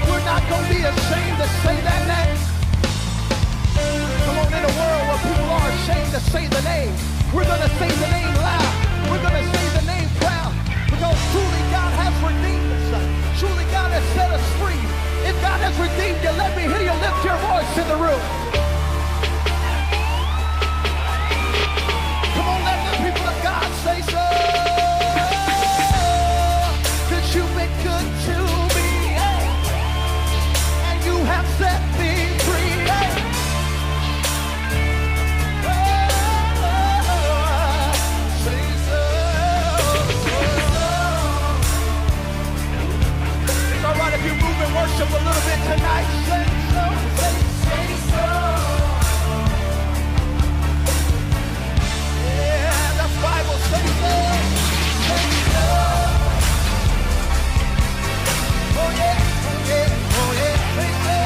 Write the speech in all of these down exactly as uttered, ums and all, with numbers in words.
We're not gonna be ashamed to say that name. Come on, in a world where people are ashamed to say the name, we're gonna say the name loud. We're gonna say the name proud. Because truly God has redeemed us. Truly God has set us free. If God has redeemed you, let me hear you lift your voice in the room. Come on, let the people of God say so. 'Cause you've been good to me, and you have set me free. Say so. It's all right if you move and worship a little bit tonight. Say so, say, say so. Yeah, the Bible says so. Say so. Oh yeah, oh yeah, oh yeah. Say so.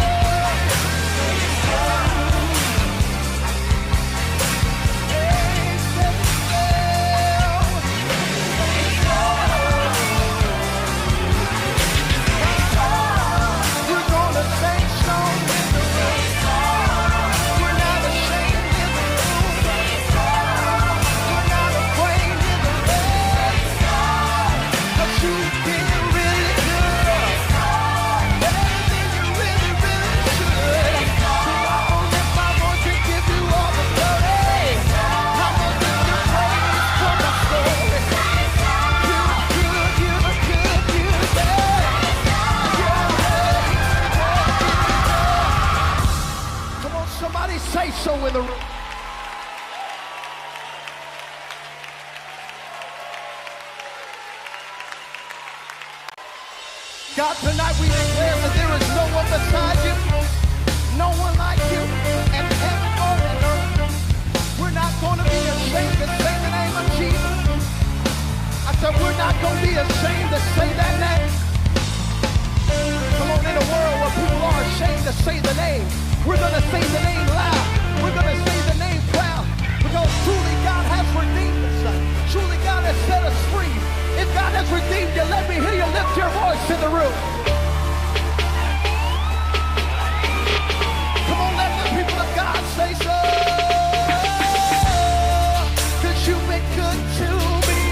Come on, somebody say so in the room. God, tonight we declare that there is no one beside you, no one like you, and heaven or in earth. We're not gonna be ashamed to say the name of Jesus. I said, we're not gonna be ashamed to say that name. Come on, in a world where people are ashamed to say the name, we're gonna say the name loud. We're gonna say the name proud. Because truly God has redeemed us. Truly God has set us free. If God has redeemed you, let me hear you lift your voice in the room. Come on, let the people of God say so. 'Cause you've been good to me,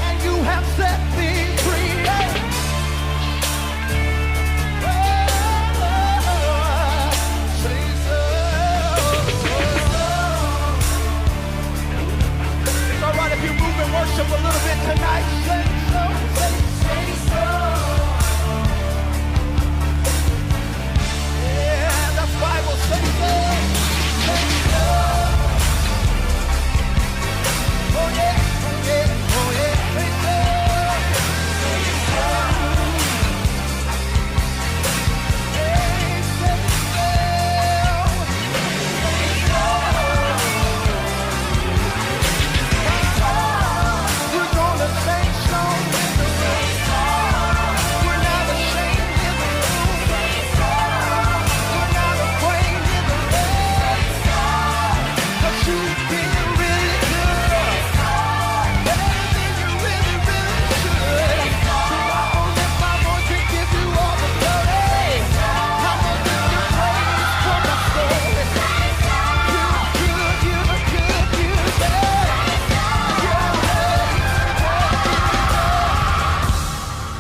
and you have set me free. Say so. It's all right if you move and worship a little bit tonight. Say so, say, say so. Yeah, the Bible says so. Say so. Oh yeah, oh yeah, oh yeah. Say so.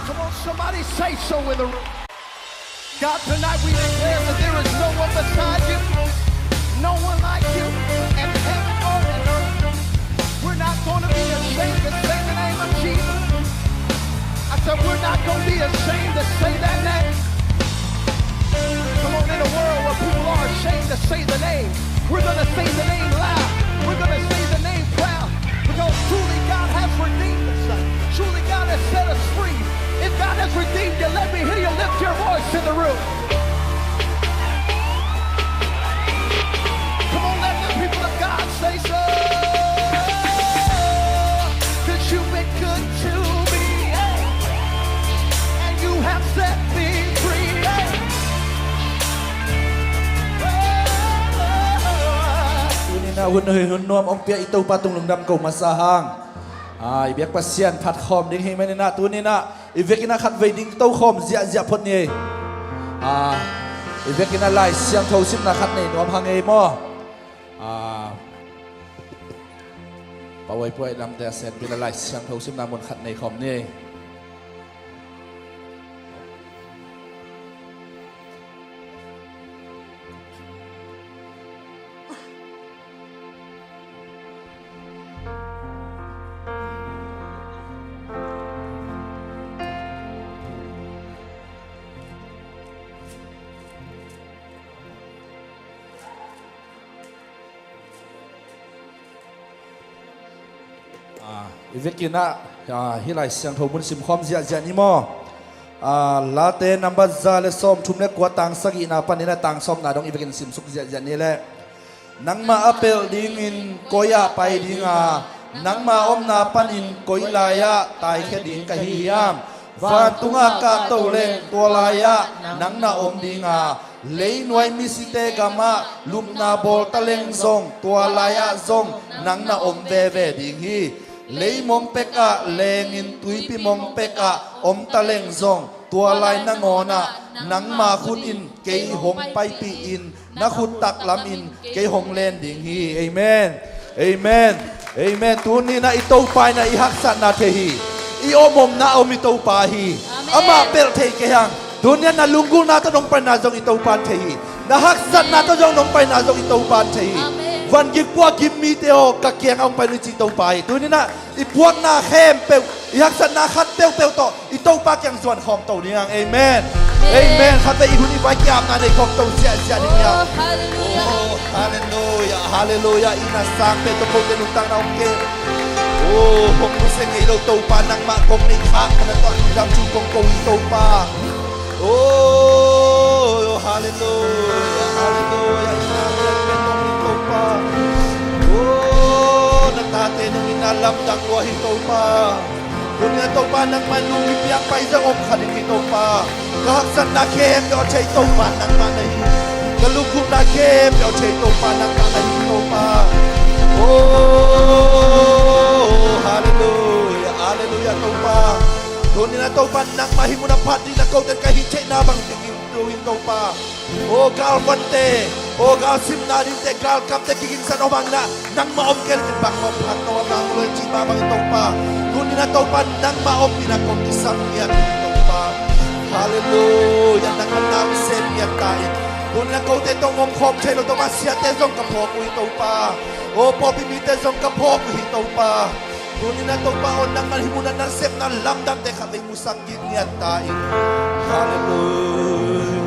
Come on, somebody say so in the room. God, tonight we declare that there is no one beside you, no one like you, and heaven or in earth. We're not gonna be ashamed to say the name of Jesus. I said, we're not gonna be ashamed to say that name. Come on, in a world where people are ashamed to say the name, we're gonna say the name loud. We're gonna say the name proud. Because truly God has redeemed us. Truly God has set us free. If God has redeemed you, let me hear you lift your voice in the room. Come on, let the people of God say so. 'Cause you've been good to me, and you have set me free. Tuni-in ah hun hoih hun nuam hong pia i Topa tung lungdam ko masa hang. A, i biak Pasian phat khawm ding hi manin ah tuni-in ah I vekin a khat vei ding tokhawm ziahziah phot ni ei. Ah, i vekin a Lai Siangtho simna khat nei nuam hang ei maw? Ah, Pa Wai Puai lamte a senpil a Lai Siangtho simna mun khat nei khawm ni ei. Ah, i vekin ah, ah, hih Lai Siangtho mun simkhawm ziahziah ni maw? Ah, Late number za le sawmthum le kua, tang sagihna panin a tang sawmna dong i vekin simsuk ziahziah ni leh. Nangmah a pelh dingin koi-ah pai dinga, nangma omna panin koi lai-ah taikhia ding ka hi hiam? Vantungah kahto leng tua lai-ah nang na om dinga, leinuai misite gamah lupna bawl taleng zong tua lai-ah zong nang na om veve ding hi. Leimong pekah lengin tuipi mong pekah om taleng zong tua lai nangawnah nangma khut in kei hong paipih in, na khut taklamin kei hong len ding hi. Amen. Amen. Amen. Tuni-in ah i Topa in ah i haksatna thei hi. I om omna om i Topa hi. Amen. Amah pelh thei kei hang. Tuni-in ah na lunggulhna tawh nong paina zong i Topa in thei hi. Na haksatna tawh zong nong paina zong i Topa in thei hi. Amen. Van gik puak gim mite aw, ka kiangah hong pai un ci i Topa hi. Tuni-in ah i puakna khempeuh, i haksatna khat peuhpeuh tawh i Topa kiang zuan khawm to ding hang. Amen. Amen. Amen. Khatvei i hun i vai kiamna nei khawm to ziahziah ding hang. Oh, hallelujah. Oh, hallelujah. Hallelujah. I na sang peuh tawh kote nuntakna om kei. Oh, hong nusia ngei lo Topa, nangmah kong nei khak mana tawh i lam thu kong ko hi Topa. Oh, hallelujah, hallelujah. Ina lian pen nong hi Topa. Oh, na tate nong ina lamdang lua hi Topa. Tuni-in ah Topa nangmah in lungkim piang pai zong om kha ding hi Topa. Ka haksatna khempeuh a thei Topa nangmah na hi. Ka lungkupna khempeuh a thei Topa nangmah na hi Topa. Oh, hallelujah, hallelujah Topa. Tuni-in ah Topa nangmah hih mun a phat ding na kote ka hih theihna bang kiging lo in Topa. O galvante, o galsimna dingte, galkamte kigingsan om hangin ah nangmah om kei leh bang om phan nong a bang lo cih mah bangin Topa. Tuni-in ah Topa nangmah om dingin ah kong kisam ngiat in Topa. Halleluiah, nangmah na hong sem ngiat ta in. Tuni-in ah kote tawh om khawm thei lo Topa, siate zong ka phawk uh hi Topa. O pawlpi mite zong ka phawk uh hi Topa. Tuni-in ah Topa aw, nangmah hih mun ah na sepna lamdangte khatvei musak kik ngiat ta in. Halleluiah.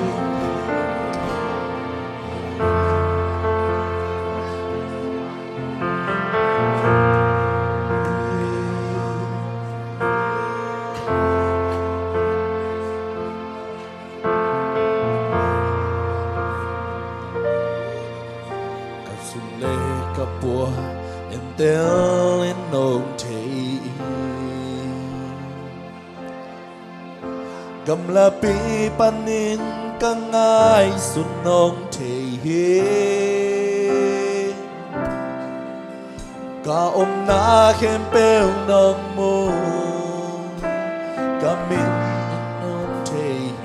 Ka zum le ka pua entel in nong thei hi. Gamlapi panin ka ngaihsun nong thei hi. Ka omna khempeuh nong mu, ka min nong thei hi.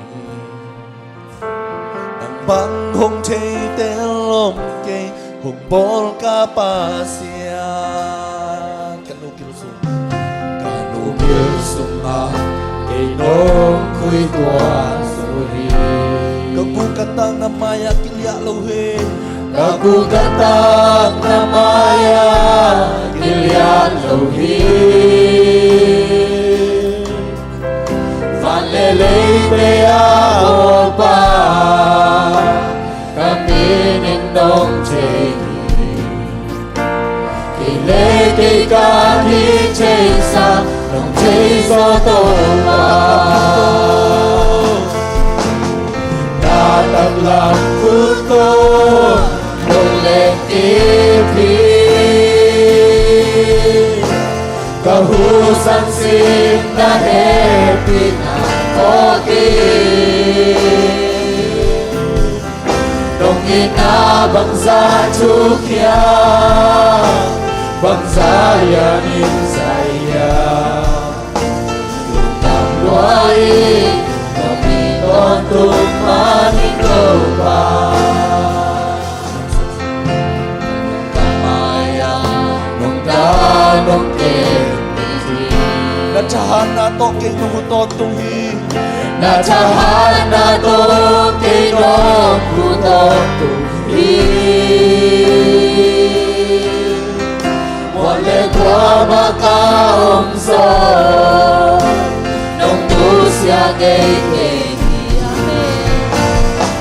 Nang bang hong thei tel om kei, hong bawl ka Pasian. Ka nu gil sung, ka nu gil sungah kei nong khui tuan zo hi. Ka gu ka tang na mai-ah kiliah lo hi. Ka gu ka tang na mai-ah kiliah lo hi. Van le leite a Topa, ka min in nong thei hi. Kei le kei ka kithei sa nong thei zaw Topa. Na taklam khut ko nong leh kip hi. Ka hu sansin na hehpihna tawh kei nong itna bangzah thuk hiam, bangzah hiam in zai hiam. Lungdam lua Nong it tawntung man ing Topa. Ka mai-ah nong dal nong kem hi. Na thahatna tawh kei nong huh tawntung hi. Na thahatna tawh kei nong huh tawntung hi. Mual le khuavak ah om zong nong nusia ngei kei hi.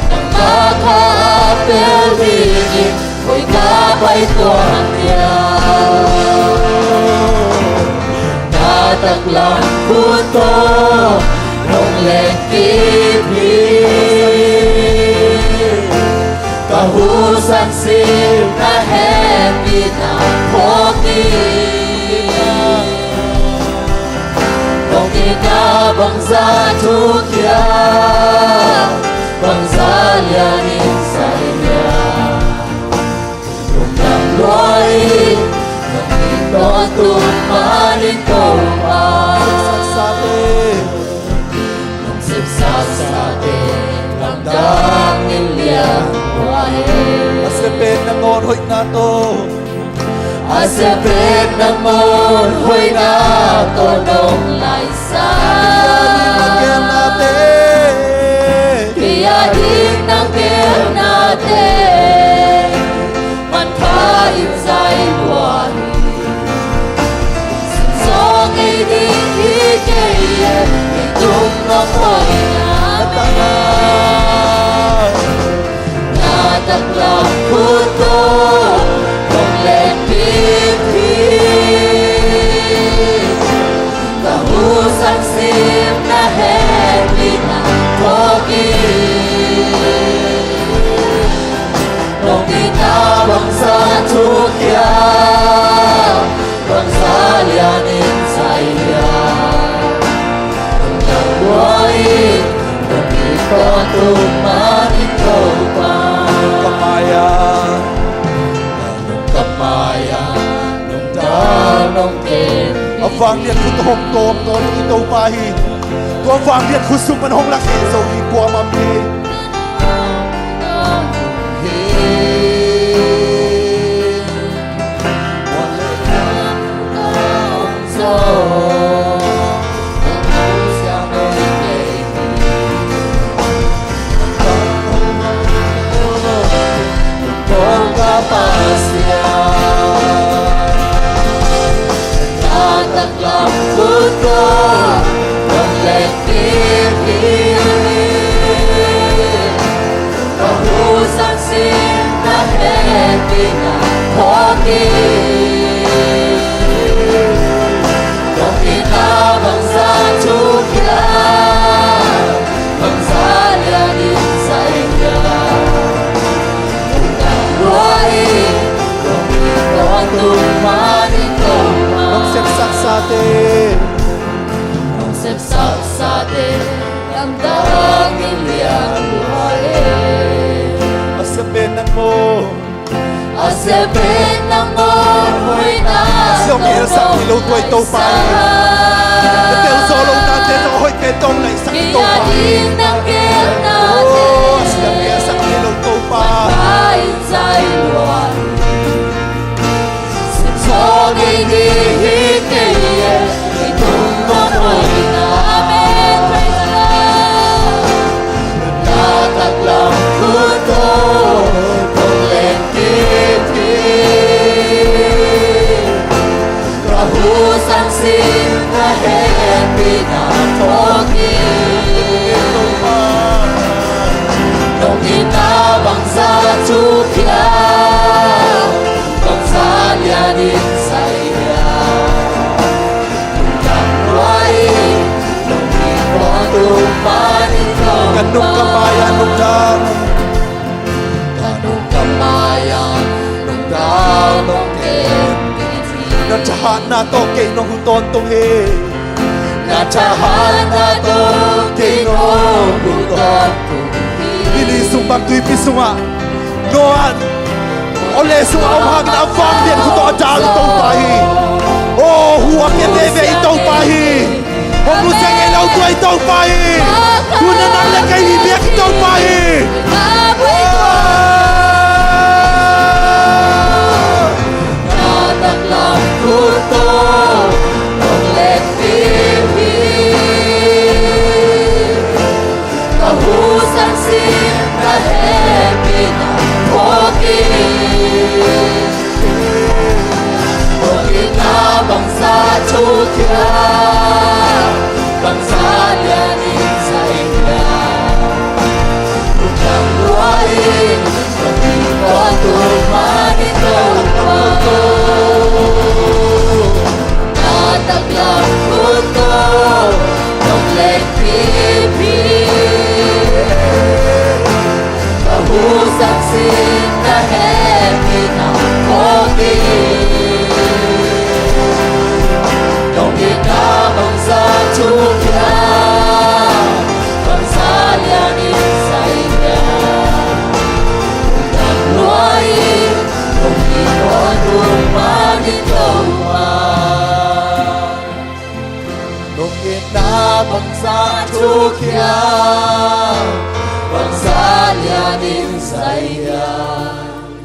Nangmah kha a pel dingin koi ka pai tuan hiam? Na taklam khut tawh nong lengkip hi. Ka huhsak sim na hehpihna phawk hi. Nong itna bangzah thuk hiam? Bangzah lianin zai hiam? Lungdam lua in, nong it tawntung man ing Topa. Nong sepsaksate lamdang in lian lua hi. A siapen nangawn hoihna tawh, a siapen nangawn hoihna tawh nong laisan. Kei a ding nang geelnate, kei a ding nang geelnate manpha in zai lua hi. Sim zaw ngei ding hi kei e, kei tung nong hoihna. Na taklam khut tawh nong lengkip hi. Ka huhsak sim na hehpihna phawk hi. Nong itna bangzah thuk hiam? Bangzah lianin zai hiam? Lungdam lua in, nong it tawntung man ing Topa. Ka mai-ah, ka mai-ah nong dal nong kem hi. A vanglian khut hong tawm tawntung ing Topa hi. Tua vanglian khut sung pan hong lak hi zo hi, kuamah hi. Ka huhsak sim na hehpihna phawk hi. Nong itna bangzah thuk hiam? Bangzah lianin zai hiam? Lungdam lua in, nong it tawntung man ing Topa. Nong sepsaksate, nong sepsaksate lamdang in lian lua hi. A siapen nangawn, a siapen nangawn hoihna. Siang mi elsak hi lo tua i Topa hi. Na tel zaw lo nate tawh hoih pen tawh laisak i Topa hi. Kei a ding nang geelnate. Oh, a siang mi elsak hi lo Topa. Pai zai lua. Sim zaw ngei ding hi kei e, kei tung nong hoihna. Amen. Praise the Lord. Na taklam khut tawh nong lengkip hi. Ka huhsak sim na hehpihna phawk hi. Nong itna bangzah thuk hiam? Bangzah lianin zai hiam? Lungdam lua in, nong it tawntung man ing Topa. Ka nung ka mai-ah nong dal, ka nung ka mai-ah nong dal nong kem hi. Na thahatna tawh kei nong huh tawntung hi. Na thahatna tawh kei nong huh tawntung hi. Nili sung bang tuipi sungah Noah, awle sungah om hangin a vanglian khut tawh a dal i Topa hi. Oh, hu a pia veve i Topa hi. Hong nusia ngei lo tua i Topa hi. Tu-in nang le kei i biak i Topa hi. Bangzah thuk hiam, bangzah lian in zai hiam. Lungdam lua in, lungdam lua in, lungdam lua in, lungdam lua in. Na taklam khut ko, nong lengpih pi. Ka husang sin ka hehpihna mawk hi. Nong itna bangzah thuk hiam, bangzah lian in zai hiam. Lungdam lua in, nong it tawntung man in Topa. Nong itna bangzah thuk hiam, bangzah lian in zai hiam.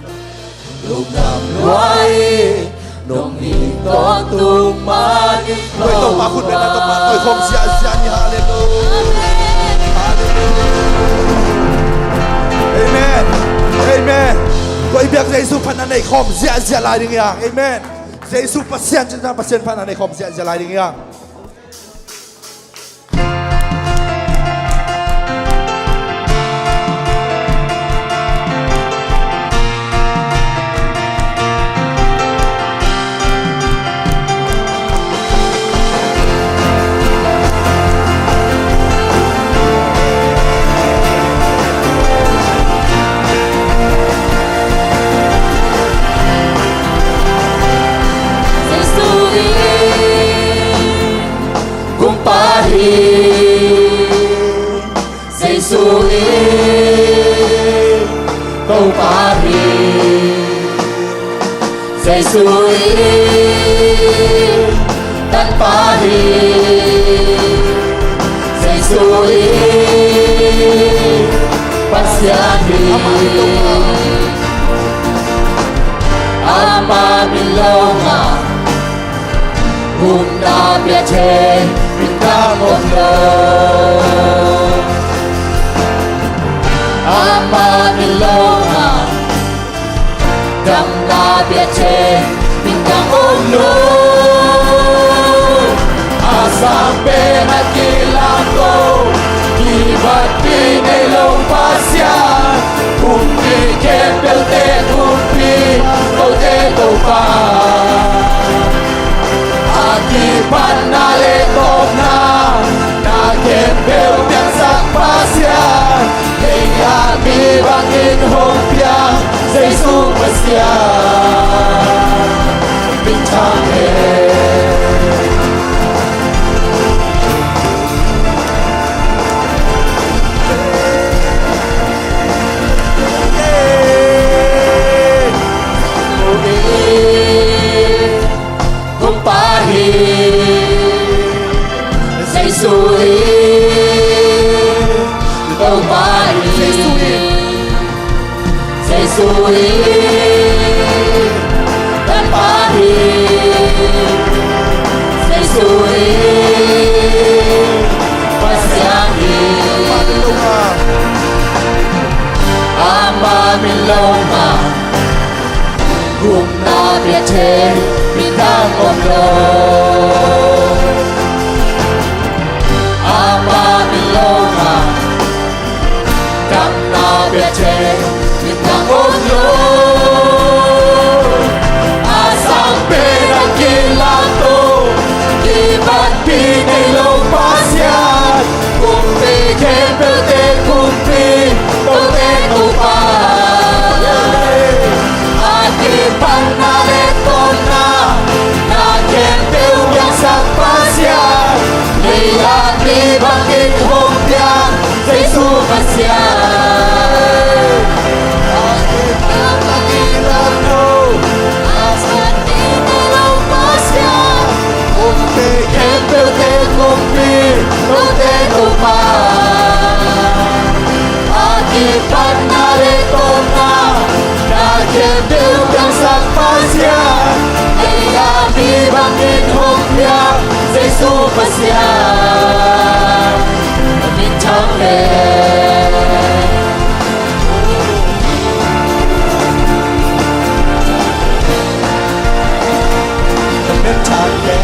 Lungdam lua in, nong it tawntung man in Topa. Topa khut bengna Topa tawi khawm ziahziah ni. Halleluiah. Amen. Halleluiah. Amen. Amen. Tua i biak Jesu phatna nei khawm ziahziah lai ding hi hang. Amen. Jesu Pasian cihna, Pasian phatna nei khawm ziahziah lai ding hi hang. Jesu in Kumpa hi. Jesu in Topa hi. Jesu in Tanpa hi. Jesu in Pasian hi. Amah min lo ngah, upna pia thei midang om lo. Amah min lo ngah, damna pia thei midang om lo. A sang pen a kilak lo, kibatpih nei lo Pasian, kumpi khempeuhte kumpi, kote Topa. A kipatna le tawpna, na khempeuh piangsak Pasian, leiah mi bangin hong piang Jesu Pasian min thang hen. Kumpa hi. Jesu hi. Topa hi. Jesu hi. Jesu hi. Tanpa hi. Jesu hi. Pasian hi. Amah min lo ngah, amah min lo ngah, gupna pia thei midang om lo. Amah min lo ngah, damna pia thei midang om lo. A sang pen a kilak lo, kibatpih nei lo Pasian, kumpi khempeuhte kumpi, kote Topa. A kipatna le tawpna, na khempeuh piangsak Pasian. Pasian, na min thang hen. Na min thang hen.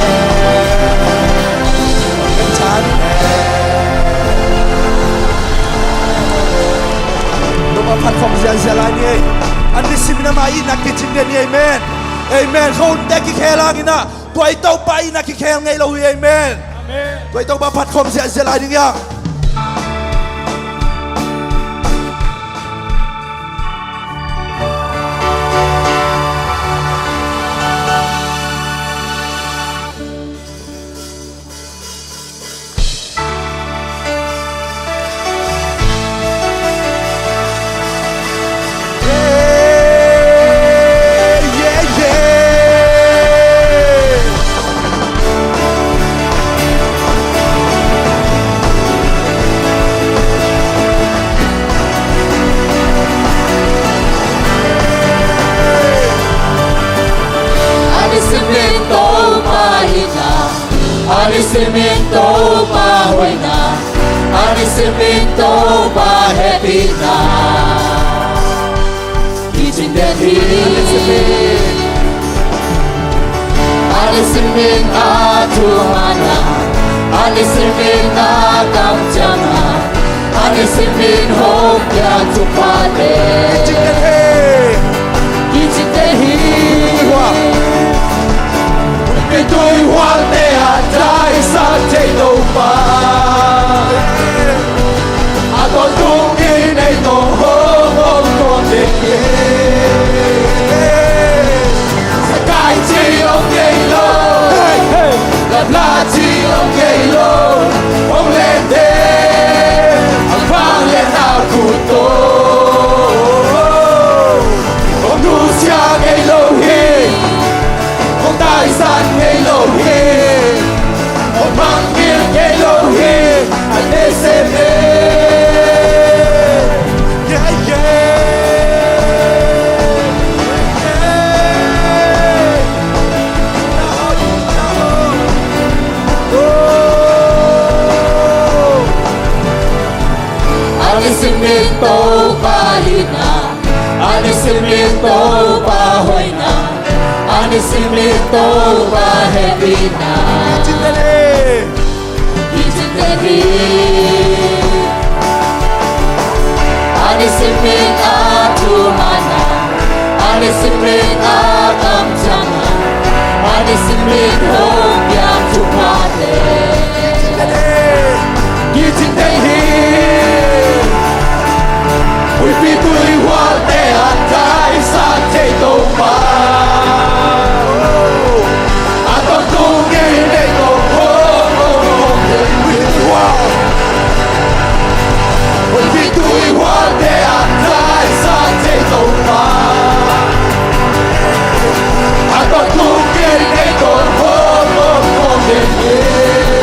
Na min thang hen. Topa phat khawm ziahziah lai ni ei. An nisim in ama itna kicing den ni. Amen. Amen. Khutte kikhel hangin ah, tua i Topa itna kikhel ngei lo hi. Amen. Amen. Tua i Topa phat khawm ziahziah lai ding hi hang. A nisim in Topa itna, a nisim in Topa hoihna, a nisim in Topa hehpihna kicing den hi. A nisim in a thuman ah, a nisim in a kamciam ah, a nisim in hong piak thuphate kicing den hi. Kicing den hi. Huipi tuihualte ah taisan thei Topa, a tawntung in ei tawh hong om tuam ding hi. Sakai ci om ngei lo, lapla ci om ngei lo, hong len den a vangliatna khut tawh. Hong nusia ngei lo hi, hong taisan ngei lo hi, hong mangngilh ngei lo hi. A nei sem e. Yeah, yeah. Oh. A nisim in Topa itna, a nisim in Topa hoihna, a nisim in Topa hehpihna kicing den hi. Kicing den hi. A nisim in a thuman ah, a nisim in a kamciam ah, a nisim in hong piak thuphate kicing den hi. Huipi tuihualte ah taisan thei Topa, a tawntung in ei tawh hong om tuam ding hi. Huipi tuihualte ah taisan thei Topa, a tawntung in ei tawh hong om tuam ding hi.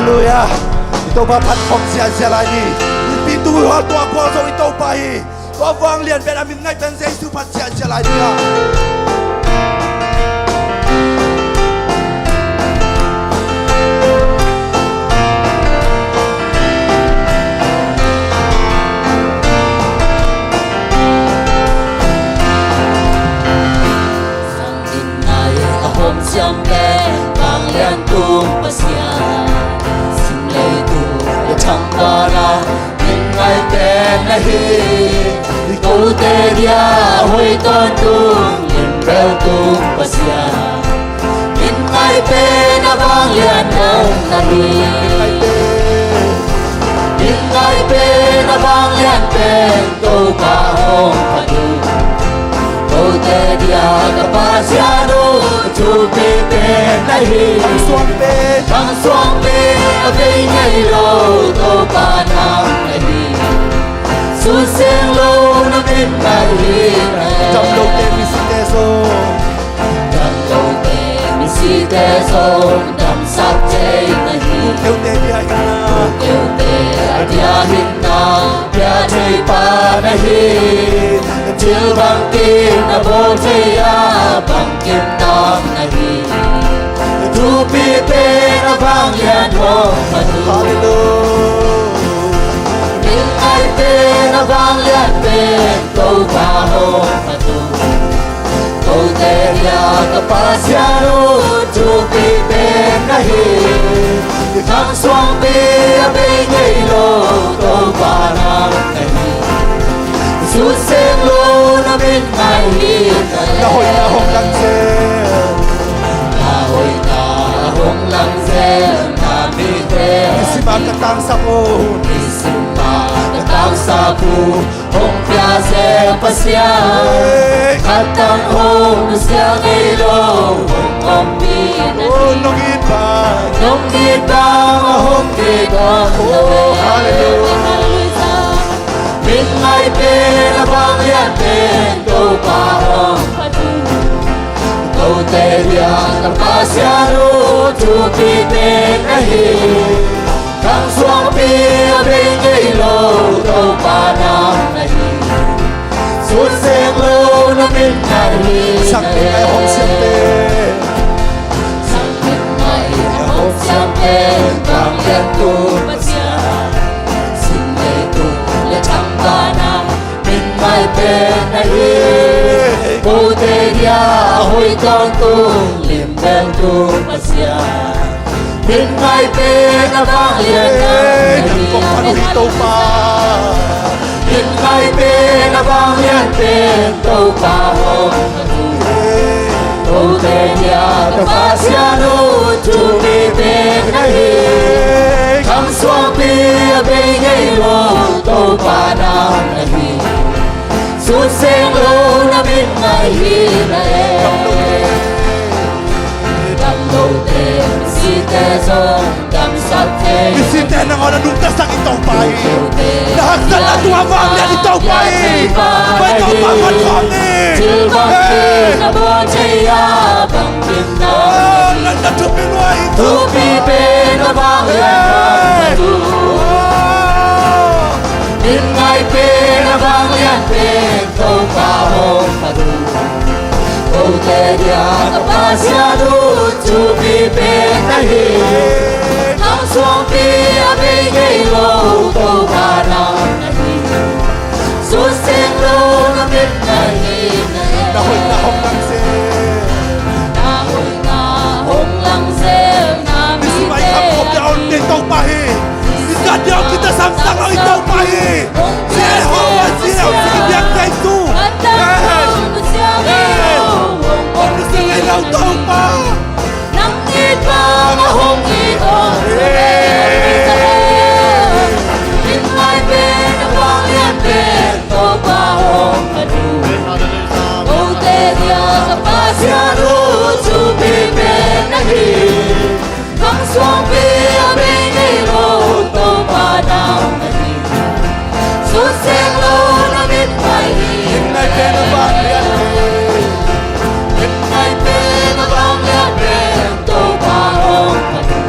Halleluiah. I Topa phat khawm ziahziah lai ni. Mipi tu hua tua gual zong i Topa hi. Tua vanglian pen a min ngaih pen Jesu phat ziahziah lai ni. Sang in ngai a hawm siam pen vanglian tung Pasian, sim leitung le thangvana min ngai pen na hi. I kote dia a hoih tawntung, lim bel tung Pasian, min ngai pen a vanglian hawm na hi. Min ngai pen a vanglian pen Topa hong phat uh. Kote dia ka Pasian uh, thupi pen na hi. Khang suangpi, khang suangpi a bei ngei lo, Topa nang na hi. Sut seng lo na min ngai hi na hi. Damlote misite zong, damlote misite zong damsak thei na hi. Keuhte dia hinna, keuhte a dia hinna pia thei pa na hi. Thil bangkim na bawl thei a, bangkim tam na hi. Thupi pen a vanglian hong phat uh. Halleluiah. Min ngai pen a vanglian pen Topa hong phat uh. Kote dia ka Pasian uh, thupi pen na hi. Khang suangpi a bei ngei lo, Topa nang na hi. Sut seng lo na min ngai hi. Na hoihna hong lang zel, na hoihna hong lang zel na mite. Nisim a ka tangsak uh, nisim a ka tangsak uh hong pia zel Pasian. Khat tang hong nusia ngei lo, hong ompih na hi. Nong it bang, nong it bang a hong it bang. Oh, halleluiah. Min ngai pen a vanglian pen Topa hong phat uh. Kote dia ka Pasian uh, thupi pen na hi. Khang suangpi a bei ngei lo, Topa nang na hi. Sut seng lo na min ngai hi. Sang in ngai a hawm siam pen, sang in ngai a hawm siam pen vanglian tung Pasian, sim leitung le thangvana min ngai pen na hi. Kote dia a hoih tawntung, lim bel tung Pasian, min ngai pen a vanglian na hi. Nang kong phat uh hi Topa. Min ngai pen a vanglian pen Topa hong phat uh. Kote dia ka Pasian uh, thupi pen na hi. Khang suangpi a bei ngei lo, Topa nang na hi. Sut seng lo na min ngai hi na e. Damlote misite zong damsak thei. Misite nangawn a nungtasak i Topa hi. Na haksatna tung a vanglian i Topa hi. Pai Topa phat khawm ni. Thil bangkim na bawl thei a, bangkim na, na thupi lua hi. Thupi pen a vanglian hong phat uh. Min ngai pen a vanglian pen Topa hong phat uh. Kote dia ka Pasian uh, thupi pen na hi. Khang suangpi a bei ngei lo, Topa nang na hi. Sut seng lo na min ngai hi na e. Na hoihna hong lang zel, na hoihna hong lang zel na mite. Nisim a i kham khop dia a om ding Topa hi. I gat dia a om ding, i tasamsang a om ding Topa hi. Jehovah Jireh, hong sing biak teng tu. Hong nusia ngei lo Topa. Nang it bang a hong it om. Min ngai pen a vanglian pen Topa hong phat uh. Kote dia ka Pasian uh, thupi pen na hi. Khang suangpi a bei ngei lo, Topa nang na hi. Sut seng lo na min ngai hi. Min ngai pen a vanglian pen, min ngai pen a vanglian pen Topa hong phat uh.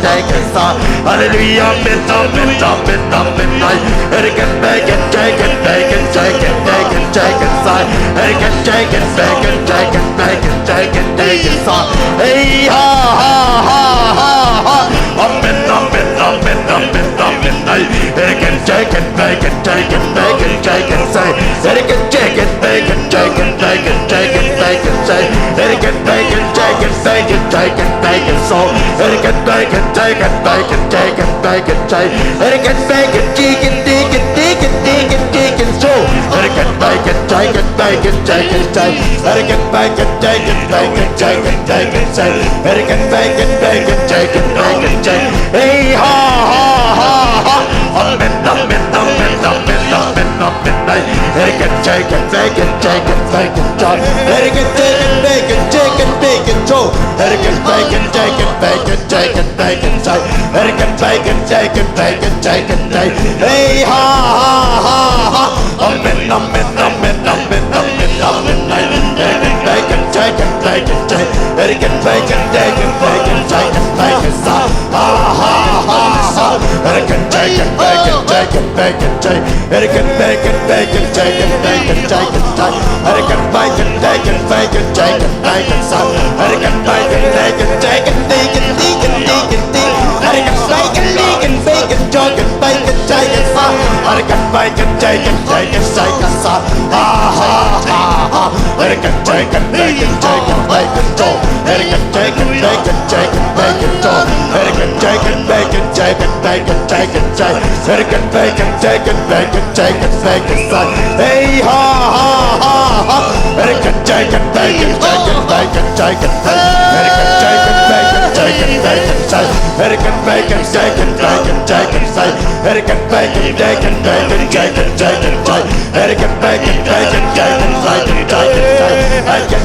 Hallelujah, amen, amen, amen, amen, ay. Etiket, bacon, chicken, bacon, chicken, bacon, chicken, say. Etiket, chicken, bacon, chicken, bacon, chicken, bacon, say. Hey, ha, ha, ha, ha, ha. Amen, amen, amen, amen, amen, ay. Etiket, chicken, bacon, chicken, bacon, chicken, say. Etiket, chicken, bacon, chicken, bacon, chicken, bacon, say. Etiket, bacon, chicken, bacon, chicken, bacon, so. Etiket, bacon, chicken, bacon, chicken, bacon, say. Etiket, bacon, chicken, chicken, chicken, chicken, chicken, so. Etiket, bacon, chicken, bacon, chicken, say. Etiket, bacon, chicken, bacon, chicken, bacon, say. Etiket, bacon, bacon, chicken, bacon, say. Hey, ha, ha, ha, ha. Amen, amen, amen, amen, amen, amen, ay. Etiket, chicken, bacon, chicken, bacon, say. Etiket, chicken, bacon, chicken, bacon, so. Etiket, bacon, chicken, bacon, chicken, bacon, say. Etiket, bacon, chicken, bacon, chicken, say. Hey, ha, ha, ha, ha. Amen, amen, amen, amen, amen, amen, ay. Etiket, bacon, chicken, bacon, say. Etiket, bacon, chicken, bacon, chicken, bacon, say. Ha, ha, ha, ha. Etiket, chicken, bacon, chicken, bacon, say. Etiket, bacon, bacon, chicken, bacon, chicken, say. Etiket, bacon, bacon, bacon, chicken, bacon, say. Etiket, bacon, bacon, chicken, chicken, chicken, chicken, chicken. Etiket, bacon, bacon, bacon, chicken, bacon, chicken, say. Etiket, bacon, chicken, chicken, chicken, say. Ha, ha, ha, ha. Etiket, chicken, bacon, chicken, bacon, so. Etiket, chicken, bacon, chicken, bacon, so. Etiket, chicken, bacon, chicken, bacon, chicken, say. Etiket, bacon, chicken, bacon, chicken, bacon, say. Hey, ha, ha, ha, ha. Etiket, chicken, bacon, chicken, bacon, chicken, say. Etiket, chicken, bacon, chicken, bacon, say. Etiket, bacon, chicken, bacon, chicken, say. Etiket, bacon, chicken, bacon, chicken, chicken, say. Etiket, bacon, bacon, chicken, bacon, chicken, say. Etiket,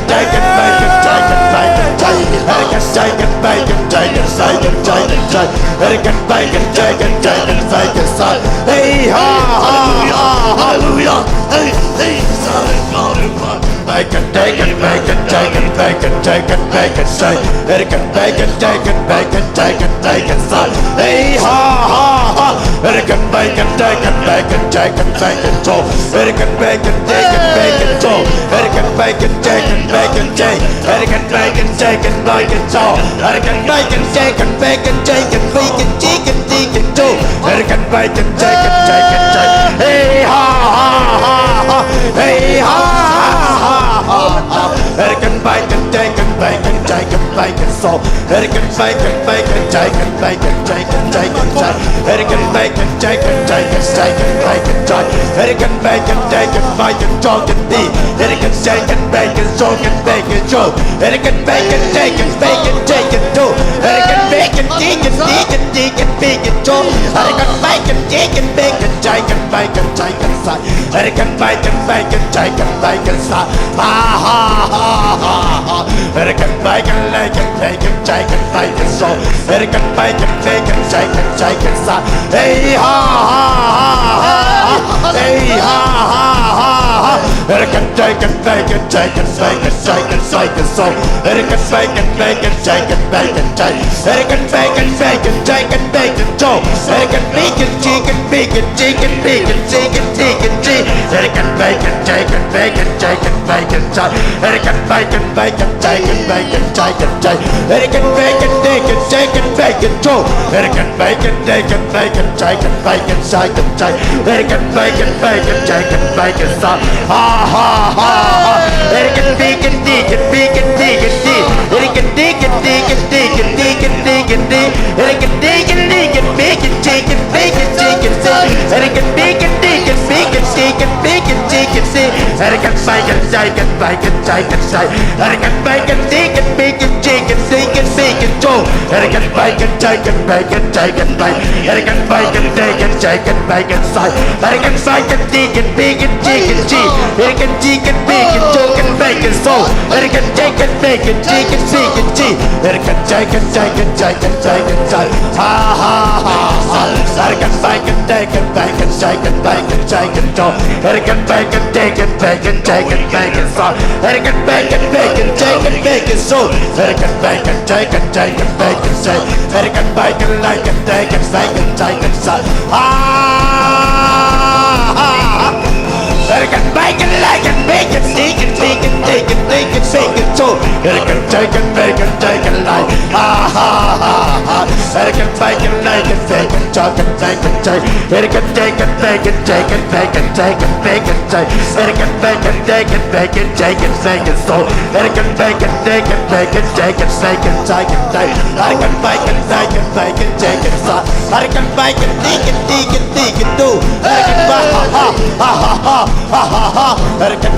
Hurricane, bacon, chicken, chicken, bacon, salt. Hey, ha, ha, ha, hallelujah. Hey, hey, sorry, sorry, sorry. Bacon, chicken, bacon, chicken, bacon, chicken, bacon, salt. Hurricane, bacon, chicken, bacon, chicken, bacon, salt. Hey, ha, ha, ha. Hurricane, bacon, chicken, bacon, chicken, bacon, salt. Hurricane, bacon, chicken, bacon, salt. Hurricane, bacon, chicken, bacon, chicken. Hurricane, bacon, chicken, bacon, salt. Hurricane, bacon, chicken, bacon, chicken, bacon, chicken, chicken, salt. Hurricane, bacon, chicken, chicken, chicken. Hey, ha, ha, ha, ha. Hey, ha, ha, ha, ha, ha. Hurricane, bacon, chicken, bacon, chicken, bacon, salt. Hurricane, bacon, bacon, chicken, bacon, chicken, chicken, salt. Hurricane, bacon, chicken, chicken, chicken, bacon, salt. Hurricane, bacon, chicken, bacon, chicken, tea. Hurricane, chicken, bacon, chicken, bacon, salt. Hurricane, bacon, chicken, bacon, chicken, salt. Hurricane, bacon, chicken, chicken, chicken, chicken, salt. Hurricane, bacon, chicken, bacon, chicken, bacon, chicken, salt. Hurricane, bacon, bacon, chicken, bacon, salt. Ha, ha, ha, ha, ha. Hurricane, bacon, bacon, bacon, chicken, bacon, salt. Hurricane, bacon, bacon, chicken, chicken, salt. Hey, ha, ha, ha, ha, ha. Hey, ha, ha, ha, ha. Hurricane, chicken, bacon, chicken, bacon, chicken, bacon, salt. Hurricane, bacon, bacon, chicken, bacon, chicken. Hurricane, bacon, bacon, chicken, bacon, salt. Hurricane, bacon, chicken, bacon, chicken, bacon, chicken, chicken, chicken. Hurricane, bacon, chicken, bacon, chicken, bacon, salt. Hurricane, bacon, bacon, chicken, bacon, chicken, chicken. Hurricane, bacon, bacon, chicken, bacon, salt. Hurricane, bacon, bacon, bacon, chicken, bacon, chicken, chicken. Hurricane, bacon, bacon, chicken, bacon, salt. Ha, ha, ha, ha. Hurricane, bacon, bacon, bacon, bacon, bacon. Hurricane, bacon, bacon, bacon, bacon, bacon, bacon. Hurricane, bacon, bacon, bacon, chicken, bacon, chicken, chicken. Hurricane, bacon, bacon, bacon, chicken, bacon, chicken, chicken. Hurricane, bacon, chicken, bacon, chicken, chicken. Hurricane, bacon, bacon, bacon, chicken, bacon, bacon, salt. Hurricane, bacon, chicken, bacon, chicken, bacon. Hurricane, bacon, bacon, chicken, bacon, salt. Hurricane, bacon, chicken, bacon, chicken, chicken. Hurricane, chicken, bacon, chicken, bacon, salt. Hurricane, chicken, bacon, chicken, chicken, chicken. Hurricane, chicken, chicken, chicken, chicken, salt. Ha, ha, ha, ha. Hurricane, bacon, chicken, bacon, chicken, bacon, chicken, salt. Hurricane, bacon, chicken, bacon, chicken, bacon, salt. Hurricane, bacon, bacon, chicken, bacon, salt. Hurricane, bacon, chicken, chicken, bacon, salt. Hurricane, bacon, bacon, chicken, bacon, chicken, salt. Ah, ah, ah. Hurricane, bacon, bacon, bacon, chicken, chicken, chicken, chicken, chicken, salt. Hurricane, chicken, bacon, chicken, like. Ah, ah, ah, ah. Hurricane, bacon, bacon, bacon, chicken, bacon, chicken. Hurricane, chicken, bacon, chicken, bacon, chicken, bacon, chicken. Hurricane, bacon, chicken, bacon, chicken, bacon, salt. Hurricane, bacon, chicken, bacon, chicken, bacon, chicken, chicken. Hurricane, bacon, bacon, bacon, chicken, salt. Hurricane, bacon, chicken, chicken, chicken, do. Hurricane, ba, ha, ha, ha, ha, ha, ha, ha, ha. Hurricane,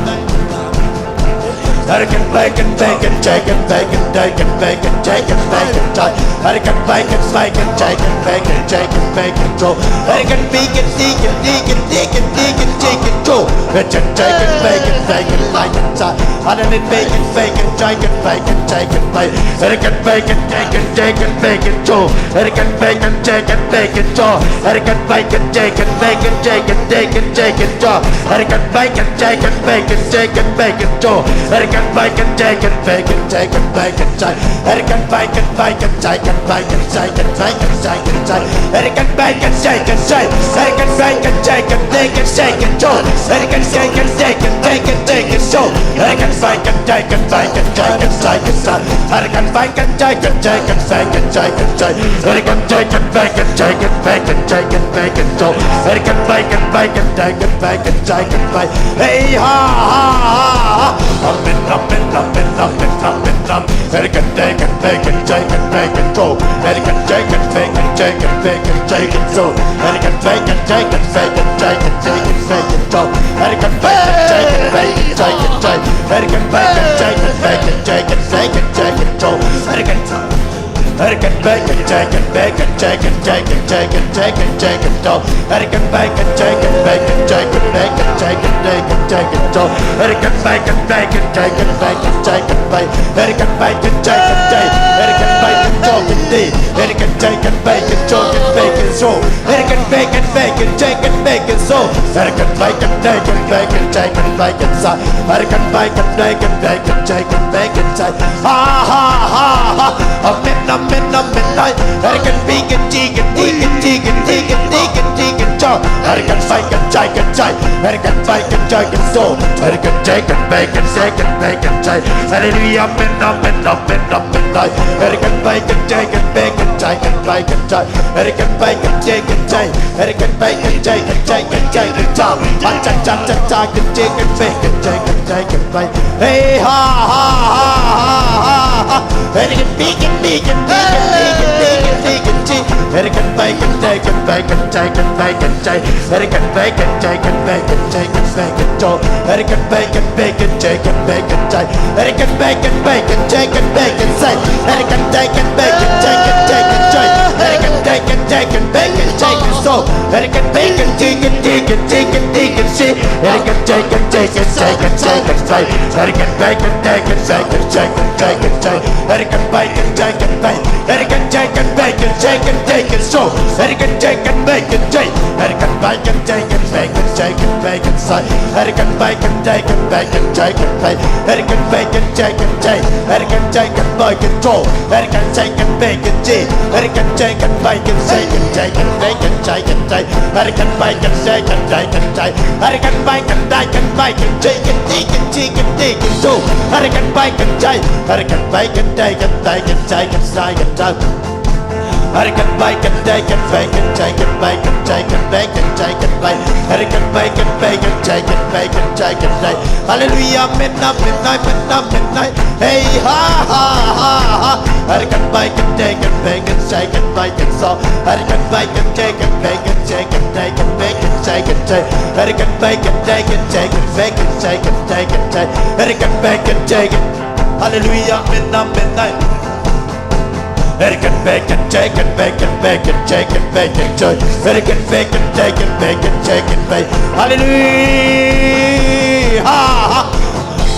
bacon, bacon, bacon, chicken, bacon, bacon, bacon, chicken, bacon, chicken. Hurricane, bacon, bacon, chicken, bacon, chicken, bacon, salt. Hurricane, bacon, chicken, chicken, chicken, chicken, chicken, salt. Bacon, chicken, bacon, bacon, bacon, salt. Hurricane, bacon, bacon, chicken, bacon, chicken, bacon. Hurricane, bacon, chicken, chicken, bacon, salt. Hurricane, bacon, chicken, bacon, salt. Hurricane, bacon, chicken, bacon, chicken, chicken, chicken, salt. Hurricane, bacon, chicken, bacon, chicken, bacon, salt. Hurricane, bacon, chicken, bacon, chicken, bacon, salt. Hurricane, bacon, bacon, chicken, bacon, chicken, bacon, chicken, salt. Hurricane, bacon, chicken, salt. Hurricane, bacon, chicken, bacon, chicken, salt. Hurricane, chicken, chicken, bacon, chicken, salt. Hurricane, bacon, chicken, bacon, chicken, chicken, salt. Hurricane, bacon, chicken, chicken, bacon, chicken, salt. Hurricane, chicken, bacon, chicken, bacon, chicken, bacon, salt. Hurricane, bacon, bacon, chicken, bacon, chicken, bacon. Hey, ha, ha, ha, ha. Hurricane, bacon, bacon, chicken, bacon, chicken, bacon, salt. Hurricane, chicken, bacon, chicken, bacon, chicken, salt. Hurricane, bacon, chicken, bacon, chicken, chicken, bacon, salt. Hurricane, bacon, chicken, bacon, chicken, chicken. Hurricane, bacon, chicken, bacon, chicken, bacon, chicken, salt. Hurricane, Hurricane, bacon, chicken, bacon, chicken, chicken, chicken, chicken, chicken, salt. Hurricane, bacon, chicken, bacon, chicken, bacon, chicken, chicken, chicken, salt. Hurricane, bacon, bacon, chicken, bacon, chicken, bacon. Hurricane, bacon, chicken, chicken. Hurricane, bacon, Cho, can di. Hurricane, Jay, can, bay, can, cho, can, bay, can, so. Hurricane, bay, can, bay, can, Jay, can, bay, can, so. Hurricane, bay, can, Jay, can, bay, can, Jay, can, bay, can, sa. Hurricane, bay, can, Jay, can, bay, can, Jay, can, bay, can, Jay. Ha, ha, ha, ha. Amen, amen, amen, ay. Hurricane, bi, can, ji, can, di, can, ji, can, di, can, di, can, ji, can, cho. Hurricane, bay, can, Jay, can, Jay. Hurricane, bay, can, Jay, can, so. Hurricane, Jay, can, bay, can, Jay, can, bay, can, Jay. Hallelujah, amen, amen, amen, amen, ay. Hurricane, bay, can, Jay, can, bay, can, Jay, can, bay, can, Jay. Hurricane, bay, can, Jay, can, Jay. Hurricane, bay, can, Jay, can, Jay, can, Jay, can, Jay. Ah, cha, cha, cha, cha, can, Jay, can, bay, can, Jay, can, Jay, can, bay. Hey, ha, ha, ha, ha, ha, ha. Hurricane, bi, can, bi, can, bi, can, bi, can, bi, can, bi, can, ji. Hurricane, bay, can, Jay, can, bay, can, Jay, can, bay, can, Jay. Hurricane, bay, can, Jay, can, bay, can, Jay, can, bay, can, cho. Hurricane, bay, can, bay, can, Jay, can, bay, can, Jay. Hurricane, bay, can, bay, can, Jay, can, bay, can, say. Hurricane, Jay, can, bay, can, Jay, can, Jay, can, Jay. Hurricane, Jay, can, Jay, can, bay, can, Jay, can, so. Hurricane, bay, can, Jay, can, Jay, can, Jay, can, Jay, can, Jay. Hurricane, Jay, can, Jay, can, Jay, can, Jay, can, Jay. Hurricane, bay, can, Jay, can, bay, can, Jay, can, Jay, can, Jay. Hurricane, bay, can, Jay, can, bay. Hurricane, Jay, can, bay, can, Jay, can, Jay, can, so. Hurricane, Jay, can, bay, can, Jay. Hurricane, bay, can, Jay, can, bay, can, Jay, can, bay, can, say. Hurricane, bay, can, Jay, can, bay, can, Jay, can, bay. Hurricane, bay, can, Jay, can, Jay. Hurricane, Jay, can, bay, can, cho. Hurricane, Jay, can, bay, can, Jay. Hurricane, Jay, can, bay, can, Jay, can, Jay, can, Jay, can, Jay. Hurricane, bay, can, Jay, can, Jay, can, Jay. Hurricane, bay, can, Jay, can, bay, can, Jay, can, di, can, ji, can, di, can, cho. Hurricane, bay, can, Jay. Hurricane, bay, can, Jay, can, bay, can, Jay, can, Jay, can, Jay. Hurricane, bay, can, Jay, can, bay, can, Jay, can, bay, can, Jay, can, bay, can, Jay, can, bay. Hurricane, bay, can, bay, can, Jay, can, bay, can, Jay, can, Jay. Hallelujah, amen, amen, amen, amen, amen. Hey, ha, ha, ha, ha. Hurricane, bay, can, Jay, can, bay, can, Jay, can, bay, can, so. Hurricane, bay, can, Jay, can, bay, can, Jay, can, bay, can, Jay, can, Jay. Hurricane, bay, can, Jay, can, Jay, can, bay, can, Jay, can, Jay, can, Jay. Hurricane, bay, can, Jay, can. Hallelujah, amen, amen, amen. Hurricane, bay, can, Jay, can, bay, can, bay, can, Jay, can, bay, can, Jay. Hurricane, bay, can, Jay, can, bay, can, Jay, can, bay. Hallelujah. Ha, ha.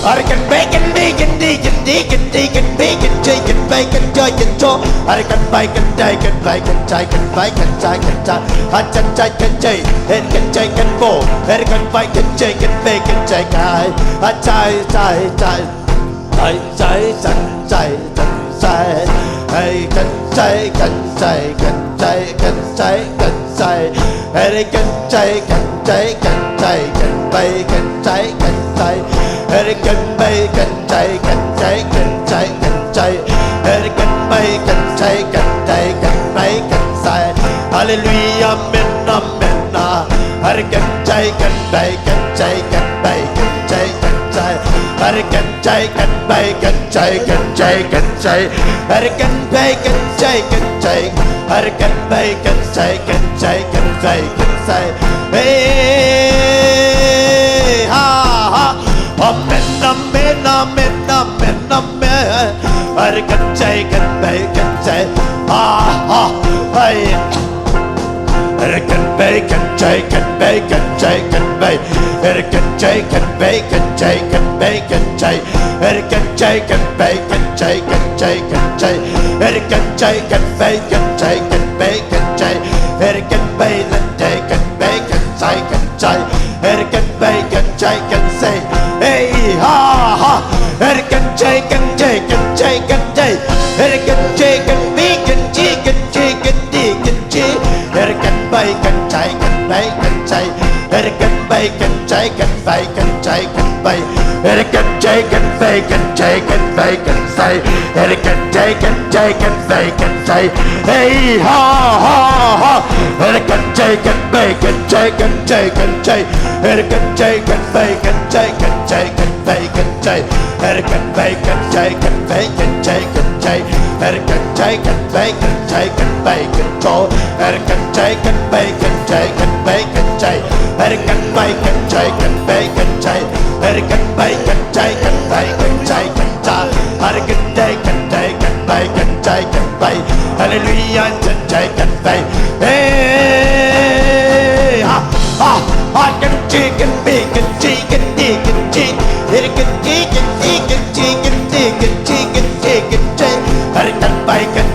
Hurricane, bay, can, bi, can, di, can, di, can, di, can, bi, can, ji, can, bay, can, Jay, can, cho. Hurricane, bay, can, Jay, can, bay, can, Jay, can, bay, can, Jay, can, Jay. Ha, can, Jay, can, Jay. Hurricane, Jay, can, bo. Hurricane, bay, can, Jay, can, bay, can, Jay, can. Ha, Jay, Jay, Jay. Jai, jai, jan, jai, jan, jai. Hey, jan, jai, jan, jai, jan, jai, jan, jai, jan, jai. Hey, jan, jai, jan, jai, jan, jai, jan, bai, jan, jai, jan, jai. Hey, jan, bai, jan, jai, jan, jai, jan, jai, jan, jai. Hey, jan, bai, jan, jai, jan, jai, jan, bai, jan, jai. Hallelujah, amen, amen, ah. Hey, jan, jai, jan, bai, jan, jai, jan, bai, jan, jai, jan, jai. Hey, jan, jai, jan, bai, jan, jai, jan, jai, jan, jai. Hey, jan, bai, jan, jai, jan, jai. Hey, jan, bai, jan, jai, jan, jai, jan, bai, jan, jai. Hey, ha, ha. Amen, amen, amen, amen, amen. Hey, jan, jai, jan, bai, jan, jai. Ha, ha. Hey. Hey, jan, bai, jan, jai, jan, bai, jan, jai, jan, bai. Hey, jan, jai, jan, bai, jan, jai, jan, bai, jan, jai. Hey, jan, jai, jan, bai, jan, jai, jan, jai, jan, jai. Hey, jan, jai, jan, bai, jan, jai, jan, bai, jan, jai. Hey, jan, bai, jan, jai, jan, bai, jan, jai, jan, jai. Hey, jan, bai, jan, jai, jan, jai. Hey, ha, ha. Hey, jan, jai, jan, jai, jan, jai, jan, jai. Hey, jan, jai, jan, bi, jan, ji, jan, ji, jan, di, jan, ji. Hey, jan, bai, jan, jai, jan, bai, jan, jai. Hey, jan, bai, jan, jai, jan, bai, jan, jai, jan, bai. Hey, jan, jai, jan, bai, jan, jai, jan, bai, jan, jai. Hey, jan, jai, jan, jai, jan, bai, jan, jai. Hey, ha, ha, ha. Hey, jan, jai, jan, bai, jan, jai, jan, jai, jan, jai. Hey, jan, jai, jan, bai, jan, jai, jan, jai, jan, bai, jan, jai. Hey, jan, bai, jan, jai, jan, bai, jan, jai, jan, jai. Hey, jan, jai, jan, bai, jan, jai, jan, bai, jan, cho. Hey, jan, jai, jan, bai, jan, jai, jan, bai, jan, jai. Hey, jan, bai, jan, jai, jan, bai, jan, jai. Hey, jan, bai, jan, jai, jan, bai, jan, jai, jan, jai. Hey, jan, jai, jan, jai, jan, bai, jan, jai, jan, bai. Hallelujah, jan, jai, jan, bai. Hey, ha, ha, ha, jan, ji, jan, bi, jan, ji, jan, di, jan, ji. Hey, jan, ji, jan, di, jan, ji, jan, di, jan, ji, jan, ji, jan, ji. Hey, jan, bai, jan,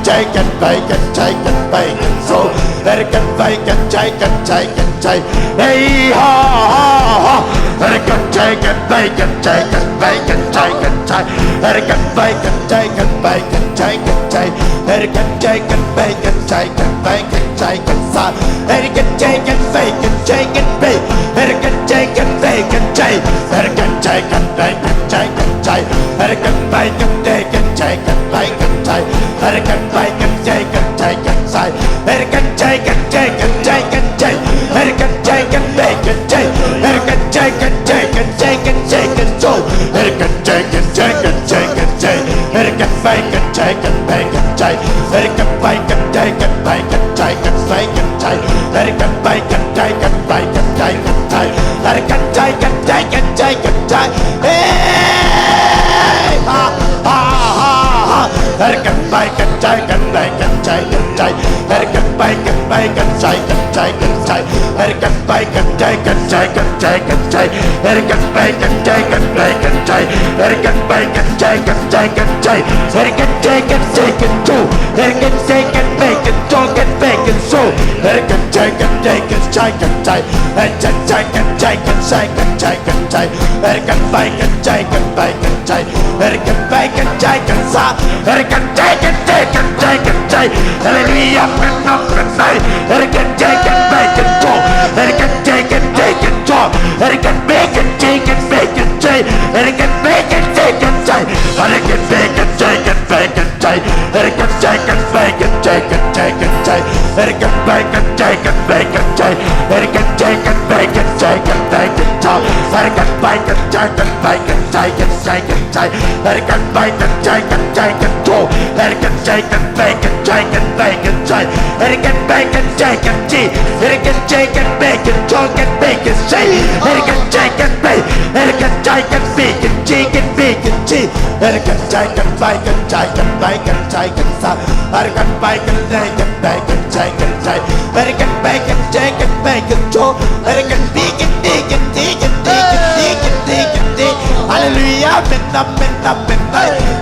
Cai kan bai kan cai kan bai kan so. Her kan bai kan cai kan cai kan cai. Hey ha ha ha. Her kan cai kan bai kan cai kan bai kan cai kan cai. Her kan bai kan cai kan bai kan cai kan cai. Her kan cai kan bai kan cai kan bai kan cai kan sa. Her kan cai kan bai kan cai kan bai. Her kan cai kan bai kan cai. Her kan cai kan bai kan cai kan cai. Her kan bai kan cai kan cai kan bai kan cai. Her kan bai kan cai kan cai kan cai. Her kan cai kan cai kan cai kan cai. Her kan cai kan bai kan cai. Her kan cai kan cai kan cai kan cai kan so. Her kan cai kan cai kan cai kan cai. Her kan bai kan cai kan bai kan cai. Her kan bai kan cai kan bai kan cai kan bai kan cai. Her kan bai kan cai kan bai kan cai kan cai. Her kan cai kan cai kan cai kan cai. Hey! Ha ha ha ha. Her kan bai kan cai kan bai kan cai kan cai. Her kan bai kan bai kan cai kan cai kan cai. Her kan bai kan cai kan cai kan cai kan cai. Her kan bai kan cai kan bai kan cai. Her kan bai kan cai kan cai kan cai. Her kan cai kan cai kan cu. Her kan cai kan bai kan cu kan bai kan su. Her kan cai kan cai kan cai kan cai. Her kan cai kan cai kan cai kan cai kan cai. Her kan bai kan cai kan bai kan cai. Her kan bai kan cai kan sa. Her kan cai kan cai kan cai kan cai. Hallelujah, kan nam kan nai. Her kan cai kan bai kan cu. Her kan cai kan cai kan cu. Her kan bai kan cai kan bai kan cai. Her kan bai kan cai kan cai. Her kan bai kan cai kan bai kan cai. Her kan cai kan bai kan cai kan cai kan cai. Her kan bai kan cai kan bai kan cai. Her kan cai kan bai kan cai kan bai kan cai. Her kan bai kan cai kan bai kan cai kan cai kan cai. Her kan bai kan cai kan cai kan cu. Her kan cai kan bai kan cai kan bai kan cai. Her kan bai kan cai kan ci. Her kan cai kan bai kan cu kan bai kan ci. Her kan cai kan bai. Her kan cai kan bai kan ci kan bai kan ci. Her kan cai kan bai kan cai kan bai kan cai kan sa. Her kan bai kan cai kan bai kan cai kan cai. Her kan bai kan cai kan bai kan cu. Her kan bi kan di kan di kan di kan di kan di kan di. Hallelujah, amen, amen, amen.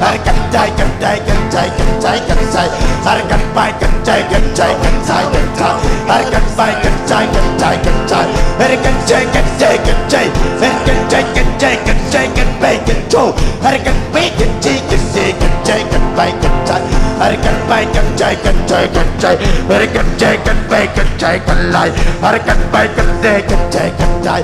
Her kan cai kan cai kan cai kan cai kan cai. Her kan bai kan cai kan cai kan cai kan cai. Her kan bai kan cai kan cai kan cai. Her kan cai kan cai kan cai. Her kan cai kan cai kan cai kan bai kan cu. Her kan bai kan ci kan ci kan cai kan bai kan cai. Her kan bai kan cai kan cai kan cai. Her kan cai kan bai kan cai kan lai. Her kan bai kan cai kan cai kan cai.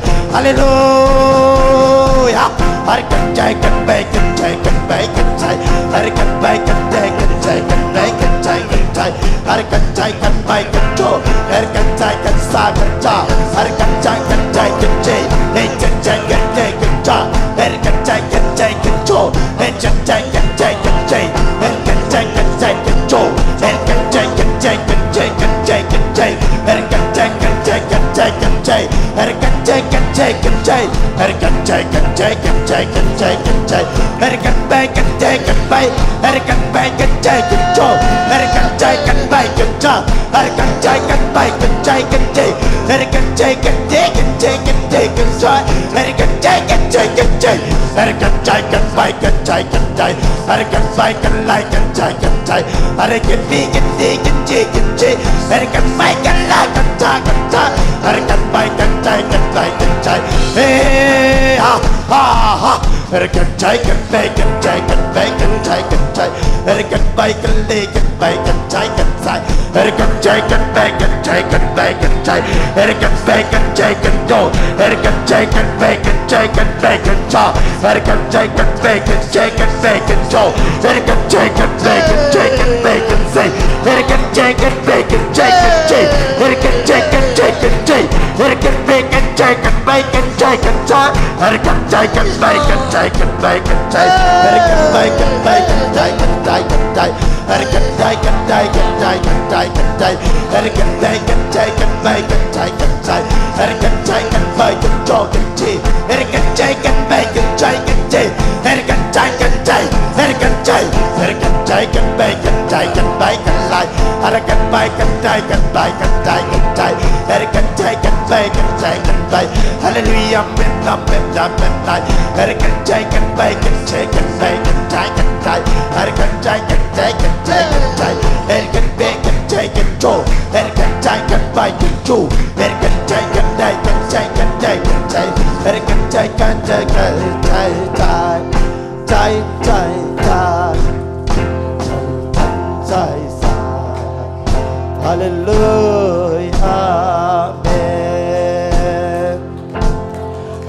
Hallelujah. Her kan cai kan bai kan cai kan bai kan cai. Her kan bai kan cai kan cai kan bai kan cai kan cai. Her kan cai kan bai kan cu. Her kan cai kan sa kan ca. Her kan cai kan cai kan ci. Her kan cai kan cai kan ca. Her kan cai kan cai kan cu. Her kan cai kan cai kan cai. Her kan cai kan cai kan cu. Her kan cai kan cai kan cai kan cai kan cai. Her kan cai kan cai kan cai kan cai. Her kan cai kan cai kan cai. Her kan cai kan cai kan cai kan cai kan cai. Her kan bai kan cai kan bai. Her kan bai kan cai kan cu. Her kan cai kan bai kan ca. Her kan cai kan bai kan cai kan cai. Her kan cai kan cai kan cai kan cai kan cai. Her kan cai kan cai kan cai. Her kan cai kan bai kan cai kan cai. Her kan bai kan lai kan cai kan cai. Her kan bi kan di kan ci kan ci. Her kan bai kan lai kan ca kan ca. Her kan bai kan cai kan bai kan cai. Hey ha ha ha. Her kan cai kan bai kan cai kan bai kan cai kan cai. Her kan bai kan lai kan bai kan cai kan cai. Her kan cai kan bai kan cai kan bai kan cai. Her kan bai kan cai kan cu. Her kan cai kan bai kan cai kan bai kan ca. Her kan cai kan bai kan cai kan bai kan cu. Her kan cai kan bai kan cai kan bai kan cai. Her kan cai kan bai kan cai kan cai. Her kan cai kan cai kan cai. Her kan bai kan cai kan bai kan cai kan ca. Her kan cai kan bai kan cai kan bai kan cai. Her kan bai kan bai kan cai kan cai kan cai. Her kan cai kan cai kan cai kan cai kan cai. Her kan cai kan cai kan bai kan cai kan cai. Her kan cai kan bai kan cu kan ci. Her kan cai kan bai kan cai kan ci. Her kan cai kan cai. Her kan cai. Her kan cai kan bai kan cai kan bai kan lai. Her kan bai kan cai kan bai kan cai kan cai. Her kan cai kan Hallelujah, amen, amen, amen, amen. Hallelujah, amen, amen, amen, amen. Hallelujah, amen, amen, amen, amen, amen. Hallelujah, amen, amen, amen, amen, amen. Hallelujah, amen.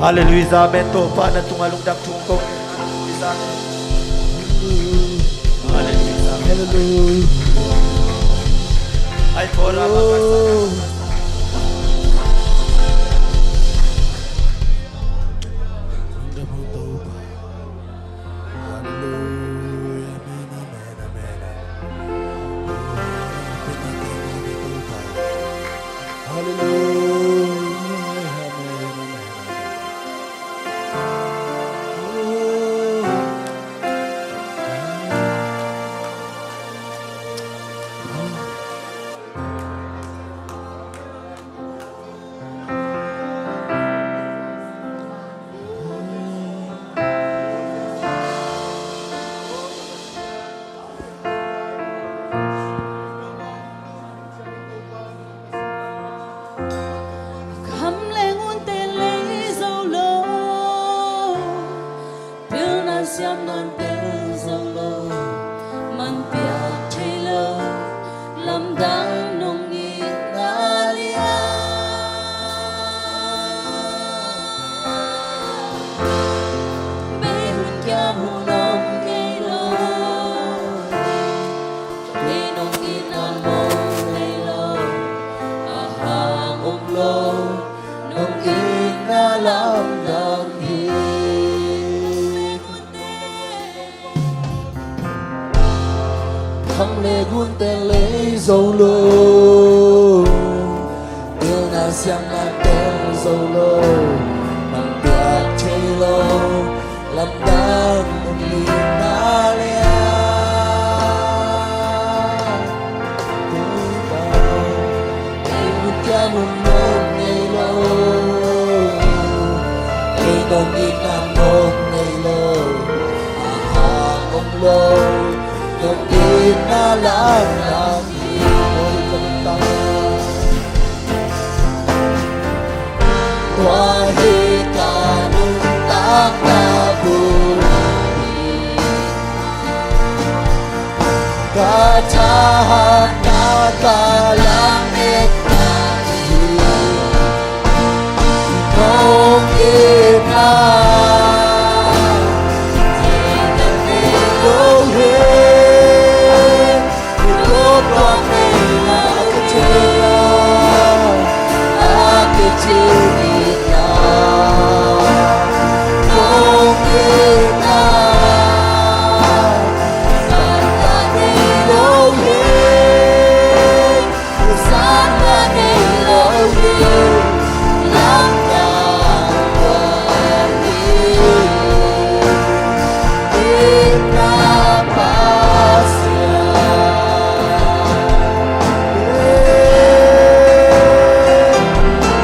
Hallelujah, amen. Topa na tungah lungdam thu kong. Hallelujah, amen. Hallelujah. Ai, kora. Hallelujah, amen, amen, amen. Hallelujah, amen, amen, amen. Kham le ngunte lei zo lo, pilna siamna tel zo lo, man piak thei lo, lamdang nong itna lian. Bei hun kiam hun om ngei lo, bei nong itna mong ngei lo, a hang om lo, nong itna lamdang hi. Kham le ngunte lei zo lo, pilna siamna tel zo lo, man piak thei lo, lamdang nong itna lian. Ei mun kiang mun mong ngei lo, ei nong itna mong ngei lo, a hang om lo, nong itna lamdang hi. Tua hi ka nuntakna bul, ka thahatna, ka lametna hi. Nong itna thei ka nei lo hi.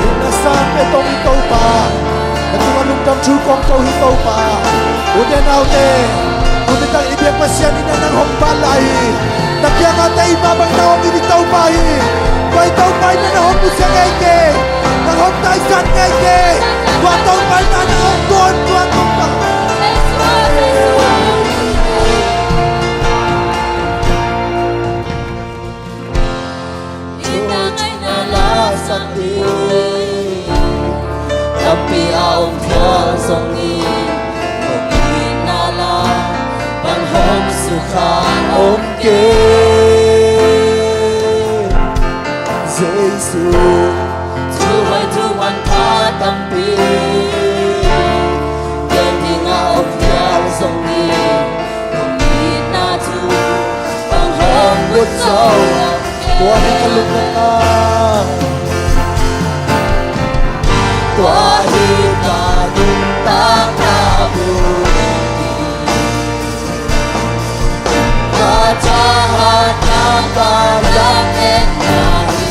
Itna sang pia tong hi Topa. Na tungah lungdam thu kong ko hi Topa. Ute naute, tuni tak i biak Pasian in nang hong phat lai hi. Na kiangah teh i mah bang nang hong it hi Topa hi. Tua hi Topa in nang hong nusia ngei kei. Nang hong taisan ngei kei. Tua Topa in nang hong tuan tuan Topa. Itna ngaihna la sak ding tampi a om phial zongin, nong itna lam bang hong sukha om kei. Jesu, thuhoih thumanpha tampi gen ding a om phial zongin, nong itna thu bang hong buk zo. Tua hi ka lungdamna, tua hi ka nuntakna bul, ka thahatna, ka lametna hi.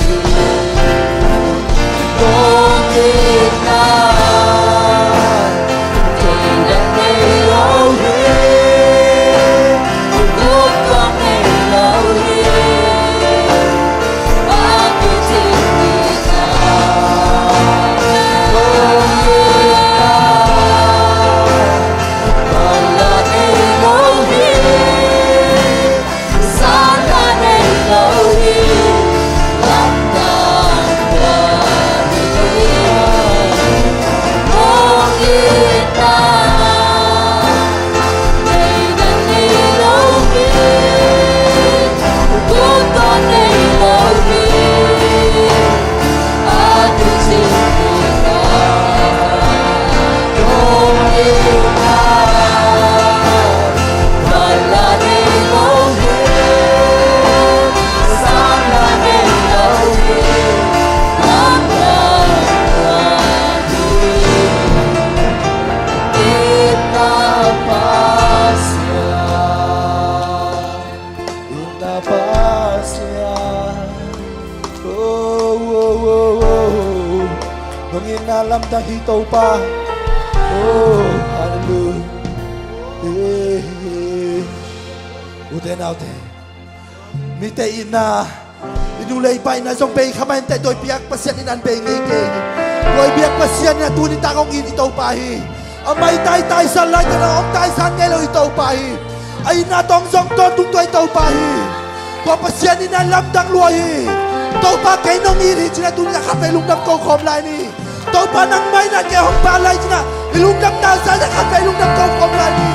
Nong Lamdang hi Topa. Oh, hallelujah. Eh, eh. Ute naute, mite itna, i nu le i pa itna zong bei kha mah inteh, tua i biak Pasian itna bei ngei kei hi. Tua i biak Pasian itna tuni tak hong it i Topa hi. A maitai taisan laitak a om taisan ngei lo i Topa hi. A itna tawh zong tawntung tua i Topa hi. Tua Pasian itna lamdang lua hi. Topa kei nong it hi ci-in a tuni a khatvei lungdam ko khawm lai ni. Topa nangmah itna kei hong pia lai ci-in a i lungdamna zah-in a khatvei lungdam ko khawm lai ni.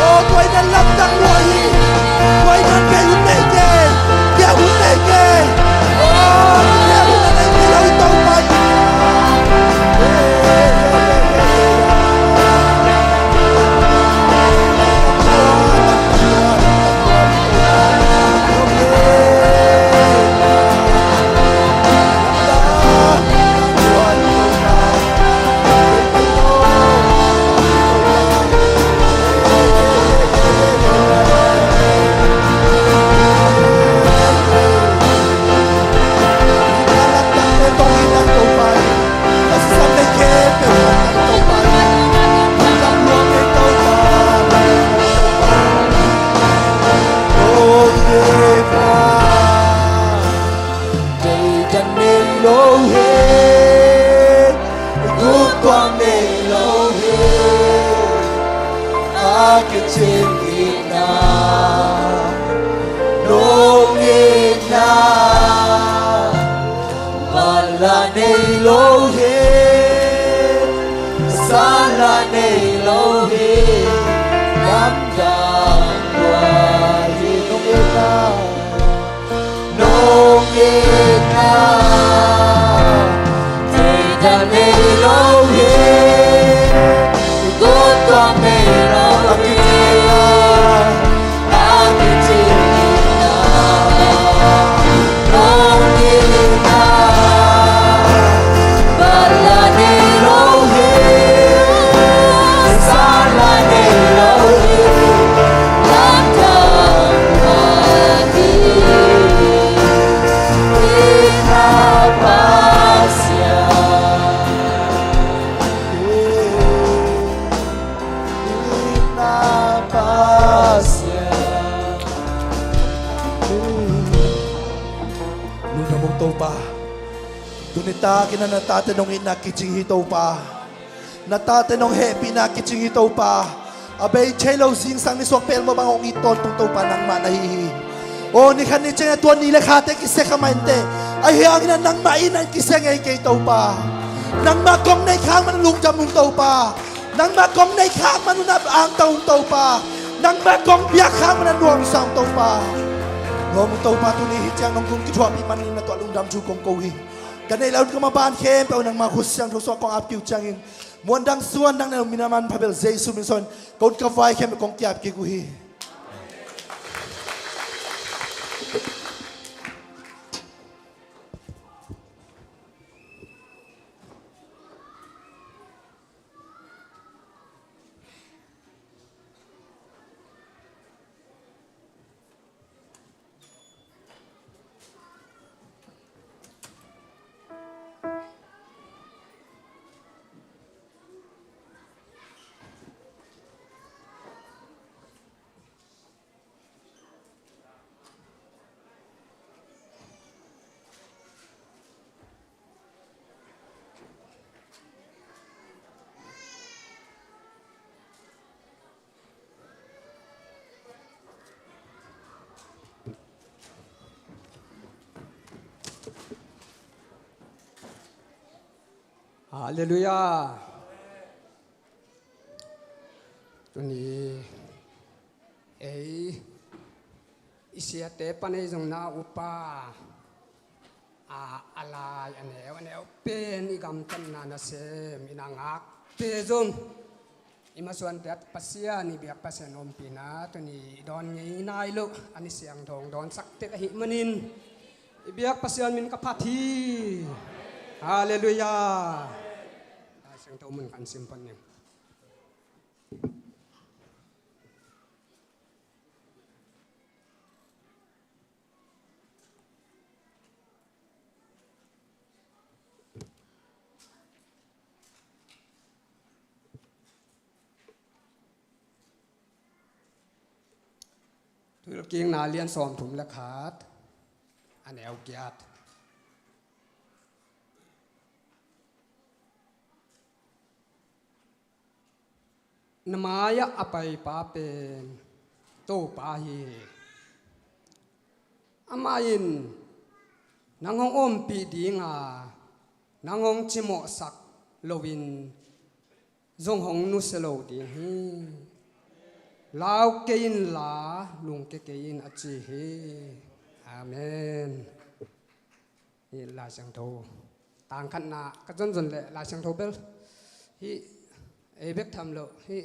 Oh, tua itna lamdang lua hi. Tua itna kei hun nei kei. Kei hun nei kei. Oh, kei hun nei kei lo i Topa hi. Mala nei lo hi, sala nei lo hi, lamdang tua hi nong itna, nong itna. Thei ta nei lo hi, gu tua nei lo hi. Lungdam ung Topa. Tuni takin na tate nong itna kicing hi Topa. Na tate nong hehpihna kicing hi Topa. A bei thei lo zingsang nisuak pelh mah bang hong it tawntung Topa nangmah na hi hi. Aw, ni khat ni ciangin a tua ni le khate kisia kha mah inteh. Ahi hangin a nangmah itna in kisia ngei kei Topa. Nangmah kong neih khak man un lungdam ung Topa. Nangmah kong neih khak man un a angtang ung Topa. Nangmah kong biak khak man a nuam ung Topa. Nuam ung Topa, tuni hih ciang nong tung kithuahpih manin na tuah lungdam thu kong ko hi. Ka neih lai hun ka maban khempeuh nangmah khut siangtho sungah kong ap kik uh ciangin, muan dang suan dang nei lo, min a manpha bel Jesu min suangin ka ut ka vai khempeuh kong ki-ap kik uh hi. Halleluiah. Tuni ei i siate pan ei zong na upa a, a lai a neu a neu pen i gamtatna nasem i na ngakte zong i masuante ah Pasian i biak Pasian ompihna tuni i dawn ngei nai loh a ni siangtho hong dawnsak tek ahih manin i biak Pasian min ka phat hi. Halleluiah. Lai Siangtho mun kan sim pan ning. Thuhilhkikna lian sawmthum le khat, a neu giat. Na mai-ah a paipa pen Topa hi hi. Amah in nang hong ompih ding a, nang hong cimawhsak loin zong hong nusia lo ding hi. Lau kei inla, lungkia kei in, a ci hi. Amen. Hih Lai Siangtho tang khatna ka zonzon leh Lai Siangtho bel hih ei bek tham lo, hih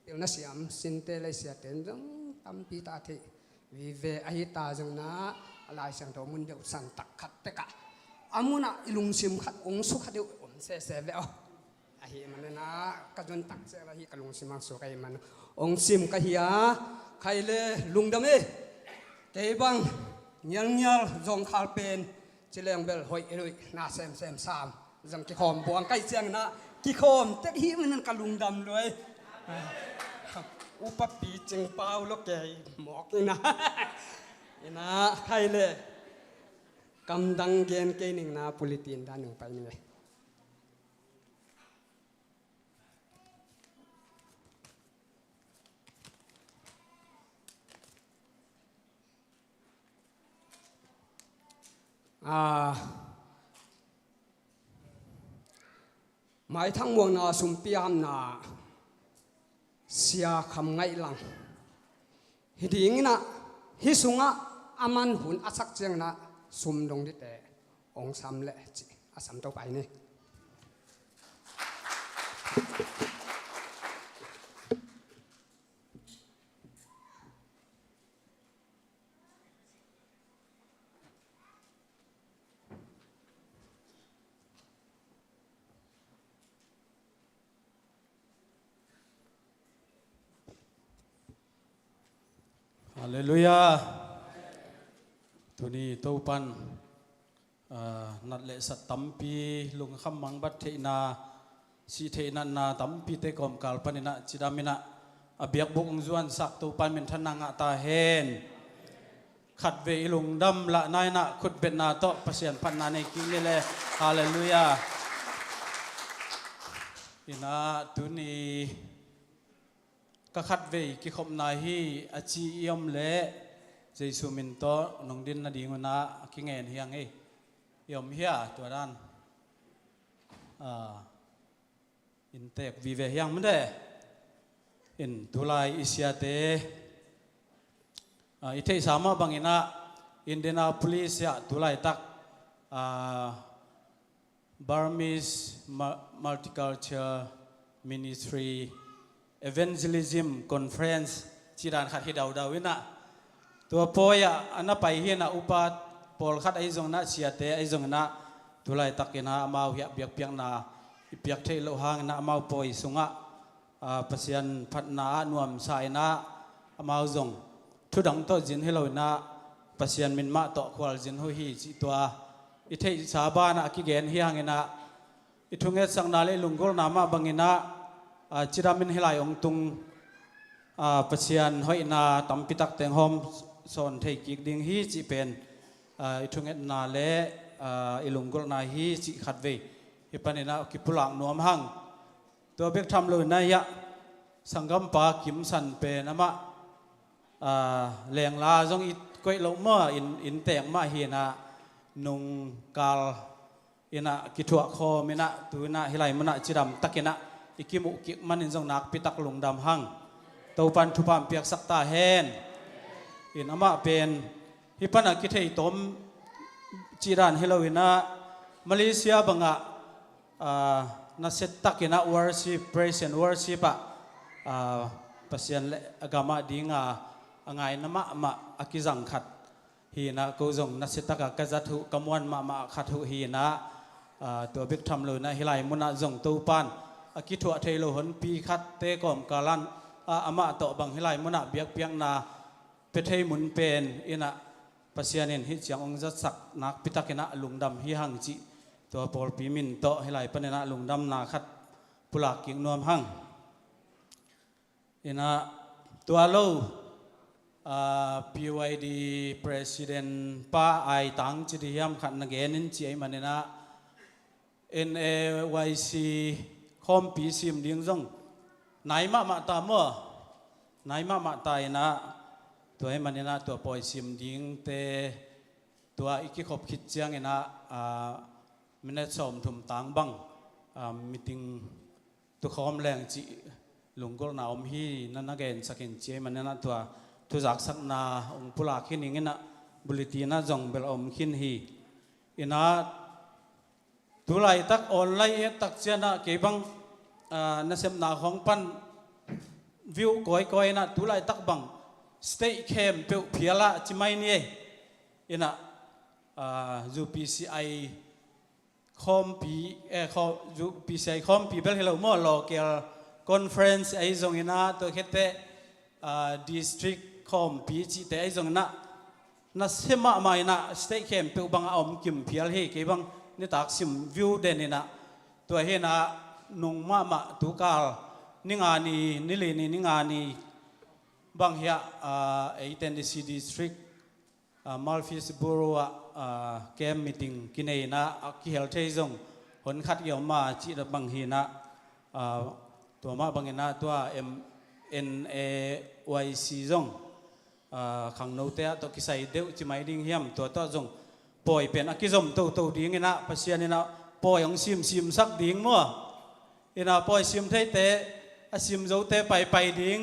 pilna siam sinte lei siate in zong tampi ta thei vive ahi ta zong na, a Lai Siangtho mun deuh san tak khat tekah a munah i lungsim khat ong sukha deuh om sese ve aw. Ahi manin ah ka zon tak ciang ahi ka lungsim ah suk ahi man ong sim ka hi a, khai le lungdam e. Kei bang ngialngial zawngkhal pen ci leng bel hoih i luih na semsem sam zong kikhawm buang kai ciangin ah kikhawm tek hi manin ka lungdam luai. Upa pi cing pau lo kei mawk ina ina khai le kamdang gen kei ning na pulitin dan ning pai ning e. Ah, maithang muangna sumpi hamna sia kham ngaih lang. Hi dingin ah, hi sungah a man hun a sak ciangin ah sum dong dite ong sam leh ci a sam to pai ni. Halleluiah. Tuni Topan, ah, nat le sat tampi, lungkham mangbat theihna, sih theih natna tampite kawmkal panin ah cidam in ah a biakbuk ong zuansak Topan minthanna ngah ta hen. Khatvei i lungdam lahna in ah khutbetna tawh Pasian phatna nei kik ni le. Halleluiah. In ah tuni ka khatvei kikhopna hi a ci i om leh Jesu min tawh nong din nading un ah a kingen hi hang ei. I om hia tua dan? Ah, in tek vive hi hang made. In tulai i siate, ah, i theihsa mah bangin ah Indianapolis ah tulaitak, ah, Burmese Mu-, Multicultural Ministry Evangelism Conference ci dan khat hi daudau in ah, tua pawi ah a na pai hi in ah upa pawlkhat ahi zongin ah siate ahi zongin ah tulaitak in ah amau hiah biakpiakna i piak theih loh hangin ah amau pawi sungah, ah, Pasian phatna ah nuamsa in ah amau zong thudang tawh zin hi lo in ah Pasian min mah tawh khualzin uh hi cih tua i theihsa banah a kigen hi hangin ah i thungetsakna le i lunggulhna mah bangin ah, ah, cidam in hih lai ong tung, ah, Pasian hoihna tampi tak teng hawm sawn thei kik ding hi cih pen, ah, i thungetna le, ah, i lunggulhna hi cih khatvei hih panin ah kipulak nuam hang. Tua bek tham lo in ah hiah sanggampa Kim San pen amah, ah, lengla zong i koih loh maw, in, in tek mah hi in ah nungkal in ah kithuah khawm in ah tu in ah hih lai munah cidam tak in ah i kimuh kik manin zong nakpi tak lungdam hang. Topan thupha piaksak ta hen. In amah pen hih panah kithei tawm cih dan hi lo in ah Malaysia bangah, ah, nasia tak in ah worship, praise and worship ah, ah, Pasian le a gam ah ding a, a ngaina mahmah a kizang khat hi in ah ko zong nasia tak a ka zat uh, ka muan mahmah khat uh hi in ah, ah, tua bek tham lo in ah hih lai munah zong Topan a kithuah thei lo honpi khatte kawmkal ah, ah, amah tawh bang hih lai munah biakpiakna pia thei mun pen in ah Pasian in hih ciang ong zatsak nakpi tak in ah lungdam hi hang cih tua pawlpi min tawh hih lai panin ah lungdamna khat pulak kik nuam hang. In ah tua lo, ah, P Y D President pa Ai Tang ci di hiam khat na gen in ci ahih manin ah, N A Y C khawmpi sim ding zong nai mahmah ta maw? Nai mahmah ta in ah, tua ahih manin ah tua pawi sim dingte tua i kikhop khit ciangin ah, ah, minute sawmthum tang bang, ah, meeting tukhawm leng cih lunggulhna om hi, na na gensak in ci ahih manin ah tua thuzaksakna hong pulak hi ning in ah, bulletin ah zong bel om khin hi. In ah, tu laitak online et tak ciang ah kei bang, ah, nasepna khawng pan view kawikawi in ah, tu laitak bang state khempeuh phial ah ci mai ni ei. In ah, ah, U P C I khawmpi, eh, khaw-, U P C I khawmpi bel hi lo maw, local conference ahi zongin ah, tua khit teh, ah, district khawmpi cihte ahi zongin ah, nasia mahmah in ah state khempeuh bang a om kim phial hi. Kei bang nitak sim view den in ah, tua hi in ah, nung mahmah tu kal ni nga ni, ni li ni, ni nga ni bang hiah, ah, eite N D C district, ah, Murfreesboro ah, ah, camp meeting kinei in ah, a kihel thei zong hon khat i om a cih bang hi in ah, ah, tua mah bangin ah tua M-, N A Y C zong, ah, khangnote ah tawh kisai deuh ci mai ding hiam, tua tawh zong pawi pen a kizom toto ding in ah, Pasian in ah pawi hong simsimsak ding maw? In ah pawi sim theite, a sim zote paipai ding,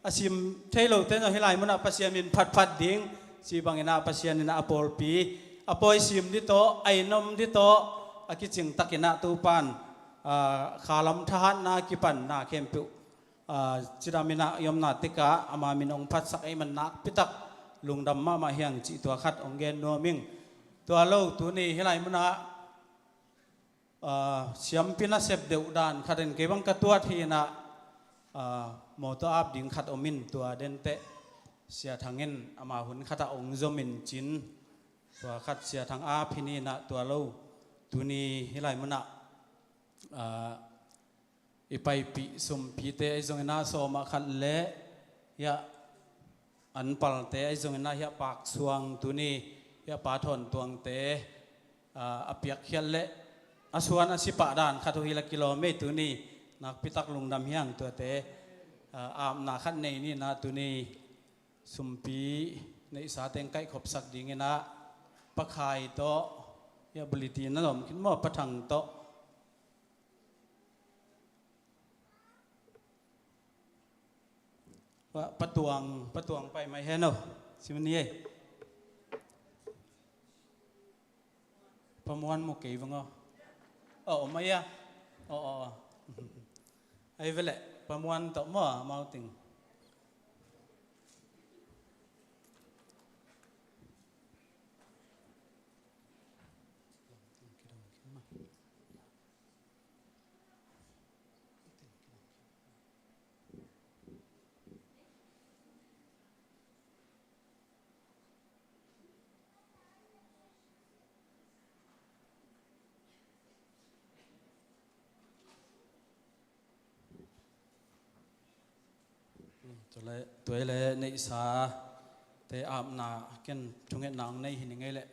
a sim thei lote zong hih lai munah Pasian min phatphat ding, ci bangin ah Pasian in ah a pawlpi, a pawi sim ding tawh, a inn om ding tawh, a kicing takin ah Topan, ah, khalam thahatna kipanna khempeuh, ah, cidam in ah i omna tekah ama min hong phatsak ahih man nakpitak lungdam mahmah hi hang cih tua khat hong gen nuam ing. Tua lo tuni hih lai munah, ah, siampi nasep deuh dan khat in kei bang ka tuat hi in ah, ah, mawtaw ap ding khat om in, tua den teh Sia Thang in ama hun khat ah hong zom in cin, tua khat Sia Thang ap hi ni in ah, tua lo tuni hih lai munah, ah, i paipih sumpite ahi zongin ah, sawm ah khat le hiah an palte ahi zongin ah, hiah Pak Suang tuni hiah Pa Thawn Tuangte, ah, a piakkhiat le a suan a sipah dan khat uh hi la kilawm ei tuni, nakpitak lungdam hi hang tuate, ah, apna khat nei ni in ah tuni sumpi neihsa teng kaihkhopsak ding in ah, Pa Khai tawh, hiah bulletin ah na om khin maw, Pa Thang tawh. Pa, Pa Tuang, Pa Tuang pai mai hen aw. Sim ni ei. Pa Muan mu kei vang aw. Aw, om ai a. Aw, aw, aw. Ai ve leh, Pa Muan tawh maw, amau ting. Tua le, tua le neihsa te apna ken thungetna hong nei hi ning ei leh.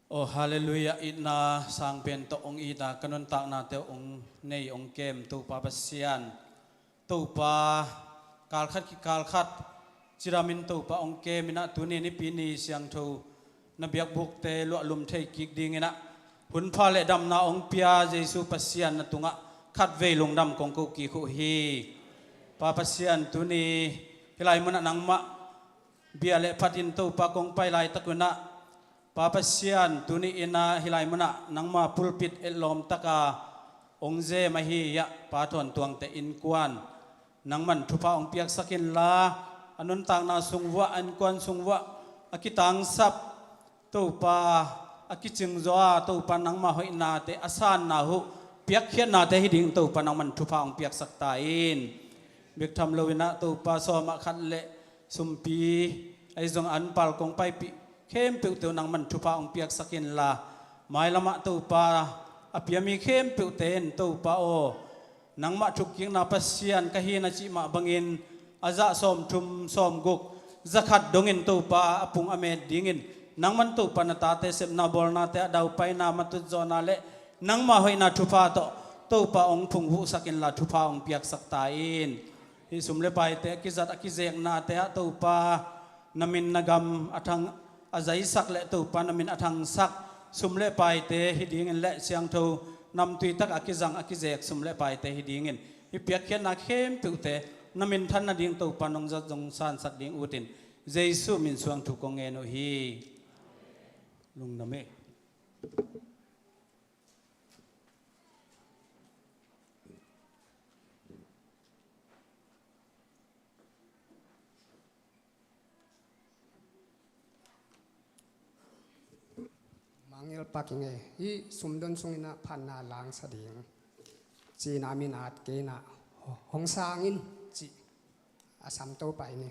Aw, halleluiah, itna sang pen tawh hong it a, ka nuntaknate hong nei hong kem Topa Pasian. Topa, kal khat kikal khat cidamin Topa hong kem in ah, tuni Nipi ni siangtho na biakbukte luahlum thei kik ding in ah, hun pha le damna hong pia Jesu Pasian na tungah khatvei lungdam kong ko kik uh hi. Pa Pasian, tuni hih lai munah nangmah bia le phatin Topa kong pai laitak un ah, Pa Pasian, tuni in ah hih lai munah nangma pulpit etlawm taka hong zem ahi hiah Pa Thawn Tuangte innkuan nangman thupha hong piaksak inla, a nuntakna sung vuah, a innkuan sung vuah a kitangsap Topa, a kicing zaw a Topa nangma hoihnate, a sanna uh, piakkhiatnate hi ding Topa nangman thupha hong piaksak ta in. Bek tham lo in ah Topa, sawm ah khat le sumpi ahi zong anpal kong paipih khempeuhte uh nangman thupha hong piaksak inla, mailam ah Topa, a pia mi khempeuhte in Topa aw, nangmah thukkikna Pasian ka hi na cih mah bangin, a zah sawmthum sawmguk, zakhat dongin Topa a pung a met dingin nangman Topa na tate sepna bawlnate ah daupaina, matutzawhna le nangma hoihna thupha tawh Topa hong phungvuhsak inla thupha hong piaksak ta in. Hih sum le paite a kizat a kizeknate ah Topa na min na gam a thang a zaisak le Topa na min a thangsak sum le paite hi dingin le siangtho namtui tak a kizang a kizek sum le paite hi dingin hih piakkhiatna khempeuhte na minthan nading Topa nong zat zong sansak ding utin Jesu min suang thu kong ngen uh hi. Lungdam hi. Mangngilh pak ing ei. Hih sumdon sungin ah phatna langsa ding ci-in ah min at kei in ah hong sang in cih a sam to pai ni.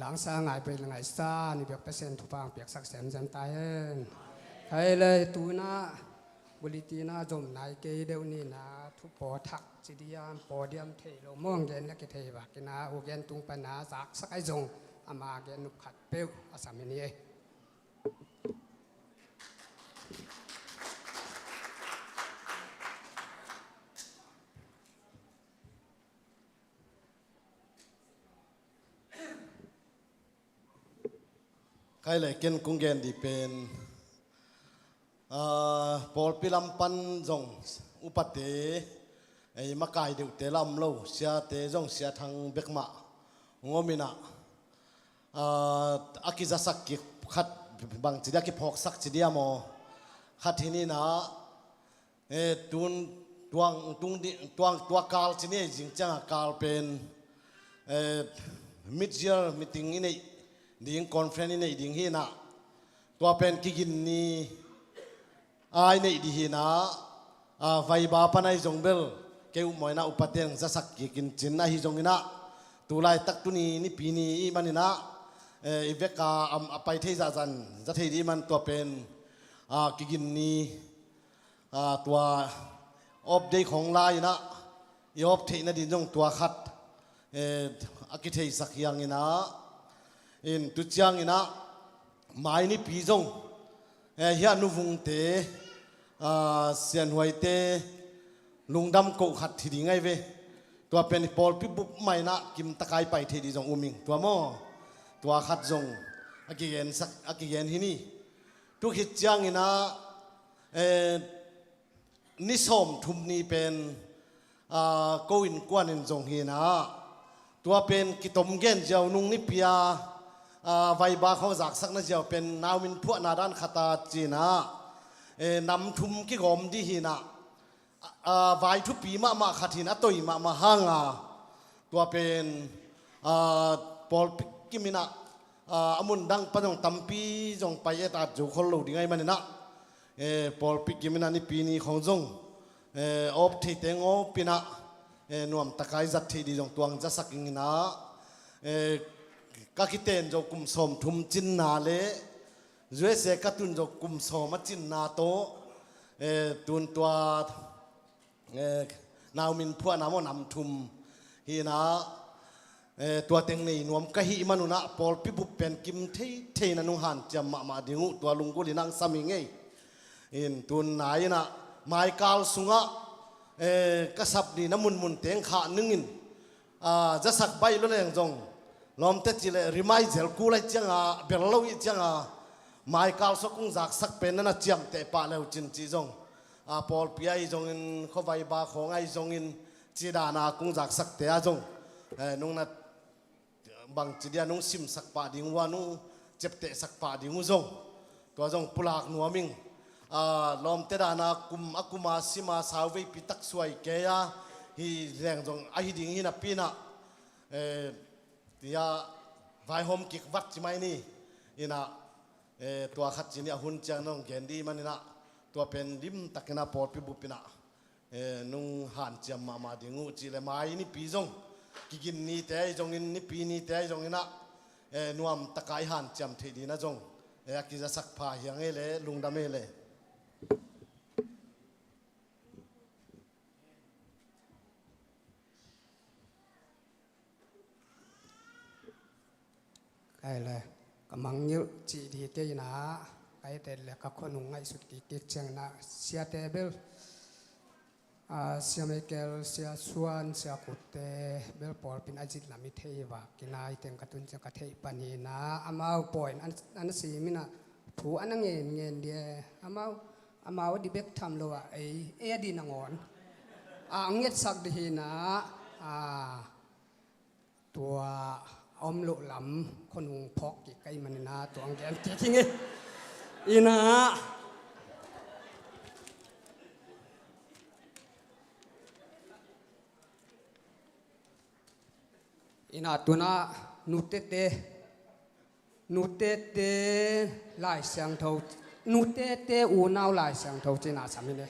Dangsa ngai pei le ngaisa ni biak Pasian thupha ang piaksak semsem ta hen. Khai le tuna bulletin ah zom nai kei deuh ni na, thu paw thak ci diam, paw diam thei lo mawng gen le kithei vak ina, u gen tung pana zaksak ai zong ama gen nup khat peuh a sam hi ni ei. Khai le ken kong gen dih pen, ah, pawlpi lam pan zong upate, ei, makai deuhte la om lo, siate zong sia thang bek mah hong om ina, ah, a kizasak kik khat bang ci dia, kiphawksak ci dia maw, khat hi ni na, eh, tun tuang, tung di, tuang, tua kal ci ni ei, zing ciang a kal pen, eh, mid year meeting i neih ding, conference i neih ding hi na, tua pen kigin ni a i neih dih hi na, a, vaiba pan ai zong bel kei upmawh ina upate ang zasak kik in cin ahi zong ina, tulaitak tuni nipi ni i hih man ina, eh, i vek a, am, a pai thei zahzah in za thei dih man tua pen, a, kigin ni, a, tua off day khong lai ina i off theih nading zong tua khat, eh, a kitheisak hi ang ina, in tu ciang ina mai nipi zong, eh, hia Nu Vungte, ah, Sianhuaite lungdam koh khat hi ding ai ve. Tua pen pawlpi bup mah ina kim takai pai thei dih zong um ing tua maw. Tua khat zong a kigensak, a kigen hi ni. Tu khit ciang ina, eh, ni sawmthum ni pen, ah, ko innkuan in zong hi na, tua pen kitom gen ziau nung nipi a, ah, vaiba khawng zaksak na ziau pen nau min phuahna dan khat a ci na, eh, nam thum kigawm dih hi na, ah, vai thupi mahmah khat hi na, a toi mahmah hang a, tua pen, ah, pawlpi kim ina, ah, a mun dang pan zong tampi zong pai et at zo khol lo ding ai man ina, eh, pawlpi kim ina nipi ni khong zong, eh, off theite ngawp ina, eh, nuam takai zat theih dih zong tuang zasak ing ina, eh, ka kiten zo kum sawmthum cinna le U S A ka tun zo kum sawm a cinna tawh, eh, tun tua, eh, nau min phuahna maw nam thum hi na, eh, tua teng nei nuam ka hih man un ah pawlpi bup pen kim thei thei na nung hanciam mahmah ding uh, tua lunggulh in ang sam hi ngei. In tun nai in ah maikal sungah, eh, ka sap ni na munmun teng khah ning in, ah, zasak baih lo leng zong lawmte ci le rimai zel kul ai cianga bel lo ih cianga maikal sua kung zaksak pen na na ciamteh pah leu cin ci zong, ah, pawlpi ai zongin khuavaiba khawng ai zongin cidana kung zaksakte ah zong, eh, nung na bangci dia nung simsak pah ding uh a nung ciaptehsak pah ding uh zong tua zong pulak nuam ing. Ah, lawmte dana kum a kuma sima sauveipi taksuai kei a hi leng zong ahi ding hi napi in ah, eh, tia vaihawm kik vat ci mai ni. In ah, eh, tua khat ci ni a hun ciang nong gen dih man in ah tua pen limtak in ah pawlpi bup in ah, eh, nung hanciam mahmah ding uh ci le mai nipi zong kigin nite ai zongin nipi nite ai zongin ah, eh, nuam taka i hanciam theih ding ah zong, eh, a kizasak pha hi ang ei le lungdam ei le. Kai le ka mangngilh cih dih kei in ah, kai tel le ka khua nung ngaihsut kik kik ciangin ah siate bel, ah, Sia Michael, Sia Suan, Sia Kutte bel pawlpi in a zit lam i thei vak in ah, i teng ka tun ciang ka theih pan hi in ah, amau pawi in an, an sim in ah thu an a ngen ngen dih e. Amau, amau a dih bek tham lo ah ei, ei a dih nangawn a ngetsak dih hi in ah, ah, tua a om loh lam khua nung phawk kik ka hih man in ah tua ang gen kik hi ngei. In ah, in ah tun ah nutete, nutete Lai Siangtho, nutete unau Lai Siangtho ci in ah sam hi le.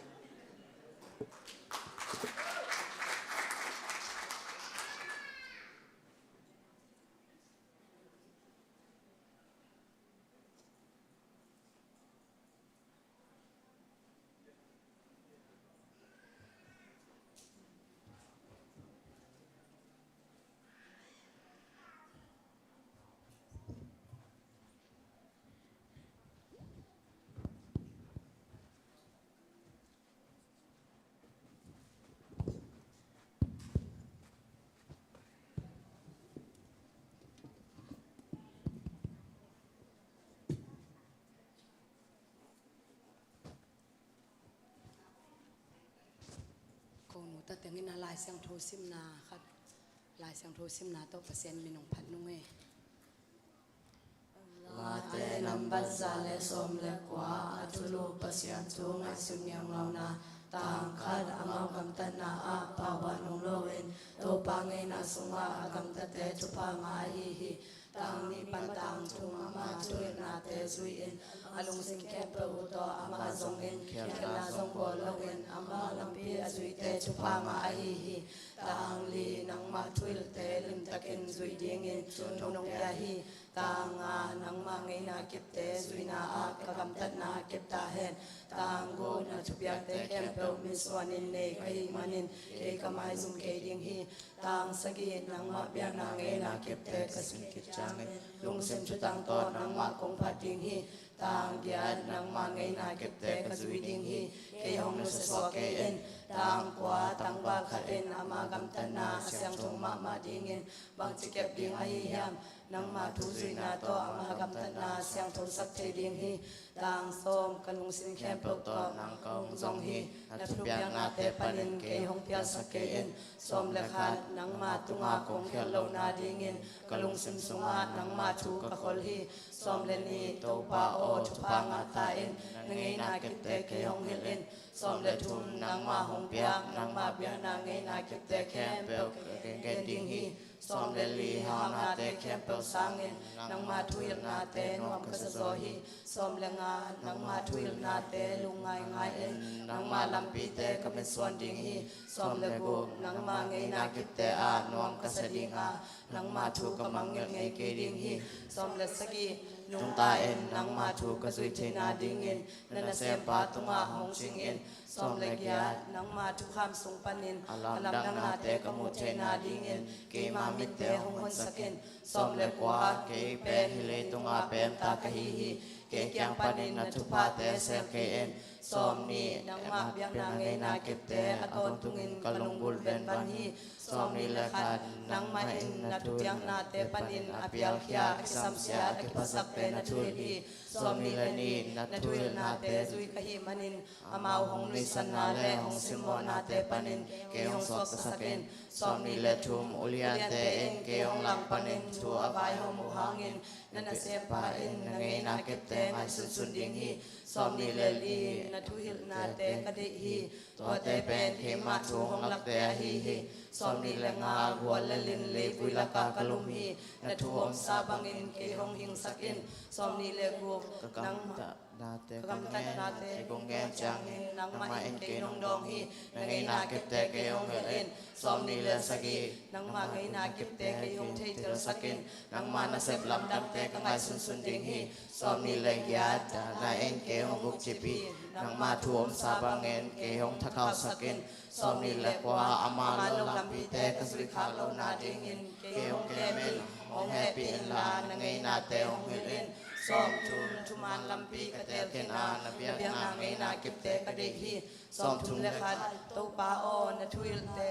Tatengin a Lai Siangtho simna khat, Lai Siangtho simna tawh Pasian min hong phat nung e. Late nambat za le sawm le kua. A thulu Pasian thu ngaihsun ngiangngauna. Tang khat. Amau gamtatna ah pauban om loin Topa ngeina sungah a gamtate thupha ngah ahi hi. Tang nih pan tang thum ama thuhilhnate zui-in a lungsim khempeuh uh tawh amah zongin khialna zong bawl loin ama lampi a zuite thupha ngah ahi hi. Tang li. Nangmah thuhilhte limtakin zuih dingin thu nong pia hi. Tang nga. Nangmah ngeina kipte zuihna ah ka gamtatna kip ta hen. Tang guk. Na thupiakte khempeuh mitsuanin nei ka hih manin kei ka maizum kei ding hi. Tang sagih. Nangmah biakna ngeina kipte ka zui khit ciangin lungsim thutang tawh nangmah kong phat ding hi. Tang giat. Nangmah ngeina kipte ka zui ding hi. Kei hong nusia suak kei in. Tang kua. Tangval khat in ama gamtatna a siangtho mahmah dingin bangci kep ding ahi hiam? Nangmah thu zuihna tawh ama gamtatna siangthosak thei ding hi. Tang sawm. Ka lungsim khempeuh tawh nang ka hong zong hi. Na thupiaknate panin kei hong pialsak kei in. Sawm le khat. Nangmah tungah kong khialh lohna dingin ka lungsim sungah nangmah thu ka khol hi. Sawm le nih. Topa aw, thupha ngah ta in. Na ngeina kipte kei hong hilh in. Sawm le thum. Nangmah hong piak nangmah biakna ngeina kipte khempeuh ka gengen ding hi. Sawm le li. Haunate khempeuh sangin nangmah thuhilhnate nuam ka sa zaw hi. Sawm le nga. Nangmah thuhilhnate lungngaingai in nangmah lampite ka mitsuan ding hi. Sawm le guk. Nangmah ngeina kipte ah nuam ka sa ding a, nangmah thu ka mangngilh ngei kei ding hi. Sawm le sagih. Nungta in. Nangmah thu ka zuih theihna dingin na nasempa tungah hong cing in. Sawm le giat. Nangmah thukham sung panin a lamdangnate ka muh theihna dingin keima mitte hong honsak in. Sawm le kua. Kei pen hih leitungah pemta ka hi hi. Kei kiang panin na thuphate sel kei in. Sawm nih. Nangmah biakna ngeina kipte a tawntungin ka lunggulh venvan hi. Sawm nih le khat. Nangmah in na thupiaknate panin a pialkhia, a kisamsia, a kiphasakte na thuhilh hi. Sawm nih le nih. Na thuhilhnate zui ka hih manin amau hong nuihsatna le hong simmawhnate panin kei hong suaktasak in. Sawm nih le thum. Uliante in kei hong langpanin thu a vaihawm uh hangin na nasempa in na ngeina kipte ngaihsunsun ding hi. Sawm nih le li. Na thuhilhnate ka deih hi. Tuate pen keima thu hong lakte ahi hi. Sawm nih le nga. Gual le lin leivui lakah ka lum hi. Na thu omsa bangin kei hong hingsak in. Sawm nih le guk. Ka gamtatnate ka kong gen ciangin nangmah in kei nong dawng hi. Na ngeina kipte kei hong hilh in. Sawm nih le sagih. Nangmah ngeina kipte kei hong theitel sak in. Nangmah nasep lamdangte ka ngaihsunsun ding hi. Sawm nih le giat. Dahna in kei hong bukcip hi. Nangmah thu omsa bangin kei hong thakhausak in. Sawm nih le kua. Ama lo lampite ka zuih khak lohna dingin kei hong kem in. Hong hehpih inla na ngeinate hong hilh in. Sawm thum. Thuman lampi ka teel khin a, na biakna ngeina kipte ka deih hi. Sawm thum le khat. Topa aw, na thuhilhte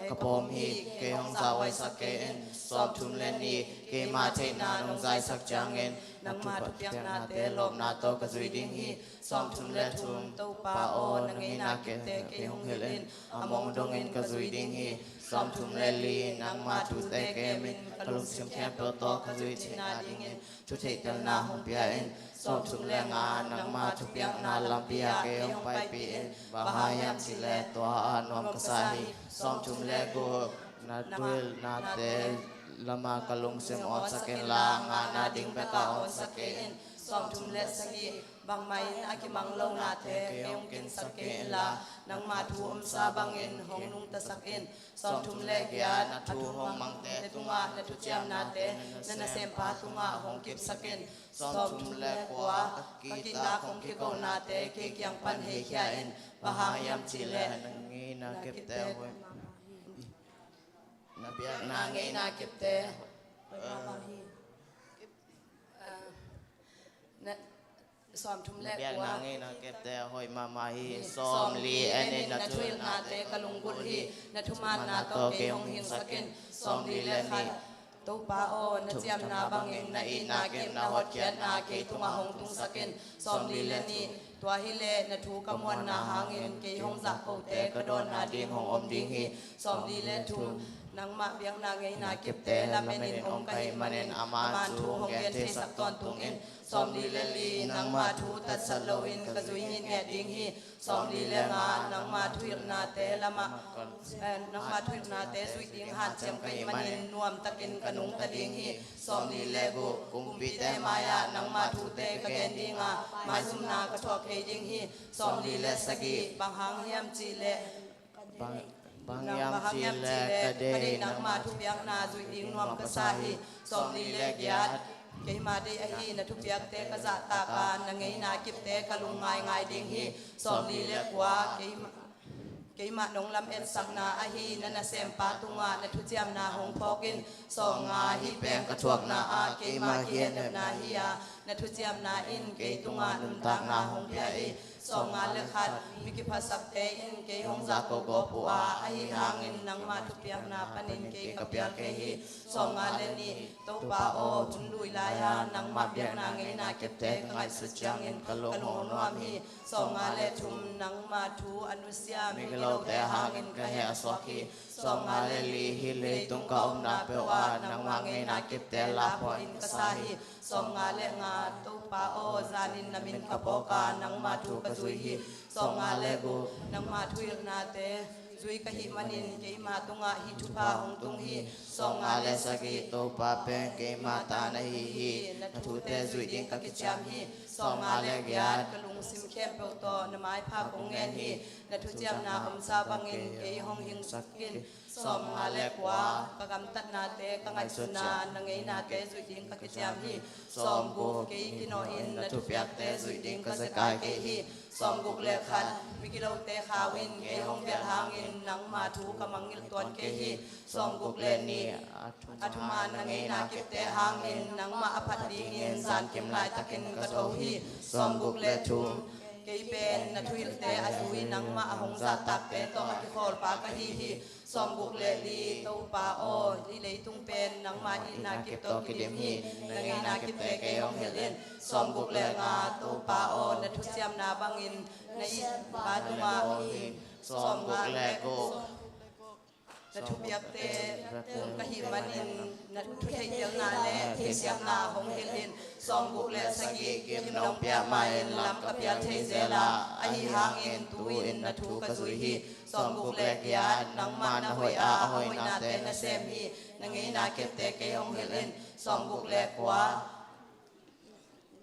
ka pawm hi. Kei hong zahhuaisak kei in. Sawm thum le nih. Keima theihna nong zaisak ciangin nangma thupiaknate lawpna tawh ka zui ding hi. Sawm thum le thum. Topa aw, na ngeina kipte kei hong hilh in. A mong dongin ka zui ding hi. Sawm thum le li. Nangma thute kemin ka lungsim khempeuh tawh ka zui theihna dingin thu theihtelna hong pia in. Sawm thum le nga. Nangma thupiakna lampi ah kei hong paipih in. Bang hang hiam cih leh tua ah nuam ka sa hi. Sawm thum le guk. Na thuhilhnate lamah ka lungsim awnsak inla, ngahna ding bekah awnsak kei in. Sawm thum le sagih. Bangmah in a kimang lonate kei hong kinsak kei inla, nangma thu omsa bangin hong nungtasak in. Sawm thum le giat. Na thu hong mangte tungah na thuciamnate na nasempa tungah hong kipsak in. Sawm thum le kua. Ka kihtak hong kikohnate kei kiang pan heikhia in. Bang hang hiam cih leh na ngeina kipte hoih, na biakna ngeina kipte hoih mahmah hi. Sawm thum le kua. Biakna ngeina kipte hoih mahmah hi. Sawm li. En in, na thuhilhnate ka lunggulh hi. Na thumaanna tawh kei hong hingsak in. Sawm li le khat. Topa aw, na ciamna bangin na itna kip, na hotkhiatna kei tungah hong tungsak in. Sawm li le nih. Tua hileh na thu ka muanna hangin kei hong zahkote ka dawnna ding hong om ding hi. Sawmli le thum, nangmah biakna ngeina kipte lamen in om ka hih manin ama thu hong gen theisak tawntung in. Sawmli le li, nangmah thu tatsat loin ka zui ngitnget ding hi. Sawmli le nga, nangmah thuhilhnate lamah, eh, nangmah thuhilhnate zuih ding hanciam ka hih manin nuamtakin ka nungta ding hi. Sawmli le guk, kumpite mai-ah nangmah thute ka gen dinga, maizumna ka thuak kei ding hi. Sawmli le sagih, bang hang hiam cihleh, bang, bang hiam cihleh ka deih nangmah thupiakna zuih ding nuam ka sa hi. Sawmli le giat, keima deih ahi na thupiakte ka zahtaka, na ngeina kipte ka lungngaingai ding hi. Sawmli le kua, keima, keima nong lametsakna ahi na nasempa tungah na thuciamna hong phawk in. Sawmnga, hih pen ka thuakna ah keima kihehnepna hi-a, na thuciamna in kei tungah nuntakna hong pia hi. Sawmnga le khat, mi kiphasakte in kei hong zahko gawp uh a, ahi hangin nangmah thupiakna panin kei ka pial kei hi. Sawmnga le nih, Topa aw, hun lui lai-a nangmah biakna ngeina kipte ka ngaihsut ciangin ka lung hong nuam hi. Sawmnga le thum, nangmah thu a nusia migilote hangin ka heh a suak hi. Sawmnga le li, hih leitung ka omna peuh ah nangmah ngeina kipte la phuah in ka sa hi. Sawmnga le nga, Topa aw, zanin na min ka phawka nangmah thu ka zui hi. Sawmnga le guk, nangmah thuhilhnate zui ka hih manin keima tungah hih thupha hong tung hi. Sawmnga le sagih, Topa pen keima ta na hi hi. Na thute zuih ding ka kiciam hi. Sawmnga le giat, ka lungsim khempeuh tawh na maipha kong ngen hi. Na thuciamna omsa bangin kei hong hingsak in. Sawmnga le kua, ka gamtatnate ka ngaihsutna, na ngeinate zuih ding ka kiciam hi. Sawmguk, kei kinawhin na thupiakte zuih ding ka zekai kei hi. Sawmguk le khat, migilote khau in kei hong belh hangin nangma thu ka mangngilh tuan kei hi. Sawmguk le nih, a thuman na ngeina kipte hangin nangmah a phat dingin zankim laitakin ka tho hi. Sawmguk le thum, kei pen na thuhilhte a zui nangmah a hong zahtakte tawh a kikholpa ka hi hi. Sawmguk le li, Topa aw, hih leitung pen nangma itna kip tawh kidim hi. Na ngeina kipte kei hong hilh in. Sawmguk le nga, Topa aw, na thuciamna bangin na itpa tungah hi. Sawmguk le guk, na thupiakte tung ka hih manin na thutheihtelna le theihsiamna hong hilh in. Sawmguk le sagih, gim nong piak ma-in lam ka pial thei zel a, ahi hangin tu-in na thu ka zui hi. Sawmguk le giat, nangma na hoih a, a hoihnate na sem hi. Na ngeina kipte kei hong hilh in. Sawmguk le kua,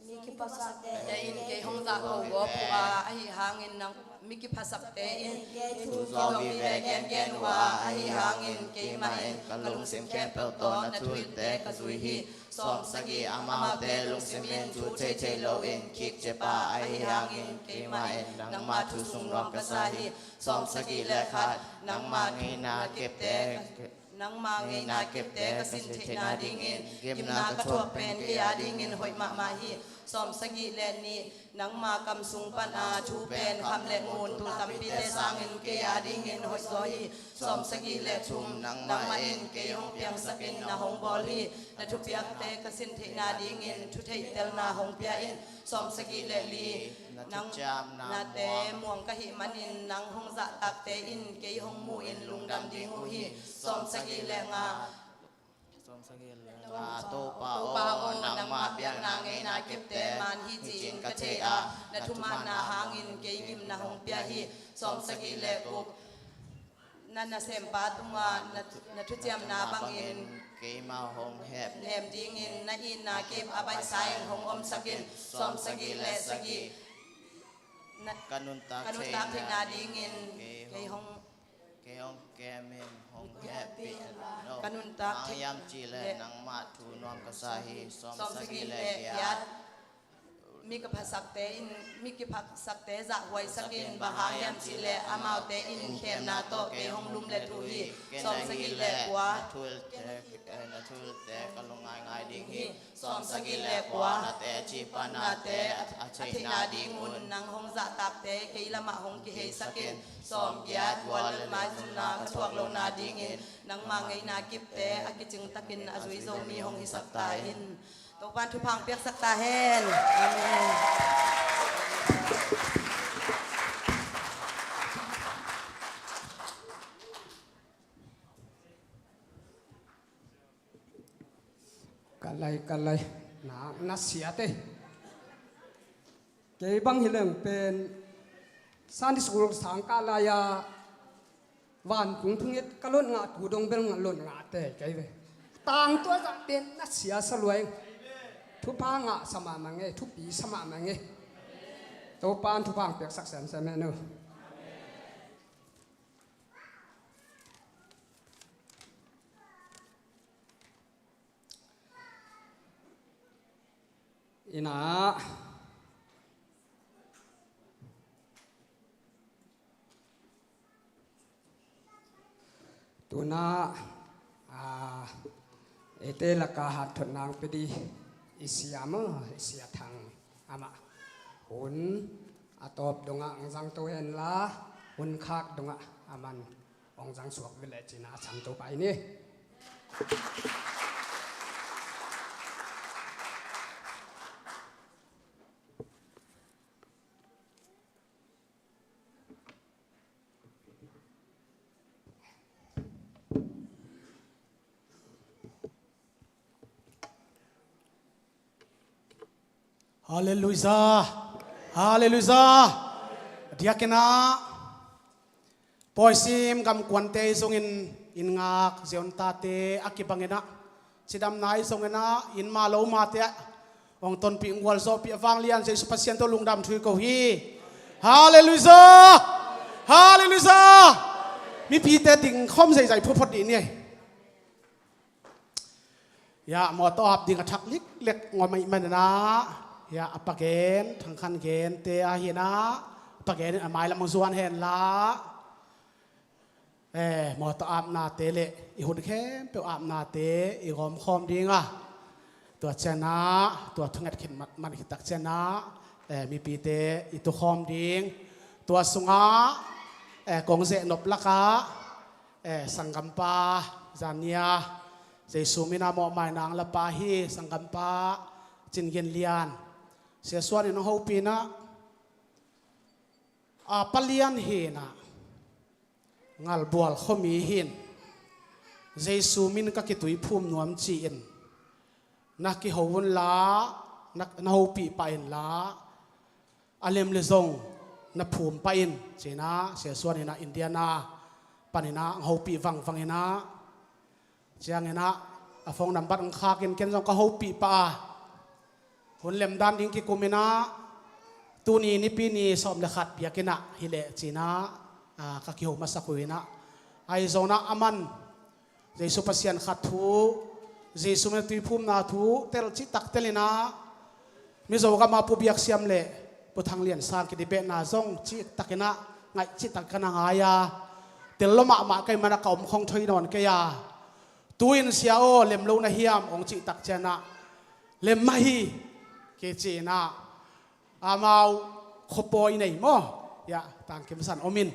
mi kiphasakte in kei hong zahko gawp uh a, ahi hangin nang mi kiphasakte in kei thu kidong vive gengen uh a, ahi hangin keimah in ka lungsim khempeuh tawh na thuhilhte ka zui hi. Sawmsagih, amaute lungsim in thu thei thei loin khikcip a, ahi hangin keimah in nangma thu sung nuam ka sa hi. Sawmsagih le khat, nangma ngeina kipte, nangma ngeina kipte ka sin theihna dingin gimna ka thuak pen kei a dingin hoih mahmah hi. Sawmsagih le nih, nangma kam sung pana thu pen kham le ngun tul tampite sangin kei a dingin hoih zaw hi. Sawmsagih le thum, nangmah in kei hong piangsakin na hong bawl hi. Na thupiakte ka sin theihna dingin thutheihtelna hong pia in. Sawmsagih le li, nang thuciamnate muang ka hih manin nang hong zahtakte in kei hong mu-in lungdam ding uh hi. Sawmsagih le nga, Topa aw, nangmah biakna ngeina kipte man hi ci-in ka thei a, na thumaanna hangin kei gimna hong pia hi. Sawmsagih le guk, na nasempa tungah na, na thuciamna bangin keimah hong hep nem dingin na itna kip a baihsa-in hong omsak in. Sawmsagih le sagih, na, ka nuntak theihna dingin kei hong, kei hong kem in hong hehpih in. Ka nuntak theih hiam cihleh nangmah thu nuam ka sa hi. Sawmsagih le giat, mi kiphasakte in, mi kiphasakte zahhuaisak in, bang hang hiam cihleh amaute in khemna tawh kei hong lumlet uh hi. Sawmsagih le kua, na thuhilhte, eh, na thuhilhte ka lungngaingai ding hi. Sawmsagih le kua, na teci panate a, a theihna ding un nang hong zahtakte kei lamah hong kiheisak in. Sawmgiat, gual le maizumna ka thuak lohna dingin nangma ngeina kipte a kicing takin a zui zo mi hong hisak ta in. Topa'n thupha hong piaksak ta hen. Amen. Lai ka lai, na, na sia te. Kei bang hi leng pen Sunday school sang ka lai a, van kung thungit ka lot ngah tu dong bel ngah lot ngah te kei ve. Tang tua zah pen na sia sa luai. Thupha ngah sa mah mah nge, thupi sa mah mah nge. Topan thupha ang piaksak semsem hen uh. Ina. Tuna, a, ete laka hat thot nang pedi i sia maw, i sia Thang amah hun a tawp dongah ang zang to hen la, hun khak dongah aman hong zang suak vele cina a sam to pai ni. Halleluiah. Halleluiah. Diakinah pawisim gamkuante zongin in ngak ziontate a kibanginah cidamna i zonginah in ma lo mate ah hong tonpih ngualzawhpih a vanglian Jesu Pasian tawh lungdam thu i ko hi. Halleluiah. Halleluiah. Mipite dingkhawm zeizai phuphot dih ni. Ia mawtaw ap ding a thak liklek ngawm ahih maninah ia a pagen thangkhan gente ahinah a pagen in a mailam hong zuan henla. Eh, mawtaw apnate le i hun khempeuh apnate i gawmkhawm dinga tua cianah tua thunget khit man, man khit tak cianah, eh, mipite i tukhawm ding tua sungah, eh, kong zeh nop lakah, eh, sanggampa Zania Jesu mina mawhmaina ang lapa hi sanggampa Cin Gen Lian Sia Suan in hong hopih inah a palian hinah ngalbual khuami hin Jesu min ka kituiphum nuam ci-in na kiho unla na, na hopih pah inla a lem le zong na phum pah in cinah Sia Suan inah Indiana paninah ang hopih vangvang inah cianginah a phone number ang khakin ken zong ka hopih pah a hun lemdan ding kikuminah tuni nipi ni sawm le khat biakinah hileh cinah, a, ka kiho masak uh inah ahi zonah aman Jesu Pasian khat thu Jesu mina tuiphumna thu tel cihtak telinah Mizo gama Pu Biak Siam le Pu Thang Lian Sang kidibehna zong cihtakinah ngaih cihtak ka na ngai a tel lo mahmah ka hih manah ka om khong thoi nawn kei a tu-in sia aw lem lo na hiam hong cihtak cianah lem mah hi kici inah amau khuapawi nei maw ia tangkimsan om in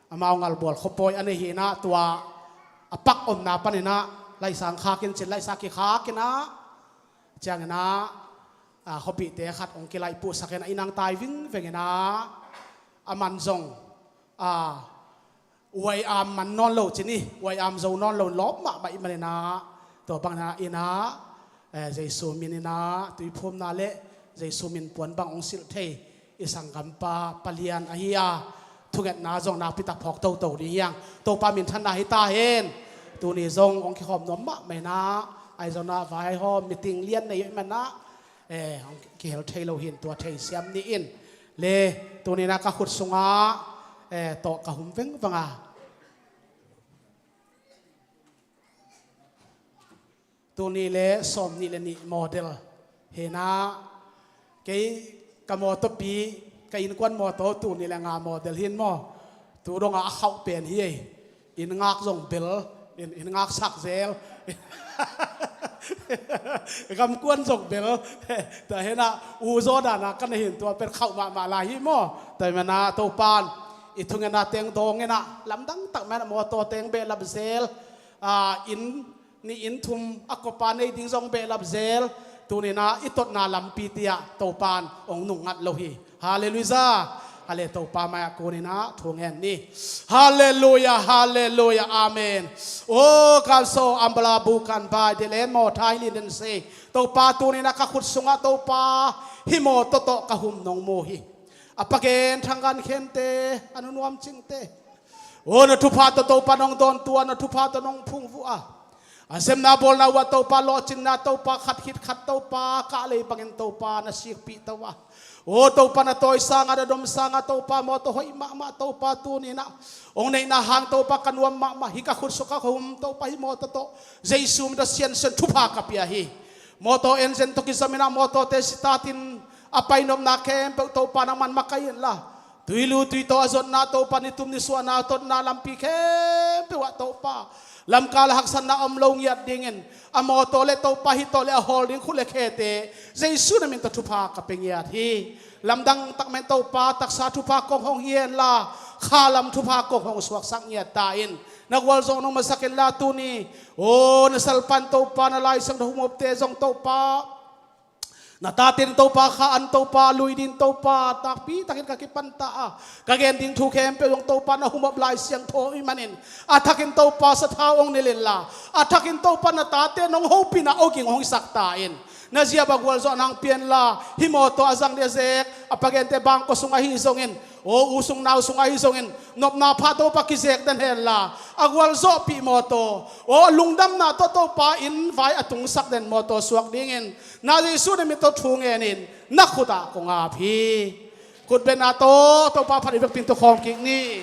amau ngalbual khuapawi a nei hinah tua a pak omna paninah laihsa ang khakin cin laihsa kikhak inah cianginah, a, khuapihte khat hong kilaihpuhsak inah inang tai vingveng inah a man zong, a, uai am man nawn lo cin hi uai am zo nawn lo lawp mahmah i maninah tua bang inah inah, eh, Jesu min inah tuiphumna le Jesu min puan bang hong silh thei i sanggampa palian ahi a thungetna zong nakpitak phawk toto ding hiang Topa minthanna hi ta hen. Tuni zong hong kikhawm nuam mahmah inah ahi zonah vaihawm meeting lian nei ahih manah, eh, hong kihel thei lo hin tua thei siam ni in le tuninah ka khut sungah, eh, tawh ka hum vengvang a tuni le sawm nih le nih model hinah kei ka mawtawpi ka innkuan mawtaw tuni le nga model hin maw tu dongah a khauh pen hi ei. In ngak zong bel in, in ngak sak zel gamkuan zong bel ta hinah u zaw dana ka na hin tua pen khauh mahmah lai hi maw. Tua hi manah Topan i thungetna teng dawng inah lamdang tak manah mawtaw teng behlap zel, a, inn nih inn thum a kopa nei ding zong behlap zel tuninah i totna lampi tiah Topan hong nungngat lo hi. Halleluiah. A le Topa mai-ah kuninah thu ngen ni. Halleluia, halleluia, amen. O kamso ambala bukan bai de len maw thai lin den se. Topa tuninah ka khut sungah Topa hi maw tawtawh ka hum nong mu hi. A pagen thanggan khente a nunuam cingte. O na thupha tawh Topa nong dawn tua na thupha tawh nong phung vuh a. A semna bawlna uh ah Topa lawhcinna Topa khat khit khat Topa kahlei bangin Topa na sikpih to a. O Topa na tawi sanga na dom sanga Topa mawtaw hoih mahmah Topa tuninah hong neihna hang Topa ka nuam mahmah hi ka khut suk ka hum Topa hi mawtaw tawh Jesu min tawh siansian thupha ka pia hi. Mawtaw engine tawh kizaminah mawtawte sitatin a painopna khempeuh Topa nangman makaih inla. Tuilu tuitaw a zotna Topa nitum nisuahna totna lampi khempeuh ah Topa lamkal a haksatna om lo ngiat dingin a mawtaw le Topa hih tawh le a hawl ding khut le khete Jesu na min tawh thupha ka pe ngiat hi. Lamdang takmen Topa taksa thupha kong hong hi henla khalam thupha kong hong suaksak ngiat ta in na gualzawh nong masak inla tuni o na salpan Topa na Lai Siangtho humopte zong Topa na taten Topa kha an Topa lui din Topa takpi takin ka kipanta a ka gen ding thu khempeuh zong Topa na humop Lai Siangtho i manin a thakin Topa sathau hong nilh inla a thakin Topa na tate nong hopina oging hong hisak ta in na ziap a gualzawh nang pianla hi mawtaw a zang dezek a pagente bangkua sung ahi zongin o u sung nau sung ahi zongin nopna pha Topa kizek den henla a gualzawhpih mawtaw o lungdamna tawh Topa in vai a tungsak den mawtaw suak dingin na Jesu na min tawh thu ngenin na khutah kong ap hi. Khutbetna tawh Topa phat i vekpin tu khawm kik ni.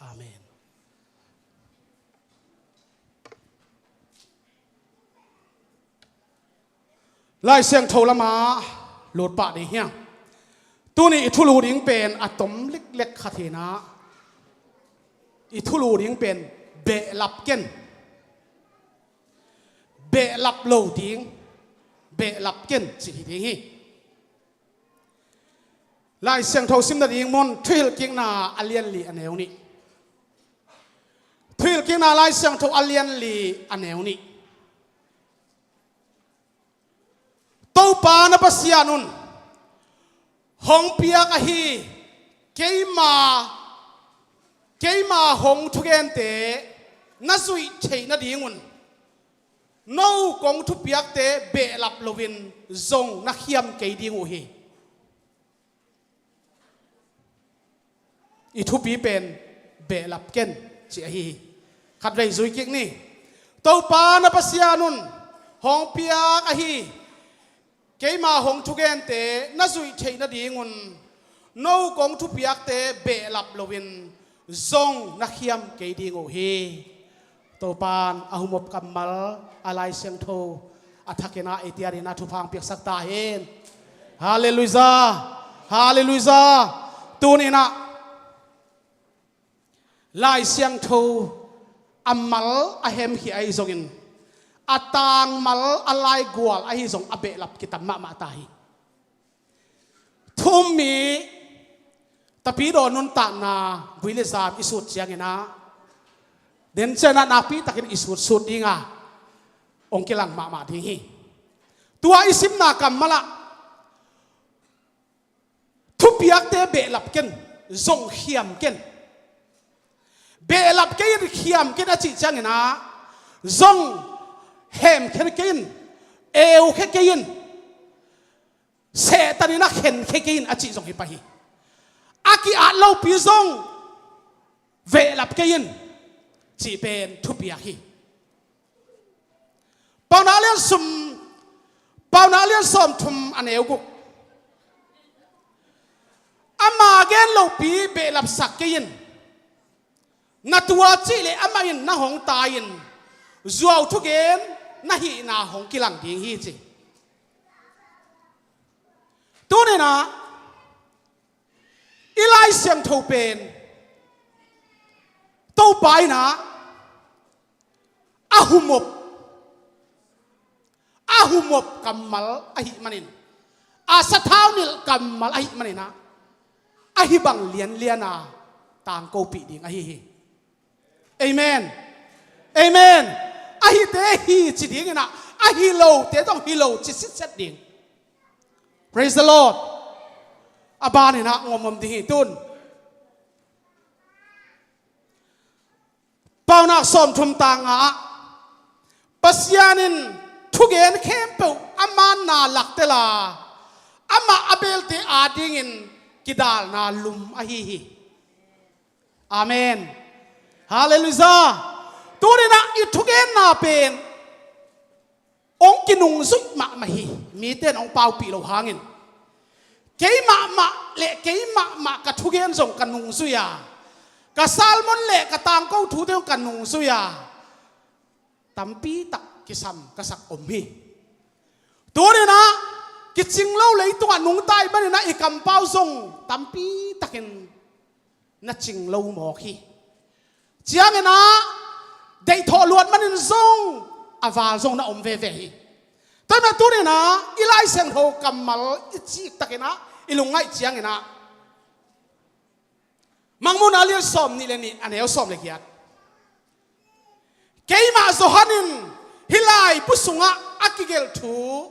Amen. Lai Siangtho lamah lut pah ding hiam? Tuni i thulu ding pen a tom leklek khat hinah i thulu ding pen behlap ken, behlap lo ding, behlap ken cih hi ding hi. Lai Siangtho simna ding mun Thuhilhkikna a lianli a neu nih. Thuhilhkikna Lai Siangtho a lianli a neu nih. Topa na Pasian un hong piak ahi keima keima hong thugente na zuih theih nadingun no kong thupiakte behlap loin zong na khiam kei ding uh hi. I thupi pen behlap ken ci ahi hi. Khatvei zui kik ni. Topa na Pasian un hong piak ahi keima hong thugente na zuih theih nadingun no kong thupiakte behlap loin zong na khiam kei ding uh hi. Topan a humop kammal a Lai Siangtho a thakinah ei tiarinah thupha hong piaksak ta hen. Halleluia. Halleluia. Tuninah Lai Siangtho a mal a hemkhia ahi zongin a tangmal a laigual ahi zong a behlap kitam mahmah ta hi. Thummi tapidaw nuntakna gui le zam i sut cianginah dencianah nakpitakin i sutsut dinga hong kilang mahmah ding hi. Tua i simna kammalah thupiakte behlap ken, zong khiam ken. Behlap kei in khiam ken a cih cianginah zong hemkhia kei in, eukhia kei in, Satan in a khenkhia kei in a cih zong hi pah hi. A ki-at lopi zong vehlap kei in cih pen thupiak hi. Paunak lian sum, Paunak lian sawmthum a neu guk. Ama gen lopi behlapsak kei in. Na tua cih leh amah in na hong tai-in zuau thugen na hihna hong kilang ding hi ci. Tuninah i Lai Siangtho pen Topa innah a humop, a humop kammal ahih manin, a sathau nilh kammal ahih maninah ahi bang lianliana tangkopih ding ahi hi. Amen. Amen. Ahite hi ci dinginah ahi lote zong hi lo ci sitset ding. Praise the Lord. A baninah ngomngom ding hi tun. Paunak sawmthum tanga ah Pasian in thugen khempeuh a manna laktela amah a belte adingin kidalna lum ahi hi. Amen. Halleluiah. Tuninah i thugenna pen hong kinungzuih mahmah hi. Mite in hong paupih lo hangin kei mahmah le kei mahmah ka thugen zong ka nungzui a, ka sermon le ka tangko thute zong ka nungzui a, tampi tak kisam ka sak om hi. Tuninah kicing lo leitungah nungta i maninah i kampau zong tampi takin na cing lo mawk hi. Cianginah deihthawh luat manin zong a val zong na om veve hi. Tuimah tuninah i Lai Siangtho kammal i cik takinah i lungngaih cianginah Mangmuhna a lian sawm nih le nih a neu sawm le giat. Keimah Johan in hih laibu sungah a kigelh thu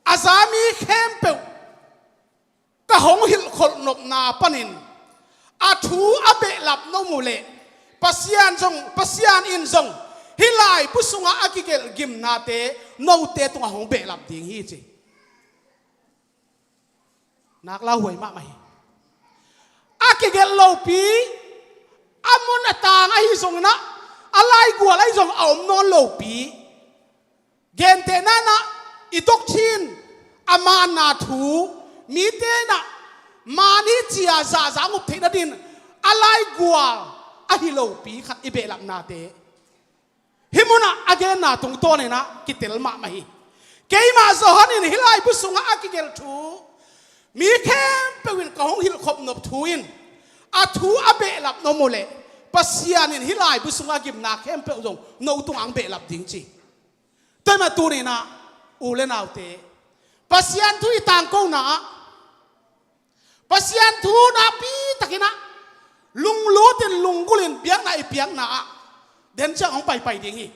a za mi khempeuh ka hong hilhkholh nopna panin a thu a behlap na om uh leh Pasian zong, Pasian in zong hih laibu sungah a kigelh gimnate note tungah hong behlap ding hi ci. Nak lauhuai mahmah hi. A kigelh lopi, a mun a tang ahi zonginah a laigual ahi zong a om nawn lopi. Gentehna inah i doctrine a manna thu mite inah man hi cia zahzah a ngup theih nadin a laigual ahi lopi khat i behlapnate hih munah a genna tungtawninah kitel mahmah hi. Keimah Johan in hih laibu sungah a kigelh thu mi khempeuh in ka hong hilhkhop nop thu in a thu a behlap na om uh leh Pasian in hih laibu sungah gimna khempeuh zong no tungah hong behlap ding ci. Tuimah tuninah u le naute, Pasian thu i tangkona ah Pasian thu nakpi takinah lunglutin lunggulhin biakna i piakna ah den ciang hong paipai ding hi.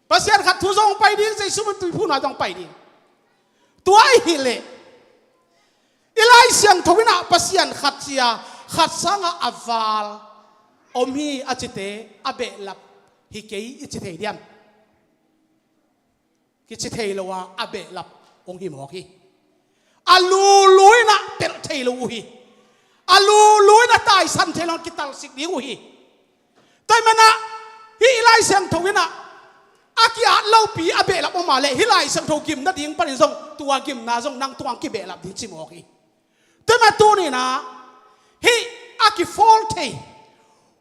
Pasian khat thu zong hong pai ding, Jesu min tuiphuna zong hong pai ding. Tua ahih leh i Lai Siangtho inah Pasian khat cia khat sangah a val om hi a cite a behlap hi kei i ci thei diam? Kici thei lo a, a behlap hong hi mawk hi. A lulu inah pelh thei lo uh hi. A lulu inah taisan thei lo a kitalsik ding uh hi. Tua ahih manah hih i Lai Siangtho inah a ki-at lopi a behlap om a leh hih Lai Siangtho gim nading panin zong tua gimna zong nang tungah kibehlap ding ci mawk hi. Tuimah tuninah hih a kifawl thei,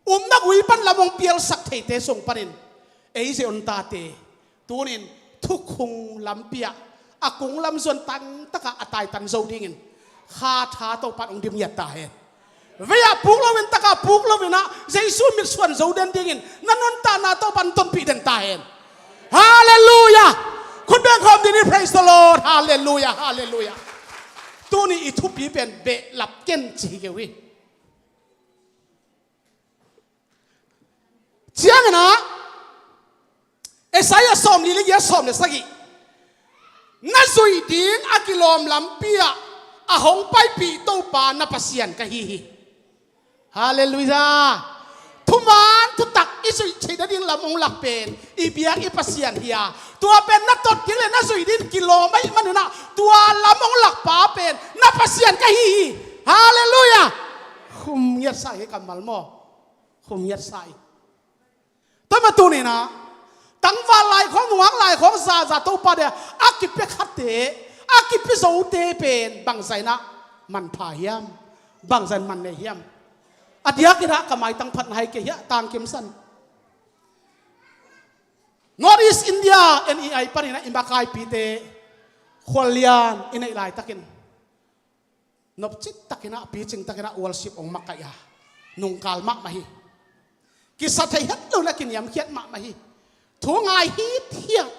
upna gui pan lam hong pialsak theite sung panin ei Zion tate tunin thukhung lampi ah a kung lam zuan tangtakah a taitan zo dingin kha tha Topan hong dim ngiat ta hen. Vei-ah puk loin, takah puk loinah Jesu mitsuan zo den dingin na nuntakna Topan tonpih den ta hen. Halleluiah. Khut beng khawm dingin, praise the Lord. Halleluiah, halleluiah. Tuni i thupi pen behlap ken ci hi kei uh hi. Cianginah Isaiah sawmli le giat, sawm le sagih, na zuih ding a kilawm lampi ah a hong paipih Topa na Pasian ka hi hi. Halleluiah. Thuman thutak i zuih theih nading lam hong lak pen i biak i Pasian hi a, tua pen na tot ding le na zuih ding kilawm ahih maninah tua lam hong lakpa pen na Pasian ka hi hi. Halleluiah. Khum ngiatsa hi kammal maw? Khum ngiatsa hi. Tuimah tuninah tangval lai khawng, nungak lai khawng zaza Topa dia a kipia khatte, a kipia zote pen bangzah inah manpha hiam? Bangzah in man nei hiam? A diakinah ka maitang phatna hai kei hiah tangkimsan. North East India N E I paninah i makaipite khuallian i neih laitakin nopcit takinah, picing takinah worship hong makaih a, nungkal mahmah hi. Kisa thei het lo inah kiniamkhiat mahmah hi. Thu ngai hithiat,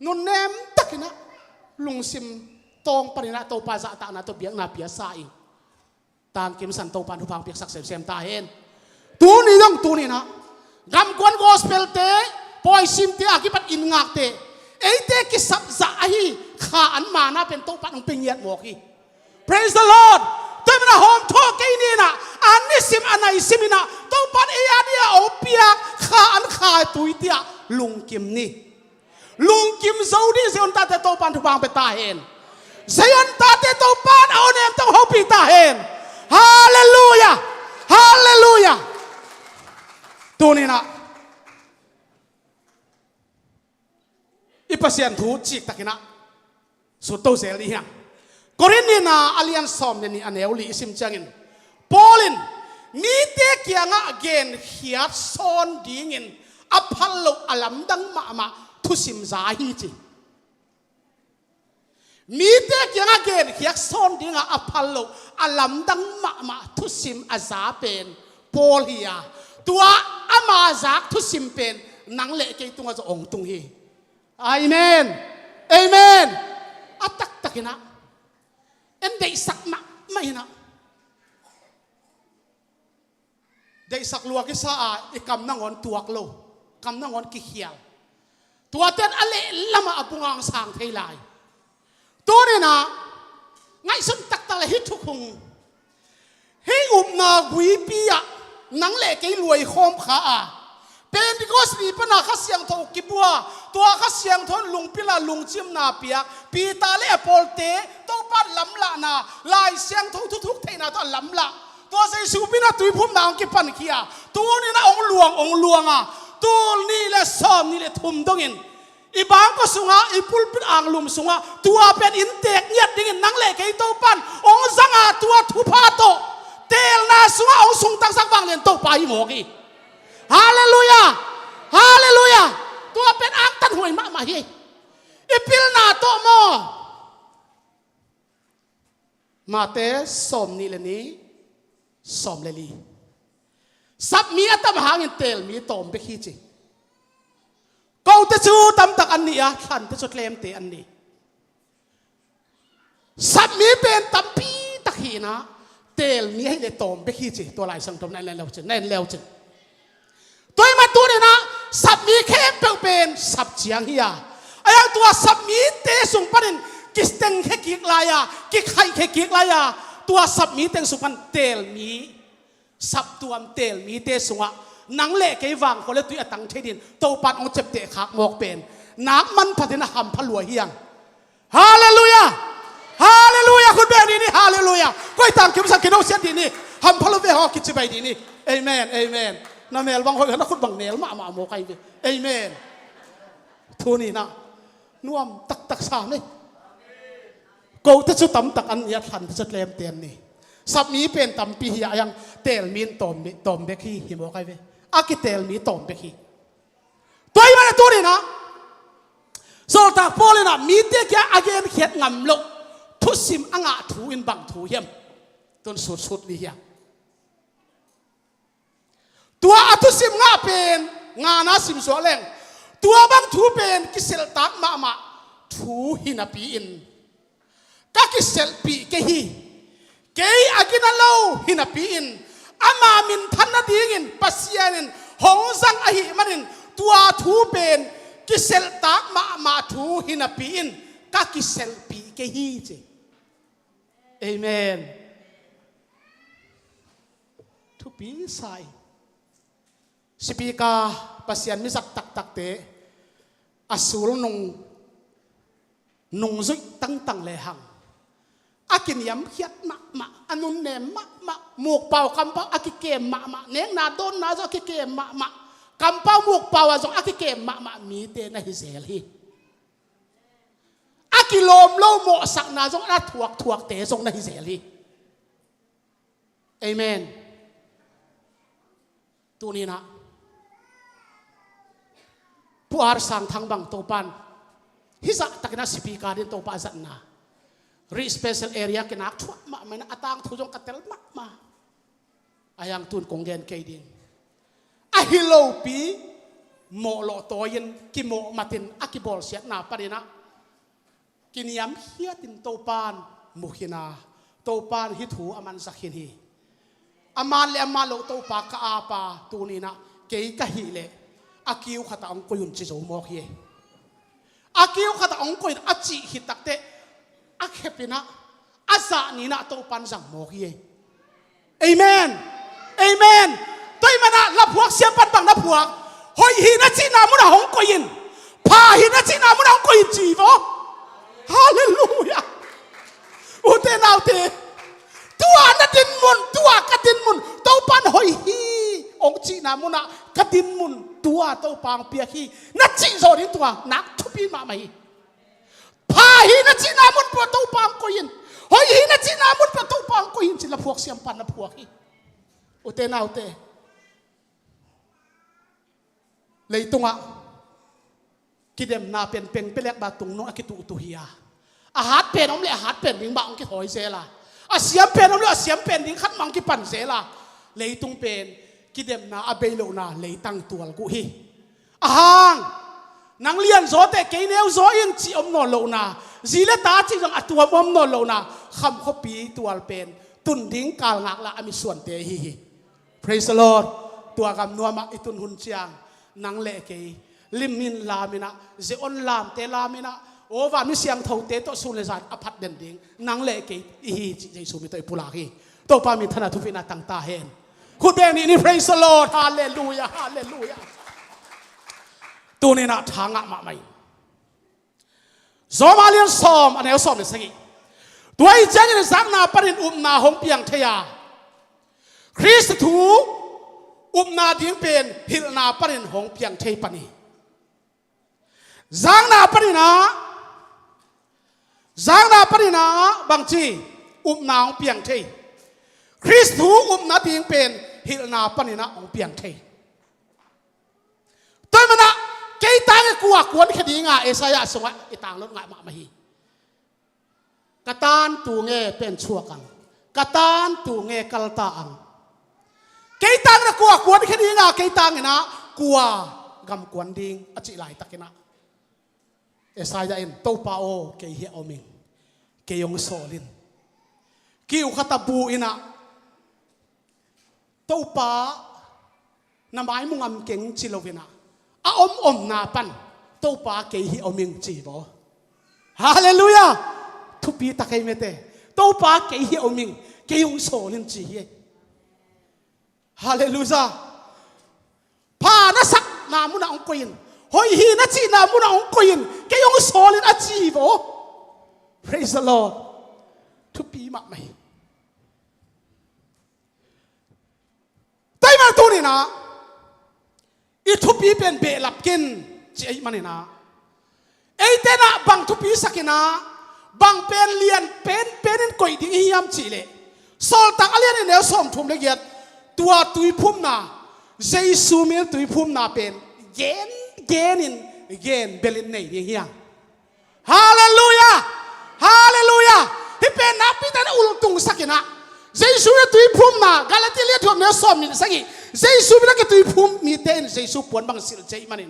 nunnem takinah lungsim tawng paninah Topa zahtakna tawh biakna piasa in tangkimsan, Topan thupha hong piaksak semsem ta hen. Tuni dong tuninah gamkuan gospel-te, pawisimte a kipat inn ngakte, eite kisapzah ahi kha an mana pen Topan hong pia ngiat mawk hi. Praise the Lord. Tua manin a hawm thawh kei ni in ah, a nisim a naisim in ah, Topa'n ei a dingin a hong piak kha an kha tui tiah lungkim ni. Lungkim zo ding Zion tate Topa'n thupha hong pia ta hen. Zion tate Topa'n a awnem tawh hong hopih ta hen. Halleluiah. Halleluiah. Tuni in ah i Pasian thu ciktak in ah sut to zel ni hiam? Korinth nihna a lian sawm le nih a neu li i sim ciangin Paul in mite kiangah genkhiat sawn dingin a phal loh a lamdang mahmah thusim za hi ci. Mite kiangah genkhiat sawn dingah a phal loh a lamdang mahmah thusim a za pen Paul hi a, tua ama zak thusim pen nang le kei tungah zong hong tung hi. Amen. Amen. A taktak in ah en deihsak mahmah in ah, deihsak lua kisa a, i kam nangawn tuak lo, kam nangawn kikhial. Tuate'n a lehlamah a bungang sang thei lai. Tuni in ah ngaihsun taktak le hih thukhun, hih upna guipi ah nang le kei luai khawm kha a, Pentecost ni pan a Kha Siangtho kibua, tua Kha Siangtho in lungpil a lungkimna piak Peter le a pawlte, Topa lamlahna, Lai Siangtho thuthuk theihna tawh a lamlah. Tua Jesu min a tuiphumna hong kipankhia, tuni in ah hong luang, hong luang a, tul nih le sawm nih le thum dongin i bangkua sungah, i pulpit anglum sungah tua pen inntek ngiat dingin nang le kei Topa'n hong zang a, tua thupha tawh teelna sungah hong sungtangsak vanglian Topa hi mawk hi. Halleluiah. Halleluiah. Tua pen angtanhuai mahmah hi. I pilna tawh maw? Mate sawm nih le nih, sawm le li. Sapmi a tam hangin teelmi tawm bek hi ci. Kote cu tamtak an ni a, thlante cu tlemte an ni. Sapmi pen tampi tak hi in ah, teelmi ahih leh tawm bek hi ci. Tua Lai Siangtho na en leucin, na en leucin. Tua ahih manin tuni in ah sapmi khempeuh pen sap ciang hi a, a yang tua sapmite sung panin kitengkhia kik lai a, kikhaihkhia kik lai a, tua sapmi teng sung pan teelmi, saptuam teelmite sungah nang le kei vangkua le tui a tang thei dingin Topa'n hong ciapteh khak mawk pen nak manphatin a hampha lua hi hang. Halleluiah. Halleluiah. Khut beng dih ni. Halleluiah. Koi tang kimsa kino siat dih ni. Hampha lo ve haw, kici bai dih ni. Amen. Amen. Na mel bang hoih, na khut bang mel mahmah maw kai ve. Amen. Tuni in ah nuam taktak sa ni. Kote cu tamtak an ni a, thlante cu tlemte an ni. Sapmi pen tampi hi a, a yang teelmi in tawm bek, tawm bek hi, hi maw kai ve. A kiteelmi tawm bek hi. Tua ahih manin tuni in ah sawltak Paul in ah mite kiangah a genkhiat ngam loh thusim a ngah thu in bang thu hiam? Tun sutsut ni hiam? Tua a thusim ngah pen, ngana simsuak leng, tua bang thu pen kiselhtak mahmah thu hi napi in ka kiselhpih kei hi. Kei a gina lo hi napi in ama minthan nadingin Pasian in hong zang ahih manin tua thu pen kiselhtak mahmah thu hi napi in ka kiselhpih kei hi ci. Amen. Thupi sa ing. Sipika, Pasian mizat taktakte a sulnung nungzuih tangtang lehang a kiniamkhiat mahmah, a nunnem mahmah, mukpau kampau a kikem mahmah, nekna dawnna zong a kikem mahmah, kampau mukpau ah zong a kikem mahmah mite na hi zel hi. A kilawm lo mawhsakna zong a thuakthuakte zong na hi zel hi. Amen. Tuni in ah Pu Ar Sang Thang bang Topa'n hih zahtakin a sipika dingin Topa a zatna, Rih Special Area kinak thuah mahmah in ah, a tangthu zong ka tel mahmah. A yang tun kong gen kei ding. A hi lopi mawhlawh tawi-in kimawh matin a kibawlsiatna panin ah kiniamkhiatin Topa'n mu khin a, Topa'n hih thu a mansak khin hi. A man le a man loh Topa ka ap a, tuni in ah kei ka hih leh a kiu khat ah hong koih un ci zo mawk hi. A kiu khat ah hong koih in a cih khit takteh a khepin ah a zah ni-in ah Topa'n zang mawk hi. Amen. Amen. Tua ahih manin ah laphuak siam pan bang na phuak? Hoih hi na cihna munah hong koih in. Pha hi na cihna munah hong koih in ci vo. Halleluiah. Ute naute, tua na dinmun, tua ka dinmun, Topa'n hoih hi hong cihna munah ka dinmun tua Topa hong piak hi na cih zawh ding tua nak thupi mahmah hi. Pha hi na cihna mun peuh ah Topa hong koih in. Hoih hi na cihna mun peuh ah Topa hong koih in ci-in laphuak siam pan na phuak hi. Ute naute, leitungah kidemna pen pengpelek bang tungnung a kituhtuh hi a, a hat pen om leh a hat pen ding mah hong kithawi zel a, a siam pen om leh a siam pen ding khat mah hong kipan zel a, leitung pen kidemna a bei lohna leitang tualguh hi. Ahang, nang lianzaw teh kei neuzaw ing cih om nawn lohna, zi le ta cih zong a tuam om nawn lohna, kham khuapi tual pen tun ding kal ngaklah a mitsuante ahi hi. Praise the Lord. Tua gam nuamah i tun hun ciang nang le kei lim in lam in ah, ze-on lamte lam in ah, aw vanmi siangthote tawh sun le zan a phat den ding nang le kei i hi cih Jesu min tawh i pulak hi. Topa min thanah thupina tang ta hen. Khut beng ni ni, praise the Lord. Halleluiah, halleluiah. Tuni-in ah tha ngah mahmah ing. Rom a lian sawm, a neu sawm le sagih. Tua ahih ciangin zakna panin upna hong piang thei a, Khrist thu upna ding pen hilhna panin hong piang thei pan hi. Zakna panin ah, zakna panin ah bangci upna hong piang thei? Khrist thu upna ding pen hilhna panin ah hong piang thei. Tua ahih manin ah kei tangin kua kuankhia ding a, Isaiah sungah i tanglut ngah mahmah hi. Ka tantu nge pen chuak ang, ka tantu nge kalta ang. Kei tangin ah kua kuankhia ding a, kei tangin ah kua gam kuan ding a cih laitakin ah Isaiah in, Topa aw, kei hiah om ing, kei hong sawl in. Kiu khat ah bu in ah, Topa, na mai mu ngam keng ci lo in ah, a om omna pan, Topa kei hiah om ing ci vo. Halleluiah. Thupi tak ei mate. Topa kei hiah om ing, kei hong sawl in ci hi. Halleluiah. Pha na sakna munah hong koih in, hoih hi na cihna munah hong koih in, kei hong sawl in a ci hi vo. Praise the Lord. Thupi mahmah hi. Tua ahih manin tuni-in ah i thupi pen behlap ken ci ahih manin ah, eite in ah bang thupi sak in ah, bang pen lian penpen in koih ding i hiam cih leh, Sawltak a lian nih, a neu sawmthum le giat, tua tuiphumna, Jesu min tuiphumna pen gen, gen in, gen bel in nei ding hi hang. Halleluiah! Halleluiah! Hih pen nakpi takin a ultungsak in ah, Jesu min a tuiphumna, Galati lian thum, neu sawmnih le sagih, Jesu min a kituiphum mite in Jesu puan bang silh ci ahih manin,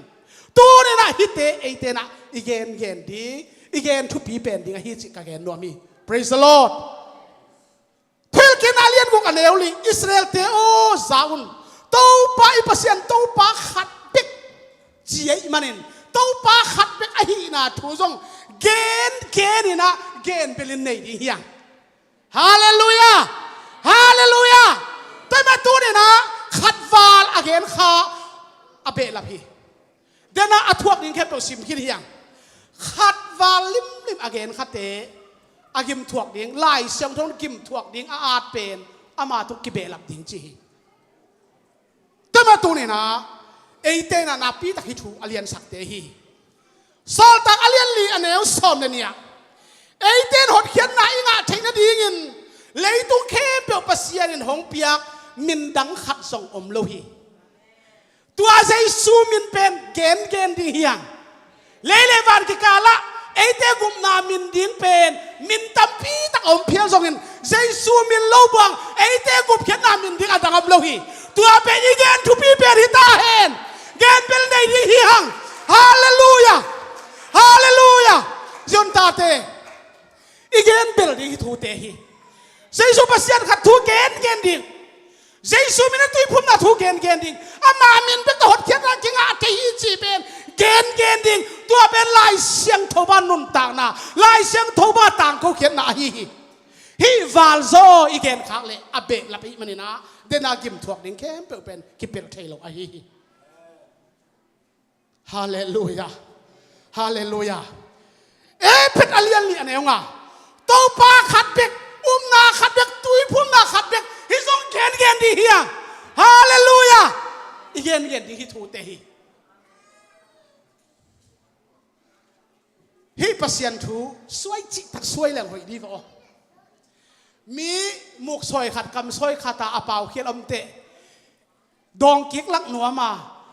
tuni-in ah hihte eite in ah i gengen ding, i gen thupi pen ding ahi cih ka gen nuam hi. Praise the Lord. Thuhilhkikna lian guk, a neu li, Israelte aw, za un. Topa i Pasian, Topa khat bek ci ahih manin, Topa khat bek ahihna thu zong gen, gen in ah, gen bel in nei ding hi hang. Halleluiah! Halleluiah! Tua ahih manin tuni-in ah khat val a gen kha a behlap hi. Tua ahih manin a thuak ding khempeuh sim khin hi hang. Khat val limlim a gen khate a gim thuak ding, Lai Siangtho in gim thuak ding a at pen ama tung kibehlap ding ci hi. Tua ahih manin tuni-in ah eite in ah nakpi tak hih thu a liansakte hi. Sawltak a lian li, a neu sawm le nih ah, eite in hotkhiatna i ngah theih nadingin leitung khempeuh Pasian in hong piak min dang khat zong om lo hi. Tua Jesu min pen gengen ding hi hang. Lei le van kikalah eite gupna min ding pen min tampi tak a om phial zongin, Jesu min lo buang eite gupkhiatna min ding a dang om lo hi. Tua pen i gen thupi pen hi ta hen. Gen bel nei ding hi hang. Halleluiah! Halleluiah! Zion tate, i gen bel ding hih thute hi. Jesu Pasian khat thu gengen ding, Jesu min a tuiphumna thu gengen ding, ama min bek tawh hotkhiatna kingah thei hi cih pen gengen ding. Tua pen Lai Siangtho bang nuntakna, Lai Siangtho bang tangkokhiatna ahi hi. Hih valzaw i genkhak leh a behlap ahih manin ah, den a gimthuak ding khempeuh pen kipelh thei lo ahi hi. Halleluiah. Halleluiah. Efesa a lian nih a neu nga, Topa khat bek, upna khat bek, tuiphumna khat bek, hih zong gengen ding hi hang. Halleluiah. I gengen ding hih thute hi. Hih Pasian thu suai cihtak suai leng hoih ding hi aw. Mi muksawi khat, kamsawi khat a a paukhial om teh, dawng kik lak nuam a,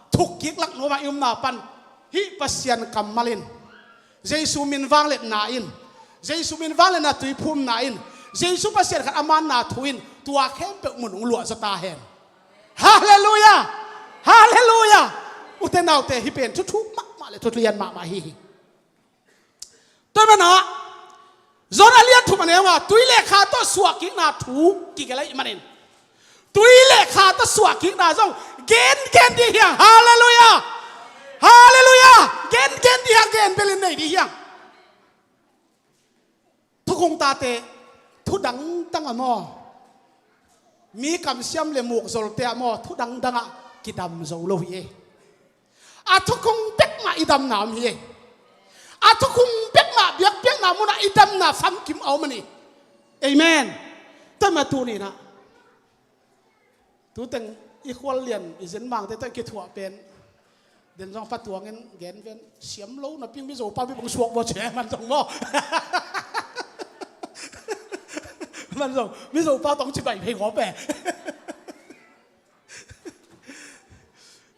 thuk kik lak nuam a i omna pan hih Pasian kammal in, Jesu min vangliatna in, Jesu min vangliatna tuiphumna in, Jesu Pasian khat a manna thu in tua khempeuh mun hong luahzaw ta hen. Halleluiah. Halleluiah. Ute naute, hih pen thu thuk mahmah le thu lian mahmah hi hi. Tua hi manin ah, John a lian thum a neu nga, tui le kha tawh suahkikna thu kigelh ahih manin, tui le kha tawh suahkikna zong gengen ding hi hang. Halleluiah. Halleluiah. Gengen ding hi hang, gen bel in nei ding hi hang. Thukhun tate, thu dangdang ah maw, mi kamsiam le mukzolte ah maw, thu dangdang ah kidam zo lo hi e. A thukhun bek mah i damna om hi e. A thukhun bek mah biakpiakna munah i damna famkim a om a ni. Amen. Tua mah tuni-in ah, tu teng i khual lian i zen mangte tawh i kithuah pen, den zong patuangin gen ven, siam lo napi-in Mizo pau bang suak vua ci e, man zong maw. Man zong Mizo pau tawh ci bai phei ngawp e.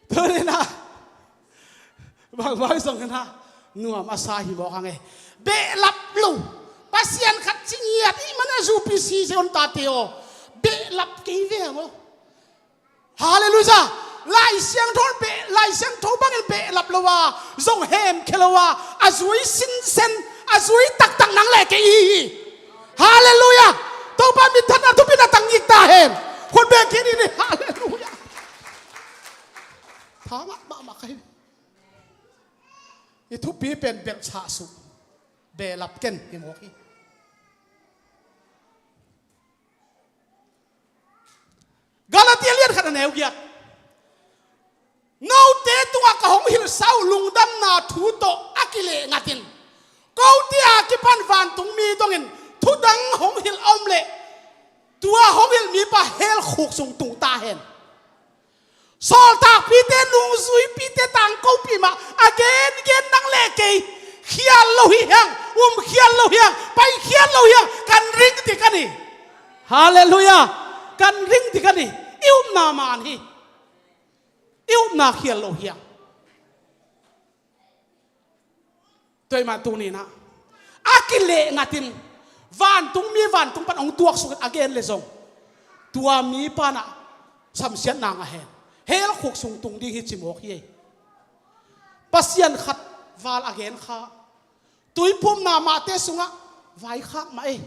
Tuni-in ah, bangmah zong in ah, nuam a sa hi mawk hang e. Behlap lo. Pasian khat ci ngiat i hih manin ah, U P C Zion tate aw, behlap kei ve hang aw. Halleluiah. Lai Siangtho beh, Lai Siangtho bangin behlap lo a, zong hemkhia lo a, a zui sinsen, a zui taktak nang le kei i hi hi. Halleluiah. Topa minthanna thupina tang ngik ta hen. Khut beng kik ni. Halleluiah. Tha mahmah ka hi. I thupi pen belh sahsuh, behlap ken hi mawk hi. Galatia lian khat a neu giat. Note tungah ka hong hilhsa uh lungdamna thu tawh a kileh ngatin, kote a kipan vantungmi dongin thu dang hong hilh a om leh, tua hong hilh mipa hell khuk sung tung ta hen. Sawltakpite, nungzuipite, tangkopi mah a gengen nang le kei khial lo hi hang, um khial lo hi hang, pai khial lo hi hang, kan ring dik a ni. Halleluiah. Kan ring dik a ni. I upna man hi. I upna khial lo hi hang. Tua ahih manin tuni-in ah, a kileh ngatin, vantungmi vantung pan hong tuaksuk in a gen leh zong, tua mipa in ah samsiatna ngah hen. Hell khuk sung tung ding hi ci mawk hi ei. Pasian khat val a gen kha, tuiphumna mahte sungah vaikhak mah ei.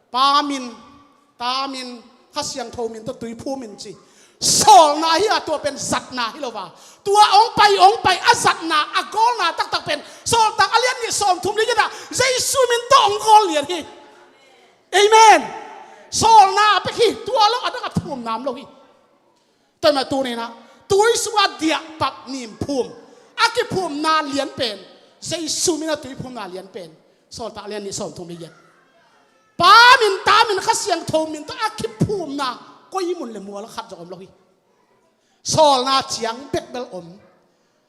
Pa min, Ta min, Kha Siangtho min tawh tuiphum in ci. Sawlna hi a, tua pen zatna hi lo a. Tua hong pai, hong pai, a zatna, a gawlna taktak pen Sawltak a lian nih sawmthum le giat ah Jesu min tawh hong gawl lian hi. Amen. Sawlna bek hi, tua lo a dang a phumna om lo hi. Tua ahih manin tuni-in ah, tui sungah diahpap nim phum, a kiphumna lian pen, Jesu min a tuiphumna lian pen, Sawltak lian nih sawmthum le giat. Pa min, Ta min, Kha Siangtho min tawh a kiphumna koi mun le mual khat zong om lo hi. Sawlna ciang bek bel om.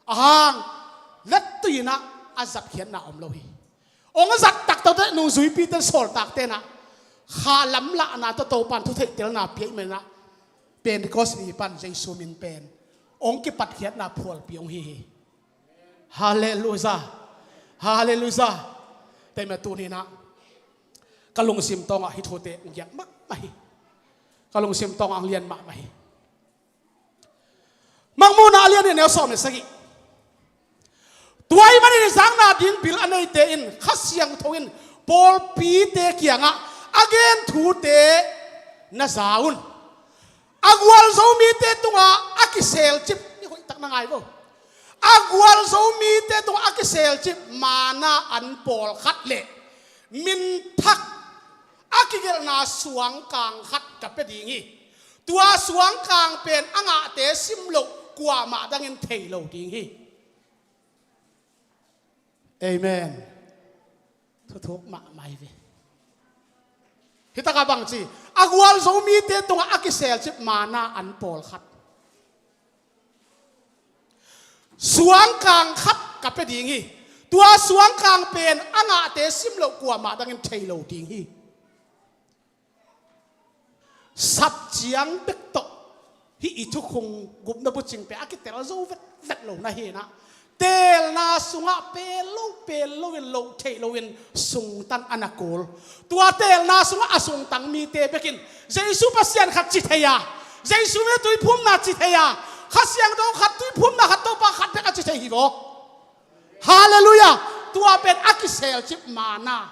Ahang, lettui-in ah a zatkhiatna om lo hi. Hong zat taktak teh nungzuipite, sawltakte in ah, kha lamlahna tawh Topa in thu theihtelna pia ahih manin ah, Pentecost ni pan Jesu min pen hong kipatkhiatna phualpi hong hi hi. Halleluiah. Halleluiah. Tua ahih manin tuni-in ah, ka lungsim tawngah hih thute hong giak mahmah hi. Ka lungsim tawngah hong lian mahmah hi. Mangmuhna a lian nih, a neu sawm le sagih. Tua ahih manin zakna ding bil a neite in, Kha Siangtho in pawlpite kiangah a gen thute na za un. A gualzo mite tungah a kiselcip, hih hoihtak na ngai vo. A gualzo mite tungah a kiselcip manna an pawlkhat le minthak a kigelhna suangkang khat ka pia ding hi. Tua suangkang pen a ngahte sim loh kuamah dangin thei lo ding hi. Amen. Thuthuk mahmah hi ve. Hitakah bang ci, a gualzo mite tungah a kiselcip manna an pawlkhat. Suangkang khat ka pia ding hi. Tua suangkang pen a ngahte sim loh kuamah dangin thei lo ding hi. Sapciang bek tawh hih i thukhun gupna bucing pen a kitel zo vetvet lo na hi na. Teelna sungah pel lo pel loin loh theih loin sungtan a na kul. Tua teelna sungah a sungtang mite bekin Jesu Pasian khat ci thei a, Jesu mi tuiphumna ci thei a, Kha Siangtho khat tuiphumna khat Topa khat bek a ci thei hi vaw. Halleluiah. Tua pen a kiselcip manna.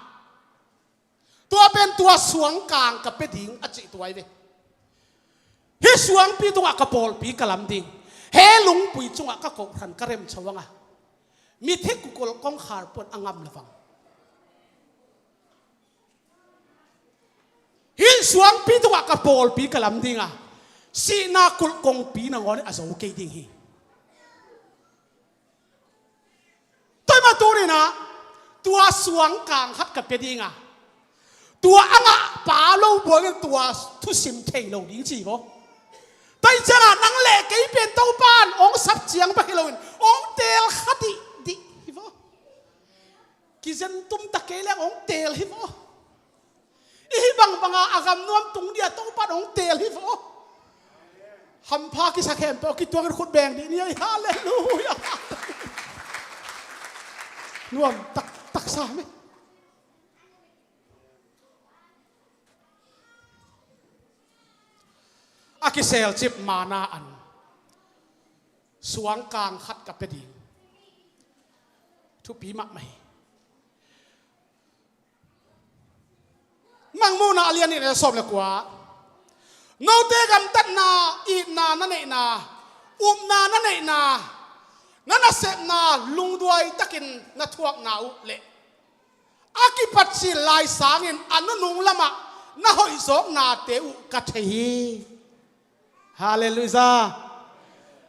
Tua pen tua suangkang ka pia ding a cih tua hi ve. Hih suangpi tungah ka pawlpi ka lam ding. Hih lungpui tungah ka kohhran ka remcho ang a, mithi kukol kongkhar puan a ngam lo vang. Hih suangpi tungah ka pawlpi ka lam ding a, sihna kulh kongpi nangawn a zo kei ding hi. Tua mah tuninah tua suangkang khat ka pia ding a, tua a ngah pa lo buangin tua thusim thei lo ding ci vaw. Tua hi ciangah nang le kei pen Topa in hong sapciang bek hi loin hong teel kha dihdih hi vaw. Kizen tum ta kei leng hong teel hi vaw. I hih bangbanga a gamnuam tung dia Topa in hong teel hi vaw. Hampha kisa khempeuh kituangin khut beng dih ni ei. Halleluiah. Nuam taktak sam ei. A kiselcip manna an suangkang khat ka pia ding. Thupi mahmah hi. Mangmuhna a lian nih le sawm le kua. Note gamtatna, itna na neihna, upna na neihna, na nasepna lungduai takin na thuakna uh le a kipat cil lai sangin a nunung lamah na hoih zawknate uh ka thei hi. Halleluiah.